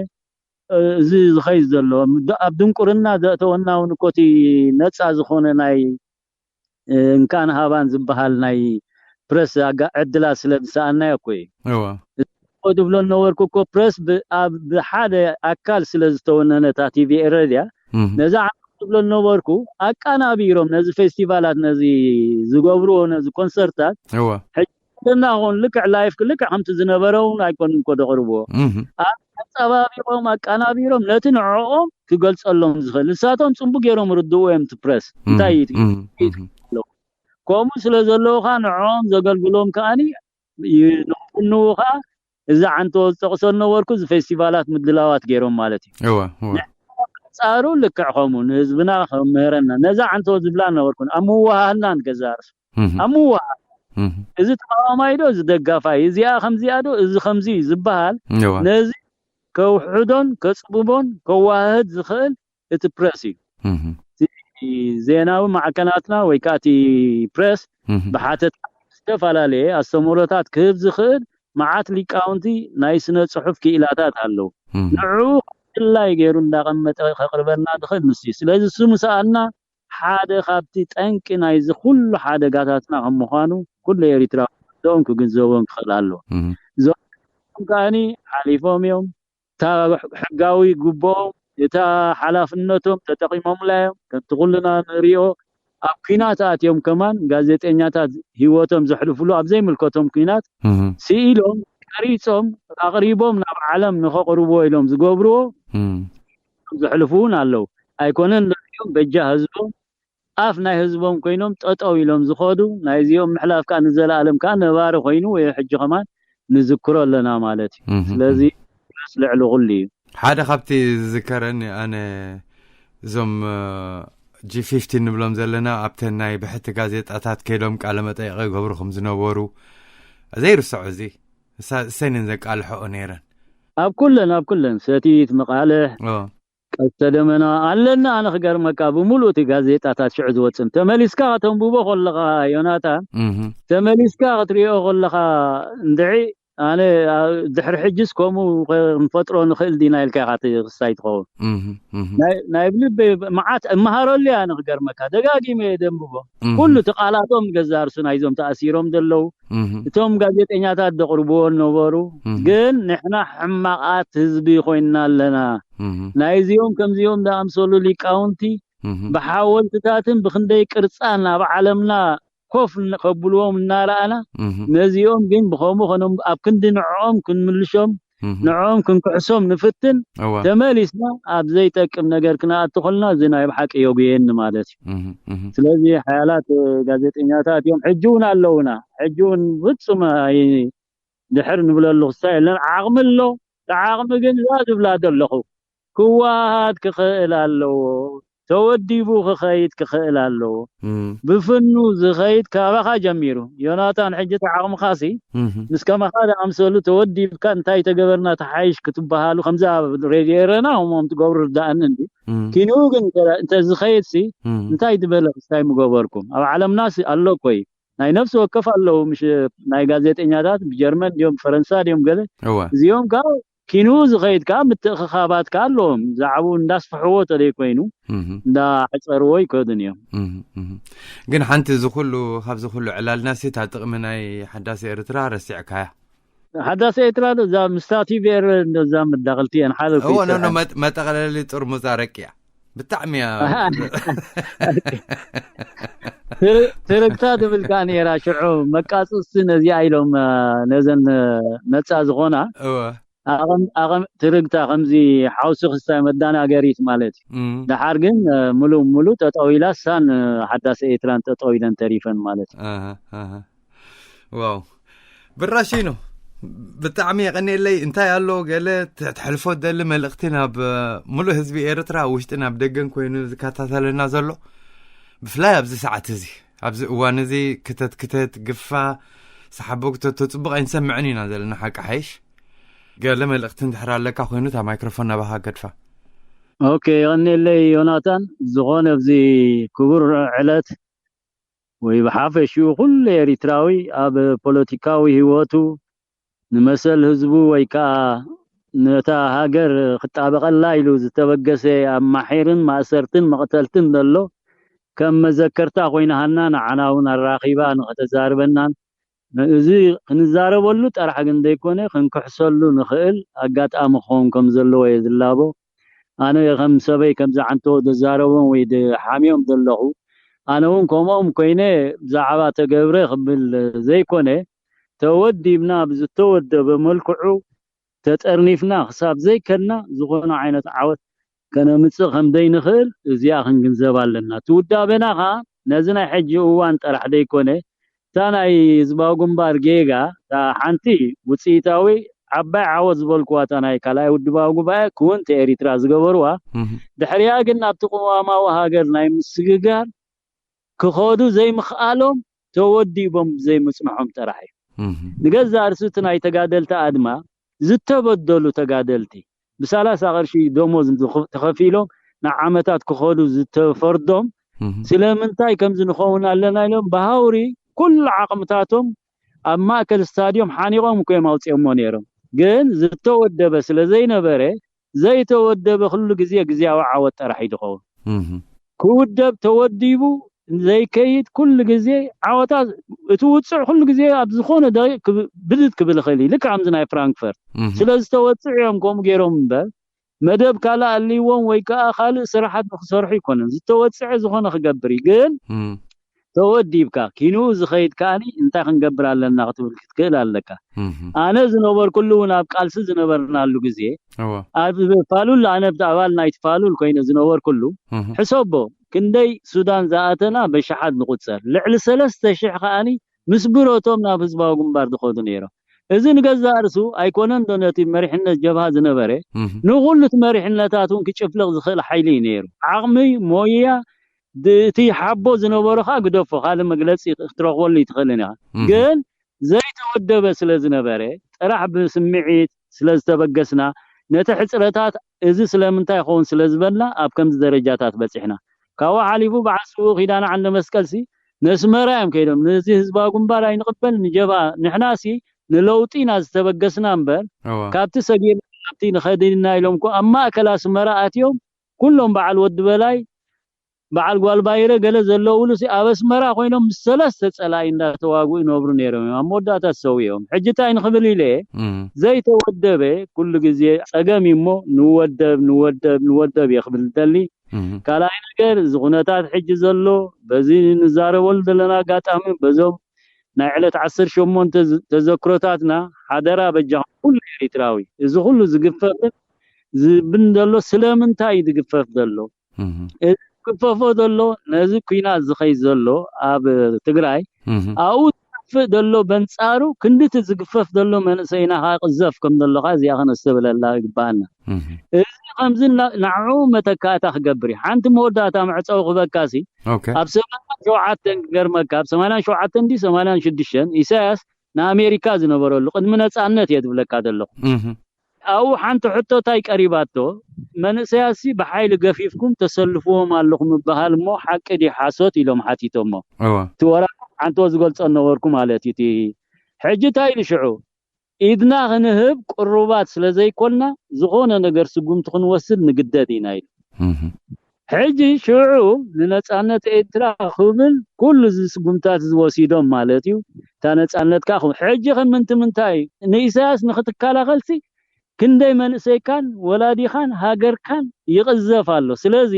እዚ ዝኸይድ ዘሎ ኣብ ድንቁርና ዘእተወና እውን እኮ እቲ ነፃ ዝኾነ ናይ እንካን ሃባን ዝበሃል ናይ ፕረስ ኣጋ- ዕድላት ስለ ዝሰኣናዮ እኮ እዩ። እወ እኮ ዝብሎ ነበርኩ እኮ ፕረስ ብ- ኣብ ብሓደ ኣካል ስለ ዝተወነነ እታ ቲቪ ኤረድያ እህ ነዛ ዓመት ዝብሎ ነበርኩ ኣቃናቢሮም ነዚ ፌስቲቫላት ነዚ ዝገብርዎ ነዚ ኮንሰርታት እወ ልና ኹን ልክዕ ላይፍ ልክዕ ከምቲ ዝነበረ እውን ኣይኮኑን እኮ ዘቕርብዎ እህ ኣጸባቢቆም ኣቃናቢሮም ነቲ ንዕኦም ክገልጸሎም ዝኽእል ንሳቶም ጽቡቅ ገይሮም ርድኡ እዮም እቲ ፕረስ እንታይ እዩ እህ እህ ከምኡ ስለ ዘለውኻ ንዕኦም ዘገልግሎም ከዓኒ ንክፍንዉ ከዓ እዚ ዓንቶ ዝጠቕሶ ነበርኩ እዚ ፌስቲቫላት ምድላዋት ገይሮም ማለት እዩ። እወ እወ ጻሩ ልክዕ ከምኡ ንህዝብና ከምህረና ነዛ ዓንቶ ዝብላ ነበርኩን ኣብ ምውሃህና ንገዛ ርሱ እህ ኣብ ምውሃህ እህ እዚ ተቃዋማይ ዶ እዚ ደጋፋይ እዚኣ ከምዚኣ ዶ እዚ ከምዚ እዩ ዝበሃል እወ ነዚ ከውሕዶን ከጽብቦን ከዋህድ ዝኽእል እቲ ፕረስ እዩ። እህ እቲ ዜናዊ ማዕከናትና ወይ ከዓ እቲ ፕረስ እህ ብሓተት ዝተፈላለየ ኣስተምህሮታት ክህብ ዝኽእል መዓት ሊቃውንቲ ናይ ስነ ጽሑፍ ክኢላታት ኣለዉ። እህ ንዕኡ ድላይ ገይሩ እንዳቐመጠ ከቕርበልና ዝኽእል ንሱ እዩ። ስለዚ እሱ ምሰኣልና ሓደ ካብቲ ጠንቂ ናይዚ ኩሉ ሓደጋታትና ከም ምዃኑ ኩሉ ኤሪትራዊ ኦም ክግንዘቦም ክኽእል ኣለዎ። እህ እዞም ከዓኒ ሓሊፎም እዮም እታ ሕጋዊ ግብኦም እታ ሓላፍነቶም ተጠቂሞምላ እዮም። ከምቲ ኩልና ንሪኦ ኣብ ኲናት ኣትዮም ከማን ጋዜጠኛታት ህይወቶም ዘሕልፍሉ ኣብ ዘይምልከቶም ኲናት እህ ስኢሎም ቀሪጾም ኣቕሪቦም ናብ ዓለም ንኸቕርብዎ ኢሎም ዝገብርዎ እህ ዘሕልፉ እውን ኣለዉ። ኣይኮነን ንሪኦም በጃ ህዝቦም ኣፍ ናይ ህዝቦም ኮይኖም ጠጠው ኢሎም ዝኸዱ ናይዚኦም ምሕላፍ ከዓ ንዘለኣለም ከዓ ነባሪ ኮይኑ ወይ ሕጂ ከማን ንዝክሮ ኣለና ማለት እዩ። እህ ስለዚ ፕረስ ልዕሊ ኩሉ እዩ። ሓደ ካብቲ ዝዝከረኒ ኣነ እዞም ጂ ፊፍቲን ንብሎም ዘለና ኣብተን ናይ ብሕቲ ጋዜጣታት ከይዶም ቃለ መጠይቀ ይገብሩ ከም ዝነበሩ ዘይርስዖ እዚ እሳ- እሰንን ዘቃልሐኦ ነይረን ኣብ ኩለን ኣብ ኩለን ሰቲት መቃልሕ ኦ፣ ቀስተ ደመና ኣለና። ኣነ ክገርመካ ብምሉእ እቲ ጋዜጣታት ሽዑ ዝወፅን ተመሊስካ ከተንብቦ ከለኻ ዮናታን እህ ተመሊስካ ክትሪኦ ከለኻ እንድዒ ኣነ ድሕሪ ሕጅስ ከምኡ ክንፈጥሮ ንኽእል ዲና ኢልካ ኢኻ ክስታይ ትኸውን። ናይ ብልበይ መዓት እመሃረሉ እያ። ንክገርመካ ደጋጊመ እየ ደንብቦ። ኩሉ እቲ ቃላቶም ገዛ ርሱ ናይዞም ተኣሲሮም ዘለዉ እቶም ጋዜጠኛታት ደቕርብዎ ነበሩ። ግን ንሕና ሕማቓት ህዝቢ ኮይንና ኣለና። ናይዚኦም ከምዚኦም ዝኣምሰሉ ሊቃውንቲ ብሓወልትታትን ብክንደይ ቅርፃን ኣብ ዓለምና ኮፍ ከብልዎም እናረኣና፣ ነዚኦም ግን ብኸምኡ ከነም ኣብ ክንዲ ንዕኦም ክንምልሾም ንዕኦም ክንክሕሶም ንፍትን፣ ተመሊስና ኣብ ዘይጠቅም ነገር ክነኣቱ ከለና እዚ ናይ ብሓቂ የጉየኒ ማለት እዩ። ስለዚ ሓያላት ጋዜጠኛታት እዮም፣ ሕጂ እውን ኣለውና። ሕጂ እውን ፍጹም ድሕር ንብለሉ ክስታይ የለን። ዓቕሚ ኣሎ። ዓቕሚ ግን እዛ ዝብላ ዘለኹ ክወሃሃድ ክኽእል ኣለዎ። ተወዲቡ ክኸይድ ክኽእል ኣለዎ። ብፍኑ ዝኸይድ ካባኻ ጀሚሩ። ዮናታን፣ ሕጂ እቲ ዓቕምኻሲ ምስ ከማኻ ዝኣምሰሉ ተወዲብካ እንታይ ተገበርና ተሓይሽ ክትበሃሉ፣ ከምዚ ኣብ ሬድዮ ኤረና ከምኦም ትገብሩ ርዳእኒ እንዲ። ኪንኡ ግን እንተ ዝኸይድሲ እንታይ ዝበለ ክስታይ ምገበርኩም? ኣብ ዓለምናሲ ኣሎ እኮ እዩ። ናይ ነፍሲ ወከፍ ኣለዉ፣ ምሽ ናይ ጋዜጠኛታት ብጀርመን ድዮም ብፈረንሳ ድዮም ገለ። እዚኦም ከዓ ኪንኡ ዝኸይድ ከዓ ምትእኽኻባት ከዓ ኣለዎም። ዛዕባኡ እንዳስፍሕዎ ተደይ ኮይኑ እንዳሕፀርዎ ይከዱን እዮም። ግን ሓንቲ እዚ ኩሉ ካብዚ ኩሉ ዕላልናሲ እታ ጥቕሚ ናይ ሓዳስ ኤርትራ ረሲዕካያ። ሓዳስ ኤርትራ እዛ ምስታ ቲቪኤር እዛ መዳቕልቲ እየን ሓደ እዎ ኖ ኖ መጠቕለሊ ጥርሙዝ ኣረቂ እያ። ብጣዕሚ እያ ትርግታ ትብል ከዓ ነይራ። ሽዑ መቃፅስቲ ነዚኣ ኢሎም ነዘን ነፃ ዝኾና ትርግታ ከምዚ ሓውሲ ክስታይ መዳናገሪት ማለት እዩ። ደሓር ግን ሙሉእ ሙሉእ ጠጠው ኢላ ሳን ሓዳስ ኤርትራን ጠጠው ኢለን ተሪፈን ማለት እዩ። ዋው ብራሺኖ ብጣዕሚ የቐንየለይ። እንታይ ኣሎ ገለ ተሕልፎ ደሊ መልእኽቲ ናብ ሙሉእ ህዝቢ ኤርትራ ውሽጢ ናብ ደገን ኮይኑ ዝከታተለና ዘሎ ብፍላይ ኣብዚ ሰዓት እዚ ኣብዚ እዋን እዚ ክተት ክተት ግፋ ሰሓቦ ክተቶ ጽቡቕ ኣይንሰምዕን ኢና ዘለና ሓቂ ሓይሽ ገለ መልእኽቲ እንድሕር ኣለካ ኮይኑ እታ ማይክሮፎን ናባኻ ገድፋ። ኦኬ የቐንየለይ ዮናታን። ዝኾነ ኣብዚ ክቡር ዕለት ወይ ብሓፈሽኡ ኩሉ ኤሪትራዊ ኣብ ፖለቲካዊ ህይወቱ ንመሰል ህዝቡ ወይ ከዓ ነታ ሃገር ክጣበቐላ ኢሉ ዝተበገሰ ኣብ ማሒርን ማእሰርትን መቕተልትን ዘሎ ከም መዘከርታ ኮይናሃና ንዓና እውን ኣራኺባ ንኸተዛርበናን እዚ ክንዛረበሉ ጥራሕ ግን ዘይኮነ ክንክሕሰሉ ንኽእል ኣጋጣሚ ክኸውን ከም ዘለዎ እየ ዝላቦ። ኣነ ከም ሰበይ ከም ዝዓንተዎ ዝዛረቦም ወይ ዝሓምዮም ዘለኹ ኣነ እውን ከምኦም ኮይነ ብዛዕባ ተገብረ ክብል ዘይኮነ ተወዲብና ብዝተወደበ መልክዑ ተጠርኒፍና ክሳብ ዘይከድና ዝኾነ ዓይነት ዓወት ከነምፅእ ከም ዘይንኽእል እዚኣ ክንግንዘብ ኣለና። እቲ ውዳቤና ከዓ ነዚ ናይ ሕጂ እዋን ጥራሕ ዘይኮነ እታ ናይ ህዝባዊ ግንባር ጌጋ እታ ሓንቲ ውፅኢታዊ ዓባይ ዓወት ዝበልክዋ እታ ናይ ካልኣይ ውድባዊ ጉባኤ ክውንቲ ኤሪትራ ዝገበርዋ ድሕሪኣ ግን ናብቲ ቅዋማዊ ሃገር ናይ ምስግጋር ክኸዱ ዘይምኽኣሎም ተወዲቦም ዘይምፅንሖም ጥራሕ እዩ። ንገዛእ ርእሱ እቲ ናይ ተጋደልቲ ኣድማ ዝተበደሉ ተጋደልቲ ብሰላሳ ቅርሺ ደሞዝ ተኸፊሎም ንዓመታት ክኸዱ ዝተፈርዶም ስለምንታይ ከምዚ ንኸውን ኣለና ኢሎም ብሃውሪ ኩሉ ዓቕምታቶም ኣብ ማእከል ስታድዮም ሓኒቖም እኮ እዮም ኣውፅኦሞ ነይሮም። ግን ዝተወደበ ስለ ዘይነበረ ዘይተወደበ ኩሉ ግዜ ግዜያዊ ዓወት ጥራሕ እዩ ዝኸውን። ክውደብ ተወዲቡ ዘይከይድ ኩሉ ግዜ ዓወታት እቲ ውፅዕ ኩሉ ግዜ ኣብ ዝኾነ ደቂቕ ብድድ ክብል ይኽእል እዩ። ልክዕ ከምዚ ናይ ፍራንክፈርት ስለ ዝተወፅዑ እዮም ከምኡ ገይሮም እምበር መደብ ካልእ ኣልይዎም ወይ ከዓ ካልእ ስራሓት ንክሰርሑ ኣይኮነን። ዝተወፅዐ ዝኾነ ክገብር እዩ። ግን ተወዲብካ ኪንኡ ዝኸይድ ከዓኒ እንታይ ክንገብር ኣለና ክትብል ክትክእል ኣለካ። ኣነ ዝነበርኩሉ እውን ኣብ ቃልሲ ዝነበርናሉ ግዜ ኣብ ፋሉል ኣነ ኣባል ናይቲ ፋሉል ኮይነ ዝነበርኩሉ ሕሰቦ ክንደይ ሱዳን ዝኣተና በሽሓት ንቁፀር ልዕሊ ሰለስተ ሽሕ ከዓኒ ምስ ብረቶም ናብ ህዝባዊ ግንባር ዝኸዱ ነይሮም። እዚ ንገዛእ ርእሱ ኣይኮነን ዶ ነቲ መሪሕነት ጀብሃ ዝነበረ ንኹሉ እቲ መሪሕነታት እውን ክጭፍልቕ ዝኽእል ሓይሊ እዩ ነይሩ። ዓቕሚ ሞያ እቲ ሓቦ ዝነበሮ ከዓ ግደፎ ካልእ መግለፂ ክትረኽበሉ ይትኽእልን ኢኻ። ግን ዘይተወደበ ስለ ዝነበረ ጥራሕ ብስምዒት ስለ ዝተበገስና ነቲ ሕፅረታት እዚ ስለምንታይ ይኸውን ስለ ዝበልና ኣብ ከምዚ ደረጃታት በፂሕና። ካብኡ ሓሊፉ በዓል ስዉእ ኪዳነ ዓንደ መስቀልሲ ነስመራ እዮም ከይዶም ነዚ ህዝባዊ ግንባር ኣይንቕበል ንጀብሃ ንሕናሲ ንለውጢ ኢና ዝተበገስና እምበር እዋ ካብቲ ሰጊርና ካብቲ ንኸድና ኢሎም እኮ ኣብ ማእከል ኣስመራ ኣትዮም ኩሎም በዓል ወዲ በላይ በዓል ጓል ባይረ ገለ ዘለውሉ ሲ ኣብ ኣስመራ ኮይኖም ምስ ሰለስተ ጸላኢ እንዳተዋግኡ ይነብሩ ነይሮም እዮም። ኣብ መወዳእታ ዝሰው እዮም። ሕጂ እንታይ ንኽብል ኢለ እየ፣ እም፣ ዘይተወደበ ኩሉ ግዜ ጸገም እዩ እሞ ንወደብ ንወደብ ንወደብ እየ ክብል ደሊ። እም፣ ካልኣይ ነገር እዚ ኩነታት ሕጂ ዘሎ በዚ ንዛረበሉ ዘለና ኣጋጣሚ በዞም ናይ ዕለት ዓሰርተ ሸሞንተ ዝ- ተዘክሮታትና ሓደራ በጃኹም ኩሉ ኤሪትራዊ እዚ ኩሉ ዝግፈፍን ዝብን ዘሎ ስለምንታይ እዩ ዝግፈፍ ዘሎ? እም፣ እዚ ዝግፈፎ ዘሎ ነዚ ኩናት ዝኸይ ዘሎ ኣብ ትግራይ እም፣ ኣብኡ ዝጠፍእ ዘሎ በንጻሩ ክንድቲ ዝግፈፍ ዘሎ መንእሰይና ከዓ ቅዘፍ ከም ዘሎ ከዓ እዚኣ ከነስተብለላ ይግባኣና። እም፣ እዚ ከምዚ እና- ንዕኡ መተካእታ ክገብር እዩ። ሓንቲ መወዳእታ መዕፀዊ ክበካሲ ኦኬ ኣብ ሰማንያን ሸውዓተን ክገርመካ ኣብ ሰማንያን ሸውዓተን ዲ ሰማንያን ሽዱሽተን ኢሳያስ ንኣሜሪካ ዝነበረሉ ቅድሚ ነፃነት እየ ዝብለካ ዘለኹ። እም፣ ኣብኡ ሓንቲ ሕቶታይ ቀሪባቶ መንእሰያሲ ብሓይሊ ገፊፍኩም ተሰልፍዎም ኣለኹም ምበሃል እሞ ሓቂ ድዩ ሓሶት ኢሎም ሓቲቶሞ። እዋ እቲ ወራ ሓንቶ ዝገልጾ ነበርኩ ማለት እዩ። እቲ ሕጂ እንታይ ኢሉ ሽዑ ኢድና ክንህብ ቅሩባት ስለ ዘይኮንና ዝኾነ ነገር ስጉምቲ ክንወስድ ንግደድ ኢና ኢሉ። እም፣ ሕጂ ሽዑ ንነጻነት ኤርትራ ክብል ኩሉ እዚ ስጉምታት ዝወሲዶም ማለት እዩ። እታ ነጻነትካ ክብል ሕጂ ከም ምንቲ ምንታይ ንኢሳያስ ንክትከላኸልሲ ክንደይ መንእሰይካን ወላዲኻን ሃገርካን ይቕዘፍ ኣሎ። ስለዚ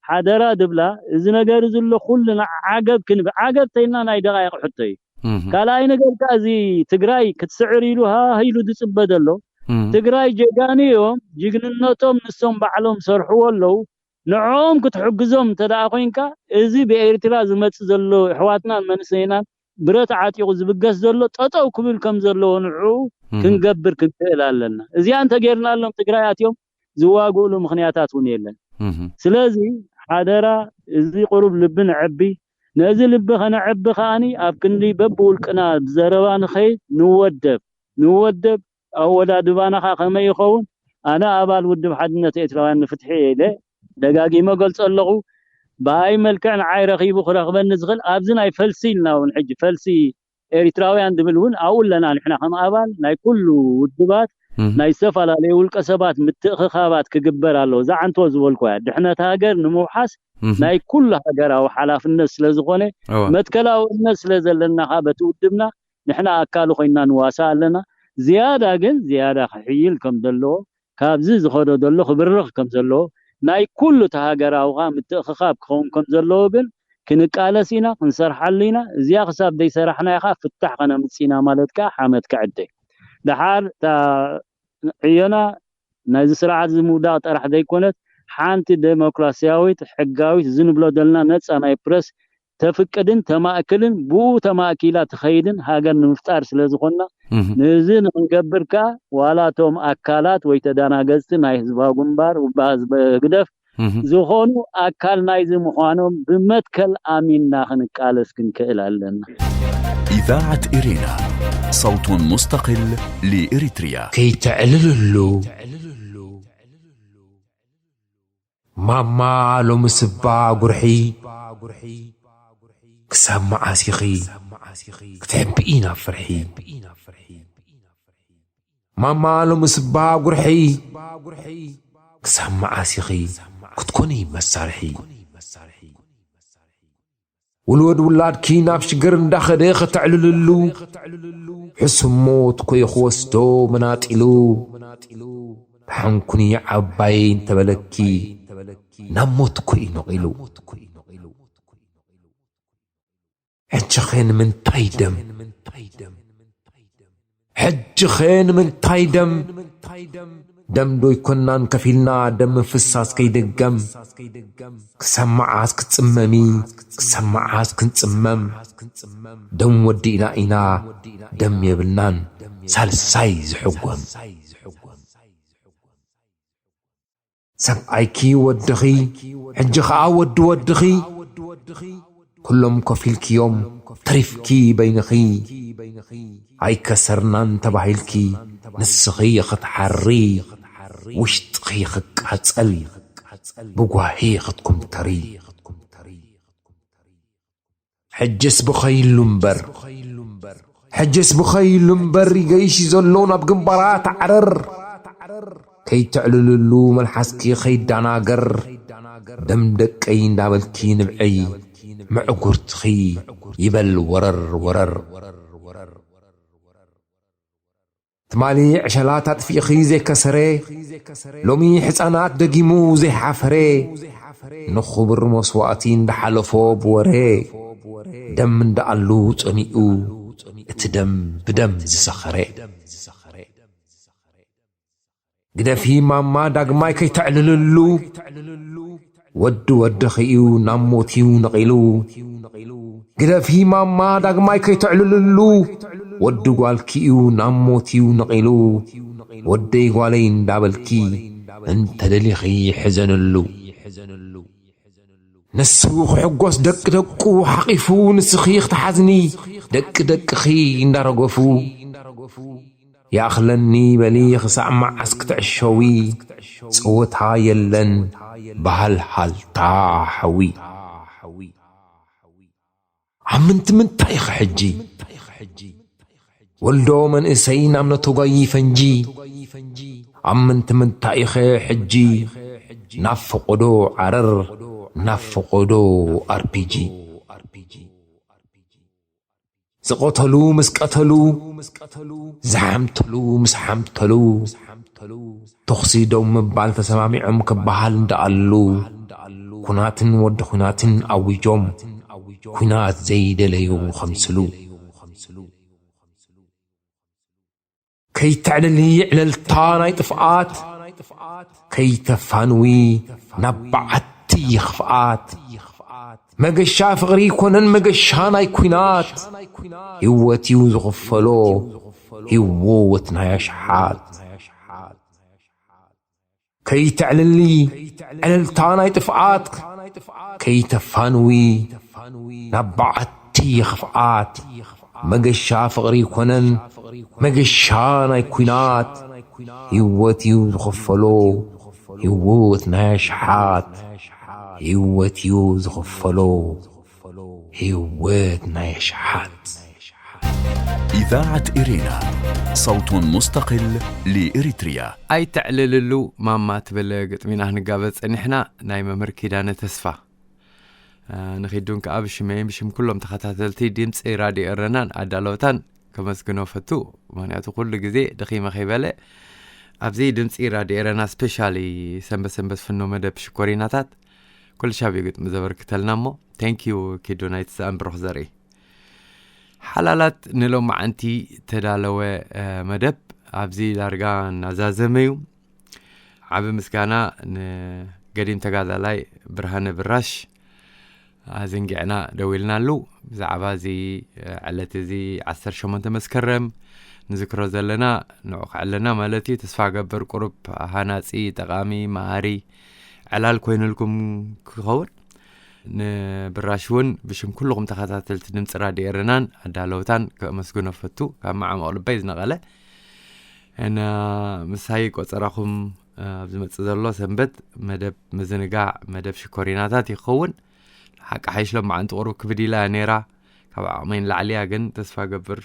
ሓደራ ድብላ እዚ ነገር እዚ ኣሎ ኩልና ዓገብ ክንብል ዓገብ ተይልና ናይ ደቓይቕ ሕቶ እዩ። እም፣ ካልኣይ ነገር ከኣ እዚ ትግራይ ክትስዕር ኢሉ ሃህ ኢሉ ዝጽበ ዘሎ እም፣ ትግራይ ጀጋኑ እዮም። ጅግንነቶም ንሶም ባዕሎም ሰርሕዎ ኣለዉ። ንዕኦም ክትሕግዞም እንተ ደኣ ኮይንካ እዚ ብኤርትራ ዝመጽእ ዘሎ ኣሕዋትናን መንእሰይናን ብረት ዓጢቑ ዝብገስ ዘሎ ጠጠው ክብል ከም ዘለዎ ንዕኡ እም፣ ክንገብር ክንክእል ኣለና። እዚኣ እንተጌርናሎም ትግራይ ኣትዮም ዝዋግእሉ ምኽንያታት እውን የለን። እም፣ ስለዚ ሓደራ እዚ ቁሩብ ልቢ ነዐቢ። ነዚ ልቢ ከነዐቢ ከኣኒ ኣብ ክንዲ በብውልቅና ብዘረባ ንኸይድ ንወደብ ንወደብ ኣወዳድባና ኸ ከመይ ይኸውን? ኣነ ኣባል ውድብ ሓድነት ኤርትራውያን ንፍትሒ ኢለ ደጋጊመ ገልጾ ኣለኹ። ብኣይ መልክዕ ንዓይ ረኺቡ ክረኽበኒ ዝኽእል ኣብዚ ናይ ፈልሲ ኢልና እውን ሕጂ ፈልሲ ኤሪትራውያን ድብል እውን ኣብኡ ኣለና። ንሕና ከም ኣባል ናይ ኩሉ ውድባት ናይ ዝተፈላለዩ ውልቀ ሰባት ምትእኽኻባት ክግበር ኣለዎ። እዛ ዓንቶ ዝበልኩ እያ። ድሕነት ሃገር ንምውሓስ ናይ ኩሉ ሃገራዊ ሓላፍነት ስለ ዝኾነ መትከላውነት ስለ ዘለና ከዓ በቲ ውድብና ንሕና ኣካሉ ኮይንና ንዋሳ ኣለና። ዝያዳ ግን ዝያዳ ክሕይል ከም ዘለዎ ካብዚ ዝኸዶ ዘሎ ክብርኽ ከም ዘለዎ ናይ ኩሉ እቲ ሃገራዊ ከዓ ምትእኽኻብ ክኸውን ከም ዘለዎ ግን ክንቃለስ ኢና፣ ክንሰርሓሉ ኢና። እዚኣ ክሳብ ዘይሰራሕናዮ ከዓ ፍታሕ ከነምፅእ ኢና ማለት ከዓ ሓመድ ክዕደ። ደሓር እታ ዕዮና ናይዚ ስርዓት እዚ ምውዳቕ ጥራሕ ዘይኮነት ሓንቲ ዴሞክራሲያዊት ሕጋዊት እዚ ንብሎ ዘለና ነፃ ናይ ፕረስ ተፍቅድን ተማእክልን ብኡ ተማእኪላ ትኸይድን ሃገር ንምፍጣር ስለ ዝኾንና ንዚ ንክንገብር ከዓ ዋላ እቶም ኣካላት ወይ ተዳናገፅቲ ናይ ህዝባዊ ግንባር ውባ ህዝበ ህግደፍ ዝኾኑ ኣካል ናይዚ ምዃኖም ብመትከል ኣሚንና ክንቃለስ ክንክእል ኣለና። إذاعة إرينا، صوت مستقل لإريتريا. ከይተዕልልሉ ማማ ሎሚ ስባ ጉርሒ ክሳብ መዓስ ኢኺ ክትሕብኢ ናብ ፍርሒ? ማማ ሎሚ ስባ ጉርሒ ክሳብ መዓስ ኢኺ ክትኮኒ መሳርሒ? ውልወድ ውላድኪ ናብ ሽግር እንዳኸደ ከተዕልልሉ ሕሱሞ ትኮይ ክወስዶ መናጢሉ ብሓንኩኒ ዓባይ እንተበለኪ ናብ ሞት ኮይ ነቒሉ። ሕጂ ኸ ንምንታይ ደም? ሕጂ ኸ ንምንታይ ደም? ደም ዶ ይኮናን ከፊልና ደም ምፍሳስ ከይደገም? ክሳብ መዓስ ክትጽመሚ? ክሳብ መዓስ ክንጽመም? ደም ወዲእና ኢና፣ ደም የብልናን ሳልሳይ ዝሕጎም። ሰብኣይኪ ወድኺ፣ ሕጂ ኸኣ ወዲ ወድኺ፣ ኩሎም ኮፍ ኢልክዮም፣ ተሪፍኪ በይንኺ። ኣይከሰርናን ተባሂልኪ፣ ንስኺ ኽትሓሪ፣ ውሽጥኺ ኽቃጸል፣ ብጓሂ ኽትኩምተሪ። ሕጅስ ብኸይሉ እምበር፣ ሕጅስ ብኸይሉ እምበር ይገይሽ ዘሎ ናብ ግንባራ ተዓረር። ከይተዕልልሉ መልሓስኪ ከይዳናገር፣ ደም ደቀይ እንዳበልኪ ንብዐይ፣ ምዕጉርትኺ ይበል ወረር ወረር። ትማሊ ዕሸላት ኣጥፊእኺ ዘይከሰረ፣ ሎሚ ሕፃናት ደጊሙ ዘይሓፈረ፣ ንኽቡር መስዋእቲ እንዳሓለፎ ብወረ፣ ደም እንዳኣሉ ጸኒኡ፣ እቲ ደም ብደም ዝሰኸረ። ግደፊ ማማ ዳግማይ ከይተዕልልሉ፣ ወዲ ወድኺ እዩ ናብ ሞት እዩ ነቒሉ። ግደፊ ማማ ዳግማይ ከይተዕልልሉ፣ ወዲ ጓልኪ እዩ ናብ ሞት እዩ ነቒሉ። ወደይ ጓለይ እንዳበልኪ እንተደሊኺ ሕዘንሉ። ንሱ ክሕጎስ ደቂ ደቁ ሓቒፉ ንስኺ ክትሓዝኒ፣ ደቂ ደቅኺ እንዳረገፉ። ይኣኽለኒ በሊ ክሳዕ መዓስ ክትዕሸዊ፣ ጸወታ የለን ብሃልሃልታ ሓዊ። ኣብ ምንቲ ምንታይ ኢኺ ሕጂ? ወልዶ መንእሰይ ናብ ነቶጋይ ፈንጂ። ኣብ ምንቲ ምንታይ ኢኺ ሕጂ? ናብ ፈቆዶ ዓረር፣ ናብ ፈቆዶ ኣርፒጂ። ዝቐተሉ ምስ ቀተሉ፣ ዝሓምተሉ ምስ ሓምተሉ፣ ተኹሲ ደው ምባል ተሰማሚዖም ክበሃል እንዳኣሉ፣ ኩናትን ወዲ ኩናትን ኣዊጆም፣ ኩናት ዘይደለዩ ከምስሉ። ከይተዕልሊ ዕለልታ ናይ ጥፍኣት፣ ከይተፋንዊ ናብ በዓቲ ክፍኣት። መገሻ ፍቕሪ ኮነን መገሻ ናይ ኲናት፣ ህይወት እዩ ዝኽፈሎ፣ ህይወት ናይ ኣሽሓት። ከይተዕልሊ ዕልልታ ናይ ጥፍኣት፣ ከይተፋንዊ ናብ በዓቲ ክፍኣት። መገሻ ፍቕሪ ኮነን መገሻ ናይ ኲናት፣ ህይወት እዩ ዝኽፈሎ፣ ህይወት ናይ ኣሽሓት። ህይወት እዩ ዝኽፈሎ፣ ህይወት ናይ ኣሽሓት። إذاعة إرينا، صوت مستقل لإريتريا. ኣይተዕልልሉ ማማ ትብል ግጥሚና ክንጋበዝ ጸኒሕና። ናይ መምህር ኪዳነ ተስፋ። ንኺዱን ከኣ ብሽመይን ብሽም ኩሎም ተኸታተልቲ ድምፂ ራድዮ ኤረናን ኣዳለውታን ከመስግኖ ፈቱ። ምኽንያቱ ኩሉ ግዜ ደኺመ ከይበለ ኣብዚ ድምፂ ራድዮ ኤረና ስፔሻሊ ሰንበት ሰንበት ፍኖ መደብ ሽኮሪናታት ኩልሻብ እዩ ግጥሚ ዘበርክተልና። እሞ ቴንኪዩ ኪዱ ናይቲ ዝኣንብሮኽ ዘርኢ ሓላላት ንሎማዓንቲ ተዳለወ መደብ ኣብዚ ዳርጋ እናዛዘመ እዩ። ዓቢ ምስጋና ንገዲም ተጋዳላይ ብርሃነ ብራሽ ኣዘንጊዕና ደዊልናሉ። ብዛዕባ እዚ ዕለት እዚ ዓሰርተ ሸሞንተ መስከረም ንዝክሮ ዘለና ንዑ ከዕለና ማለት እዩ። ተስፋ ገብር ቁሩብ ሃናጺ፣ ጠቓሚ፣ መሃሪ ዕላል ኮይኑልኩም ክኸውን ንብራሽ እውን ብሽም ኩልኹም ተኸታተልቲ ድምፂ ራድዮ ኤረናን ኣዳለውታን ከመስግኖ ፈቱ። ካብ መዓሙቕ ልበይ ዝነቐለ እና ምሳይ ቆጸራኹም ኣብ ዝመጽእ ዘሎ ሰንበት መደብ ምዝንጋዕ መደብ ሽኮሪናታት ይኸውን። ሓቂ ሓይሽ ሎማዓንቲ ቁሩብ ክብድ ኢላ እያ ነይራ። ካብ ዓቕመይ ንላዕሊ እያ፣ ግን ተስፋ ገብር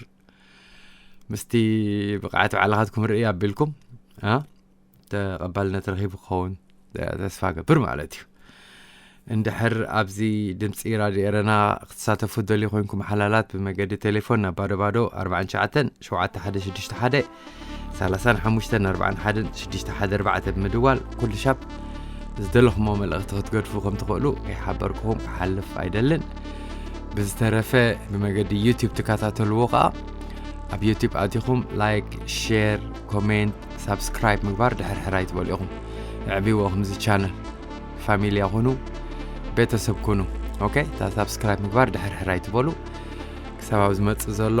ምስቲ ብቕዓት ባዕልኻትኩም ርእይ ኣቢልኩም ተቐባልነት ረኺቡ ክኸውን ተስፋ ገብር ማለት እዩ። እንድሕር ኣብዚ ድምፂ ራድዮ ኤረና ክትሳተፉ ደልዩ ኮይንኩም ሓላላት ብመገዲ ቴሌፎን ናብ ባዶ ባዶ ኣርባዓን ትሽዓተን ሸውዓተ ሓደ ሽዱሽተ ሓደ ሰላሳን ሓሙሽተን ኣርባዓን ሓደን ሽዱሽተ ሓደ ኣርባዕተ ብምድዋል ኩሉ ሻብ ዝደለኹሞ መልእኽቲ ክትገድፉ ከም ትኽእሉ ከይሓበርኩኹም ክሓልፍ ኣይደልን። ብዝተረፈ ብመገዲ ዩቲዩብ ትከታተልዎ ከኣ ኣብ ዩቲዩብ ኣቲኹም ላይክ፣ ሼር፣ ኮሜንት፣ ሳብስክራይብ ምግባር ድሕር ሕር ኣይትበሉ ኢኹም። ኣዕብይዎ ከምዚ ቻነል ፋሚልያ ኩኑ፣ ቤተሰብ ኩኑ። ኦኬ፣ እታ ሳብስክራይብ ምግባር ድሕር ሕር ኣይትበሉ። ክሳብ ኣብ ዝመጽእ ዘሎ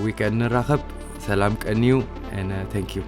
ዊከንድ ንራኸብ። ሰላም ቀንዩ። And thank you.